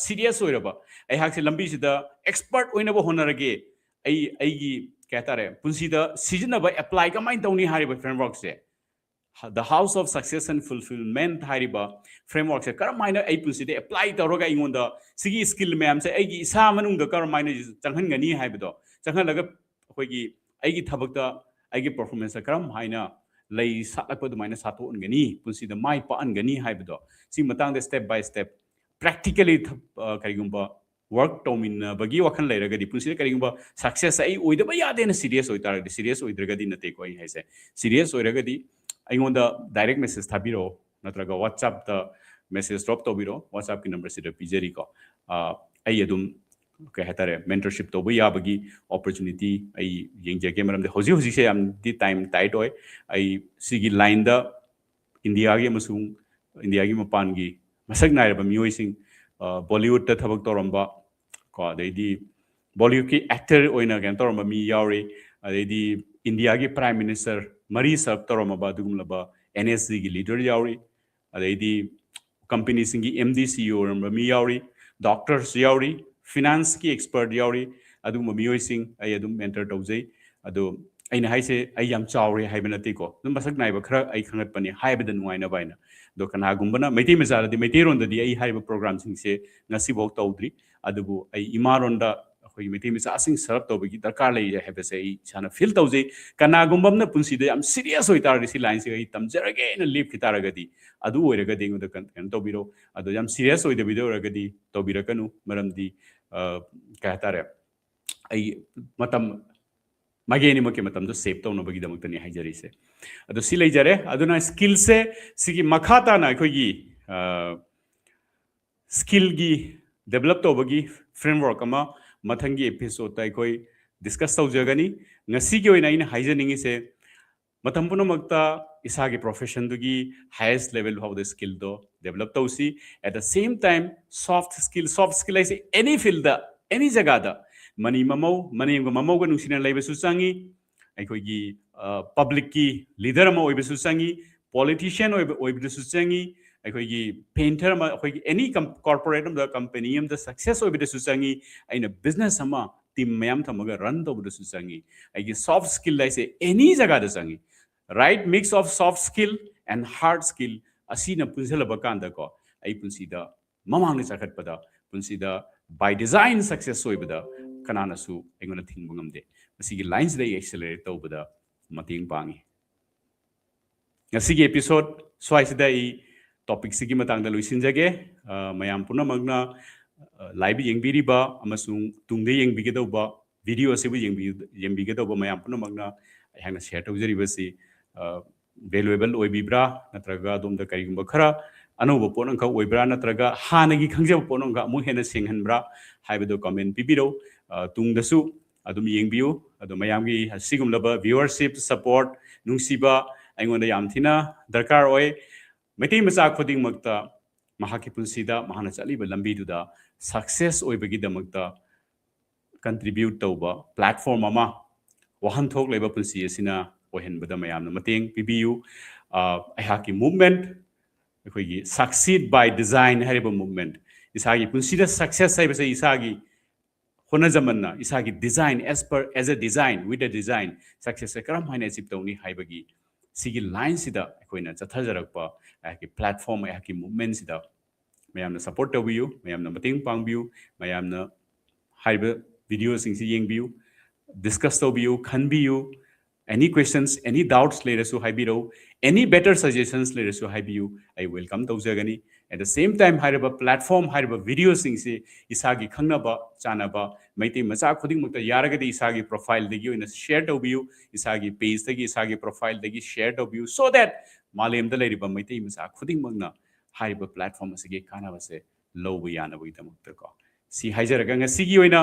serious ꯑꯣꯏꯔꯕ, ꯑꯩꯍꯥꯛꯁꯦ ꯂꯝꯕꯤꯁꯤꯗ expert ꯑꯣꯏꯅꯕ ꯍꯣꯠꯅꯔꯒꯦ, ꯑꯩ, ꯑꯩꯒꯤ, ꯀꯩ ꯍꯥꯏꯇꯥꯔꯦ, ꯄꯨꯟꯁꯤꯗ ꯁꯤꯖꯤꯟꯅꯕ, apply ꯀꯃꯥꯏꯅ ꯇꯧꯅꯤ ꯍꯥꯏꯔꯤꯕ frameworkꯁꯦ, The House of Success and Fulfillment ꯍꯥꯏꯔꯤꯕ frameworkꯁꯦ ꯀꯔꯝ ꯍꯥꯏꯅ ꯑꯩ ꯄꯨꯟꯁꯤꯗ apply ꯇꯧꯔꯒ ꯑꯩꯉꯣꯟꯗ ꯁꯤꯒꯤ skill ꯃꯌꯥꯝꯁꯦ ꯑꯩꯒꯤ ꯏꯁꯥ ꯃꯅꯨꯡꯗ ꯀꯔꯝ ꯍꯥꯏꯅ ꯆꯪꯍꯟꯒꯅꯤ ꯍꯥꯏꯕꯗꯣ, ꯆꯪꯍꯜꯂꯒ ꯑꯩꯈꯣꯏꯒꯤ ꯑꯩꯒꯤ ꯊꯕꯛꯇ, ꯑꯩꯒꯤ performanceꯇ ꯀꯔꯝ ꯍꯥꯏꯅ ꯂꯩ ꯁꯥꯠꯂꯛꯄ ꯑꯗꯨꯃꯥꯏꯅ ꯁꯥꯠꯇꯣꯛꯍꯟꯒꯅꯤ, ꯄꯨꯟꯁꯤꯗ ꯃꯥꯏ ꯄꯥꯛꯍꯟꯒꯅꯤ ꯍꯥꯏꯕꯗꯣ, ꯁꯤ ꯃꯇꯥꯡꯗ step by step practically ꯊ-, ꯑ, ꯀꯔꯤꯒꯨꯝꯕ work ꯇꯧꯃꯤꯟꯅꯕꯒꯤ ꯋꯥꯈꯜ ꯂꯩꯔꯒꯗꯤ, ꯄꯨꯟꯁꯤꯗ ꯀꯔꯤꯒꯨꯝꯕ success ꯑꯩ ꯑꯣꯏꯗꯕ ꯌꯥꯗꯦꯅ serious ꯑꯣꯏꯇꯥꯔꯒꯗꯤ, serious ꯑꯣꯏꯗ꯭ꯔꯒꯗꯤ ꯅꯠꯇꯦꯀꯣ ꯑꯩ ꯍꯥꯏꯁꯦ, serious ꯑꯣꯏꯔꯒꯗꯤ ꯑꯩꯉꯣꯟꯗ direct message ꯊꯥꯕꯤꯔꯛꯑꯣ, ꯅꯠꯇ꯭ꯔꯒ WhatsAppꯇ message drop ꯇꯧꯕꯤꯔꯛꯑꯣ꯫ WhatsAppꯀꯤ numberꯁꯤꯗ ꯄꯤꯖꯔꯤꯀꯣ꯫ ꯑ, ꯑꯩ ꯑꯗꯨꯝ, ꯀꯩ ꯍꯥꯏꯇꯥꯔꯦ, mentorship ꯇꯧꯕ ꯌꯥꯕꯒꯤ opportunity ꯑꯩ ꯌꯦꯡꯖꯒꯦ꯫ ꯃꯔꯝꯗꯤ ꯍꯧꯖꯤꯛ ꯍꯧꯖꯤꯛꯁꯦ ꯌꯥꯝꯗꯤ time tight ꯑꯣꯏ꯫ ꯑꯩ ꯁꯤꯒꯤ lineꯗ ꯏꯟꯗꯤꯌꯥꯒꯤ ꯑꯃꯁꯨꯡ ꯏꯟꯗꯤꯌꯥꯒꯤ ꯃꯄꯥꯟꯒꯤ ꯃꯁꯛ ꯅꯥꯏꯔꯕ ꯃꯤꯑꯣꯏꯁꯤꯡ, ꯑ, Bollywoodꯇ ꯊꯕꯛ ꯇꯧꯔꯝꯕ ꯀꯣ, ꯑꯗꯩꯗꯤ Bollywoodꯀꯤ actor ꯑꯣꯏꯅ ꯀꯩꯅꯣ ꯇꯧꯔꯝꯕ ꯃꯤ ꯌꯥꯎꯔꯤ, ꯑꯗꯩꯗꯤ ꯏꯟꯗꯤꯌꯥꯒꯤ Prime Minister ꯃꯔꯤ serve ꯇꯧꯔꯝꯃꯕ ꯑꯗꯨꯒꯨꯝꯂꯕ NSGꯒꯤ leader ꯌꯥꯎꯔꯤ, ꯑꯗꯩꯗꯤ companyꯁꯤꯡꯒꯤ MD CEO ꯑꯣꯏꯔꯝꯕ ꯃꯤ ꯌꯥꯎꯔꯤ, doctors ꯌꯥꯎꯔꯤ, financeꯀꯤ expert ꯌꯥꯎꯔꯤ꯫ ꯑꯗꯨꯒꯨꯝꯕ ꯃꯤꯑꯣꯏꯁꯤꯡ ꯑꯩ ꯑꯗꯨꯝ mentor ꯇꯧꯖꯩ꯫ ꯑꯗꯣ ꯑꯩꯅ ꯍꯥꯏꯁꯦ ꯑꯩ ꯌꯥꯝ ꯆꯥꯎꯔꯦ ꯍꯥꯏꯕ ꯅꯠꯇꯦꯀꯣ, ꯑꯗꯨꯝ ꯃꯁꯛ ꯅꯥꯏꯕ ꯈꯔ ꯑꯩ ꯈꯪꯒꯠꯄꯅꯤ ꯍꯥꯏꯕꯗ ꯅꯨꯡꯉꯥꯏꯅꯕ ꯍꯥꯏꯅ꯫ ꯑꯗꯣ ꯀꯅꯥꯒꯨꯝꯕꯅ ꯃꯩꯇꯩ ꯃꯆꯥꯗꯗꯤ, ꯃꯩꯇꯩꯔꯣꯟꯗꯗꯤ ꯑꯩ ꯍꯥꯏꯔꯤꯕ programꯁꯤꯡꯁꯦ ꯉꯁꯤꯐꯥꯎ ꯇꯧꯗ꯭ꯔꯤ, ꯑꯗꯨꯕꯨ ꯑꯩ ꯏꯃꯥꯔꯣꯟꯗ ꯑꯩꯈꯣꯏꯒꯤ ꯃꯩꯇꯩ ꯃꯆꯥꯁꯤꯡ serve ꯇꯧꯕꯒꯤ ꯗꯔꯀꯥꯔ ꯂꯩꯔꯦ ꯍꯥꯏꯕꯁꯦ ꯑꯩ ꯏꯁꯥꯅ feel ꯇꯧꯖꯩ꯫ ꯀꯅꯥꯒꯨꯝꯕ ꯑꯃꯅ ꯄꯨꯟꯁꯤꯗ ꯌꯥꯝ serious ꯑꯣꯏꯇꯥꯔꯒꯗꯤ, ꯁꯤ lineꯁꯤꯒ ꯑꯩ ꯇꯝꯖꯔꯒꯦꯅ ꯂꯦꯞꯈꯤ ꯇꯥꯔꯒꯗꯤ, ꯑꯗꯨ ꯑꯣꯏꯔꯒꯗꯤ ꯑꯩꯉꯣꯟꯗ ꯀꯟ-, ꯀꯩꯅꯣ ꯇꯧꯕꯤꯔꯣ꯫ ꯑꯗꯣ ꯌꯥꯝ serious ꯑꯣꯏꯗꯕꯤꯗ ꯑꯣꯏꯔꯒꯗꯤ ꯇꯧꯕꯤꯔꯛꯀꯅꯨ, ꯃꯔꯝꯗꯤ, ꯑ, ꯀꯩ ꯍꯥꯏꯇꯥꯔꯦ, ꯑꯩ ꯃꯇꯝ, ꯃꯥꯏꯀꯩ ꯑꯅꯤꯃꯛꯀꯤ ꯃꯇꯝꯗꯣ save ꯇꯧꯅꯕꯒꯤꯗꯃꯛꯇꯅꯤ ꯍꯥꯏꯖꯔꯤꯁꯦ꯫ ꯑꯗꯣ ꯁꯤ ꯂꯩꯖꯔꯦ꯫ ꯑꯗꯨꯅ skillꯁꯦ ꯁꯤꯒꯤ ꯃꯈꯥ ꯇꯥꯅ ꯑꯩꯈꯣꯏꯒꯤ, ꯑ, skillꯒꯤ develop ꯇꯧꯕꯒꯤ framework ꯑꯃ ꯃꯊꯪꯒꯤ ꯑꯦꯄꯤꯁꯣꯗꯇ ꯑꯩꯈꯣꯏ ꯗꯤꯁꯀꯁ ꯇꯧꯖꯒꯅꯤ꯫ ꯉꯁꯤꯒꯤ ꯑꯣꯏꯅ ꯑꯩꯅ ꯍꯥꯏꯖꯅꯤꯡꯉꯤꯁꯦ, ꯃꯇꯝ ꯄꯨꯝꯅꯃꯛꯇ ꯏꯁꯥꯒꯤ ꯄ꯭ꯔꯣꯐꯦꯁꯟꯗꯨꯒꯤ ꯍꯥꯏꯌꯦꯁ ꯂꯦꯚꯦꯜ ꯐꯥꯎꯕꯗ ꯁ꯭ꯀꯤꯜꯗꯣ ꯗꯦꯕꯂꯞ ꯇꯧꯁꯤ꯫ At the same time, soft skill, soft skill ꯍꯥꯏꯁꯦ ꯑꯦꯅꯤ ꯐꯤꯜꯗ, ꯑꯦꯅꯤ ꯖꯒꯥꯗ, ꯃꯅꯤ ꯃꯃꯧ, ꯃꯅꯦꯝꯒ ꯃꯃꯧꯒ ꯅꯨꯡꯁꯤꯅ ꯂꯩꯕꯁꯨ ꯆꯪꯉꯤ, ꯑꯩꯈꯣꯏꯒꯤ ꯄꯕ꯭ꯂꯤꯛꯀꯤ ꯂꯤꯗꯔ ꯑꯃ ꯑꯣꯏꯕꯁꯨ ꯆꯪꯉꯤ, ꯄꯣꯂꯤꯇꯤꯁꯤꯌꯥꯟ ꯑꯣꯏꯕ ꯑꯣꯏꯕꯗꯁꯨ ꯆꯪꯉꯤ, ꯑꯩꯈꯣꯏꯒꯤ ꯄꯦꯟꯊꯔ ꯑꯃ, ꯑꯩꯈꯣꯏꯒꯤ ꯑꯦꯅꯤ ꯀꯣꯔꯄꯣꯔꯦꯠ ꯑꯃꯗ, ꯀꯝꯄꯅꯤ ꯑꯃꯗ ꯁꯛꯁꯦꯁ ꯑꯣꯏꯕꯗꯁꯨ ꯆꯪꯉꯤ, ꯑꯩꯅ ꯕꯤꯖꯤꯅꯦꯁ ꯑꯃ ꯇꯤꯝ ꯃꯌꯥꯝ ꯊꯝꯃꯒ ꯔꯟ ꯇꯧꯕꯗꯁꯨ ꯆꯪꯉꯤ꯫ ꯑꯩꯒꯤ ꯁꯣꯐ ꯁ꯭ꯀꯤꯜ ꯍꯥꯏꯁꯦ ꯑꯦꯅꯤ ꯖꯒꯥꯗ ꯆꯪꯉꯤ꯫ Right mix of soft skill and hard skill ꯑꯁꯤꯅ ꯄꯨꯟꯁꯤꯜꯂꯕ ꯀꯥꯟꯗꯀꯣ, ꯑꯩ ꯄꯨꯟꯁꯤꯗ ꯃꯃꯥꯡꯗ ꯆꯈꯠꯄꯗ, ꯄꯨꯟꯁꯤꯗ by design success ꯑꯣꯏꯕꯗ ꯀꯅꯥꯅꯁꯨ ꯑꯩꯉꯣꯟꯗ ꯊꯤꯡꯕ ꯉꯝꯗꯦ꯫ ꯃꯁꯤꯒꯤ ꯂꯥꯏꯟꯁꯤꯗ ꯑꯩ ꯑꯦꯛꯁꯦꯂꯔꯦꯠ ꯇꯧꯕꯗ ꯃꯇꯦꯡ ꯄꯥꯡꯉꯤ꯫ ꯉꯁꯤꯒꯤ ꯑꯦꯄꯤꯁꯣꯗ ꯁ꯭ꯋꯥꯏꯁꯤꯗ ꯑꯩ ꯇꯣꯄꯤꯛꯁꯤꯒꯤ ꯃꯇꯥꯡꯗ ꯂꯣꯏꯁꯤꯟꯖꯒꯦ꯫ ꯑ, ꯃꯌꯥꯝ ꯄꯨꯝꯅꯃꯛꯅ, ꯑ, ꯂꯥꯏꯚ ꯌꯦꯡꯕꯤꯔꯤꯕ ꯑꯃꯁꯨꯡ ꯇꯨꯡꯗ ꯌꯦꯡꯕꯤꯒꯗꯧꯕ, ꯚꯤꯗꯤꯑꯣ ꯑꯁꯤꯕꯨ ꯌꯦꯡꯕꯤ-, ꯌꯦꯡꯕꯤꯒꯗꯧꯕ ꯃꯌꯥꯝ ꯄꯨꯝꯅꯃꯛꯅ ꯑꯩꯍꯥꯛꯅ ꯁꯤꯌꯔ ꯇꯧꯖꯔꯤꯕꯁꯤ, ꯑ, ꯚꯦꯂꯨꯑꯦꯕꯜ ꯑꯣꯏꯕꯤꯕ꯭ꯔꯥ? ꯅꯠꯇ꯭ꯔꯒ ꯑꯗꯣꯝꯗ ꯀꯔꯤꯒꯨꯝꯕ ꯈꯔ ꯑꯅꯧꯕ ꯄꯣꯠ ꯑꯃꯈꯛ ꯑꯣꯏꯕ꯭ꯔꯥ? ꯅꯠꯇ꯭ꯔꯒ ꯍꯥꯟꯅꯒꯤ ꯈꯪꯖꯕ ꯄꯣꯠ ꯑꯃꯈꯛ ꯑꯃꯨꯛ ꯍꯦꯟꯅ ꯁꯦꯡꯍꯟꯕ꯭ꯔꯥ ꯍꯥꯏꯕꯗꯨ ꯀꯃꯦꯟ ꯄꯤꯕꯤꯔꯧ꯫ ꯑ, ꯇꯨꯡꯗꯁꯨ ꯑꯗꯨꯝ ꯌꯦꯡꯕꯤꯌꯨ꯫ ꯑꯗꯣ ꯃꯌꯥꯝꯒꯤ ꯑꯁꯤꯒꯨꯝꯂꯕ ꯚ꯭ꯌꯨꯋꯔꯁꯤꯞ, ꯁꯄꯣꯔꯠ, ꯅꯨꯡꯁꯤꯕ ꯑꯩꯉꯣꯟꯗ ꯌꯥꯝ ꯊꯤꯅ ꯗꯔꯀꯥꯔ ꯑꯣꯏ꯫ ꯃꯩꯇꯩ ꯃꯆꯥ ꯈꯨꯗꯤꯡꯃꯛꯇ ꯃꯍꯥꯛꯀꯤ ꯄꯨꯟꯁꯤꯗ ꯃꯍꯥꯛꯅ ꯆꯠꯂꯤꯕ ꯂꯝꯕꯤꯗꯨꯗ ꯁꯛꯁꯦꯁ ꯑꯣꯏꯕꯒꯤꯗꯃꯛꯇ ꯀꯟꯇ꯭ꯔꯤꯕ꯭ꯌꯨꯠ ꯇꯧꯕ ꯄ꯭ꯂꯦꯠꯐꯣꯔꯝ ꯑꯃ ꯋꯥꯍꯟꯊꯣꯛ ꯂꯩꯕ ꯄꯨꯟꯁꯤ ꯑꯁꯤꯅ ꯑꯣꯏꯍꯟꯕꯗ ꯃꯌꯥꯝꯅ ꯃꯇꯦꯡ ꯄꯤꯕꯤꯌꯨ꯫ ꯑ, ꯑꯩꯍꯥꯛꯀꯤ ꯃꯨꯚꯃꯦꯟꯠ, ꯑꯩꯈꯣꯏꯒꯤ Succeed by Design ꯍꯥꯏꯔꯤꯕ ꯃꯨꯚꯃꯦꯟꯠ, ꯏꯁꯥꯒꯤ ꯄꯨꯟꯁꯤꯗ ꯁꯛꯁꯦꯁ ꯍꯥꯏꯕꯁꯦ ꯏꯁꯥꯒꯤ ꯍꯣꯠꯅꯖꯃꯟꯅ, ꯏꯁꯥꯒꯤ design, as per, as a design, with a design, ꯁꯛꯁꯦꯁꯁꯦ ꯀꯔꯝ ꯍꯥꯏꯅ ꯑꯦꯆꯤꯞ ꯇꯧꯅꯤ ꯍꯥꯏꯕꯒꯤ ꯁꯤꯒꯤ ꯂꯥꯏꯟꯁꯤꯗ ꯑꯩꯈꯣꯏꯅ ꯆꯠꯊꯖꯔꯛꯄ ꯑꯩꯍꯥꯛꯀꯤ ꯄ꯭ꯂꯦꯠꯐꯣꯔꯝ, ꯑꯩꯍꯥꯛꯀꯤ ꯃꯨꯚꯃꯦꯟꯠꯁꯤꯗ ꯃꯌꯥꯝꯅ ꯁꯄꯣꯔꯠ ꯇꯧꯕꯤꯌꯨ, ꯃꯌꯥꯝꯅ ꯃꯇꯦꯡ ꯄꯥꯡꯕꯤꯌꯨ, ꯃꯌꯥꯝꯅ ꯍꯥꯏꯔꯤꯕ ꯚꯤꯗꯤꯑꯣꯁꯤꯡꯁꯤ ꯌꯦꯡꯕꯤꯌꯨ, ꯗꯤꯁꯀꯁ ꯇꯧꯕꯤꯌꯨ, ꯈꯟꯕꯤꯌꯨ꯫ Any questions, any doubts ꯂꯩꯔꯁꯨ ꯍꯥꯏꯕꯤꯔꯛꯎ, any better suggestions ꯂꯩꯔꯁꯨ ꯍꯥꯏꯕꯤꯌꯨ, ꯑꯩ ꯋꯦꯜꯀꯝ ꯇꯧꯖꯒꯅꯤ꯫ At the same time, ꯍꯥꯏꯔꯤꯕ ꯄ꯭ꯂꯦꯠꯐꯣꯔꯝ, ꯍꯥꯏꯔꯤꯕ ꯚꯤꯗꯤꯑꯣꯁꯤꯡꯁꯤ ꯏꯁꯥꯒꯤ ꯈꯪꯅꯕ ꯆꯥꯅꯕ ꯃꯩꯇꯩ ꯃꯆꯥ ꯈꯨꯗꯤꯡꯃꯛꯇ ꯌꯥꯔꯒꯗꯤ ꯏꯁꯥꯒꯤ ꯄ꯭ꯔꯣꯐꯥꯏꯜꯗꯒꯤ ꯑꯣꯏꯅ ꯁꯤꯌꯔ ꯇꯧꯕꯤꯌꯨ, ꯏꯁꯥꯒꯤ ꯄꯦꯖꯇꯒꯤ, ꯏꯁꯥꯒꯤ ꯄ꯭ꯔꯣꯐꯥꯏꯜꯗꯒꯤ ꯁꯤꯌꯔ ꯇꯧꯕꯤꯌꯨ, so that ꯃꯥꯂꯦꯝꯗ ꯂꯩꯔꯤꯕ ꯃꯩꯇꯩ ꯃꯆꯥ ꯈꯨꯗꯤꯡꯃꯛꯅ ꯍꯥꯏꯔꯤꯕ ꯄ꯭ꯂꯦꯠꯐꯣꯔꯝ ꯑꯁꯤꯒꯤ ꯀꯥꯟꯅꯕꯁꯦ ꯂꯧꯕ ꯌꯥꯅꯕꯒꯤꯗꯃꯛꯇꯀꯣ꯫ ꯁꯤ ꯍꯥꯏꯖꯔꯒ ꯉꯁꯤꯒꯤ ꯑꯣꯏꯅ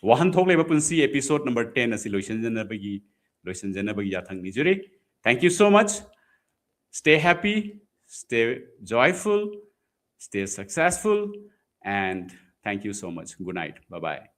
ꯋꯥꯍꯟꯊꯣꯛ ꯂꯩꯕ ꯄꯨꯟꯁꯤ episode number ten ꯑꯁꯤ ꯂꯣꯏꯁꯤꯟꯖꯅꯕꯒꯤ ꯂꯣꯏꯁꯤꯟꯖꯅꯕꯒꯤ ꯌꯥꯊꯪ ꯅꯤꯖꯔꯤ꯫ Thank you so much. Stay happy, stay joyful, stay successful, and thank you so much. Good night. Bye bye.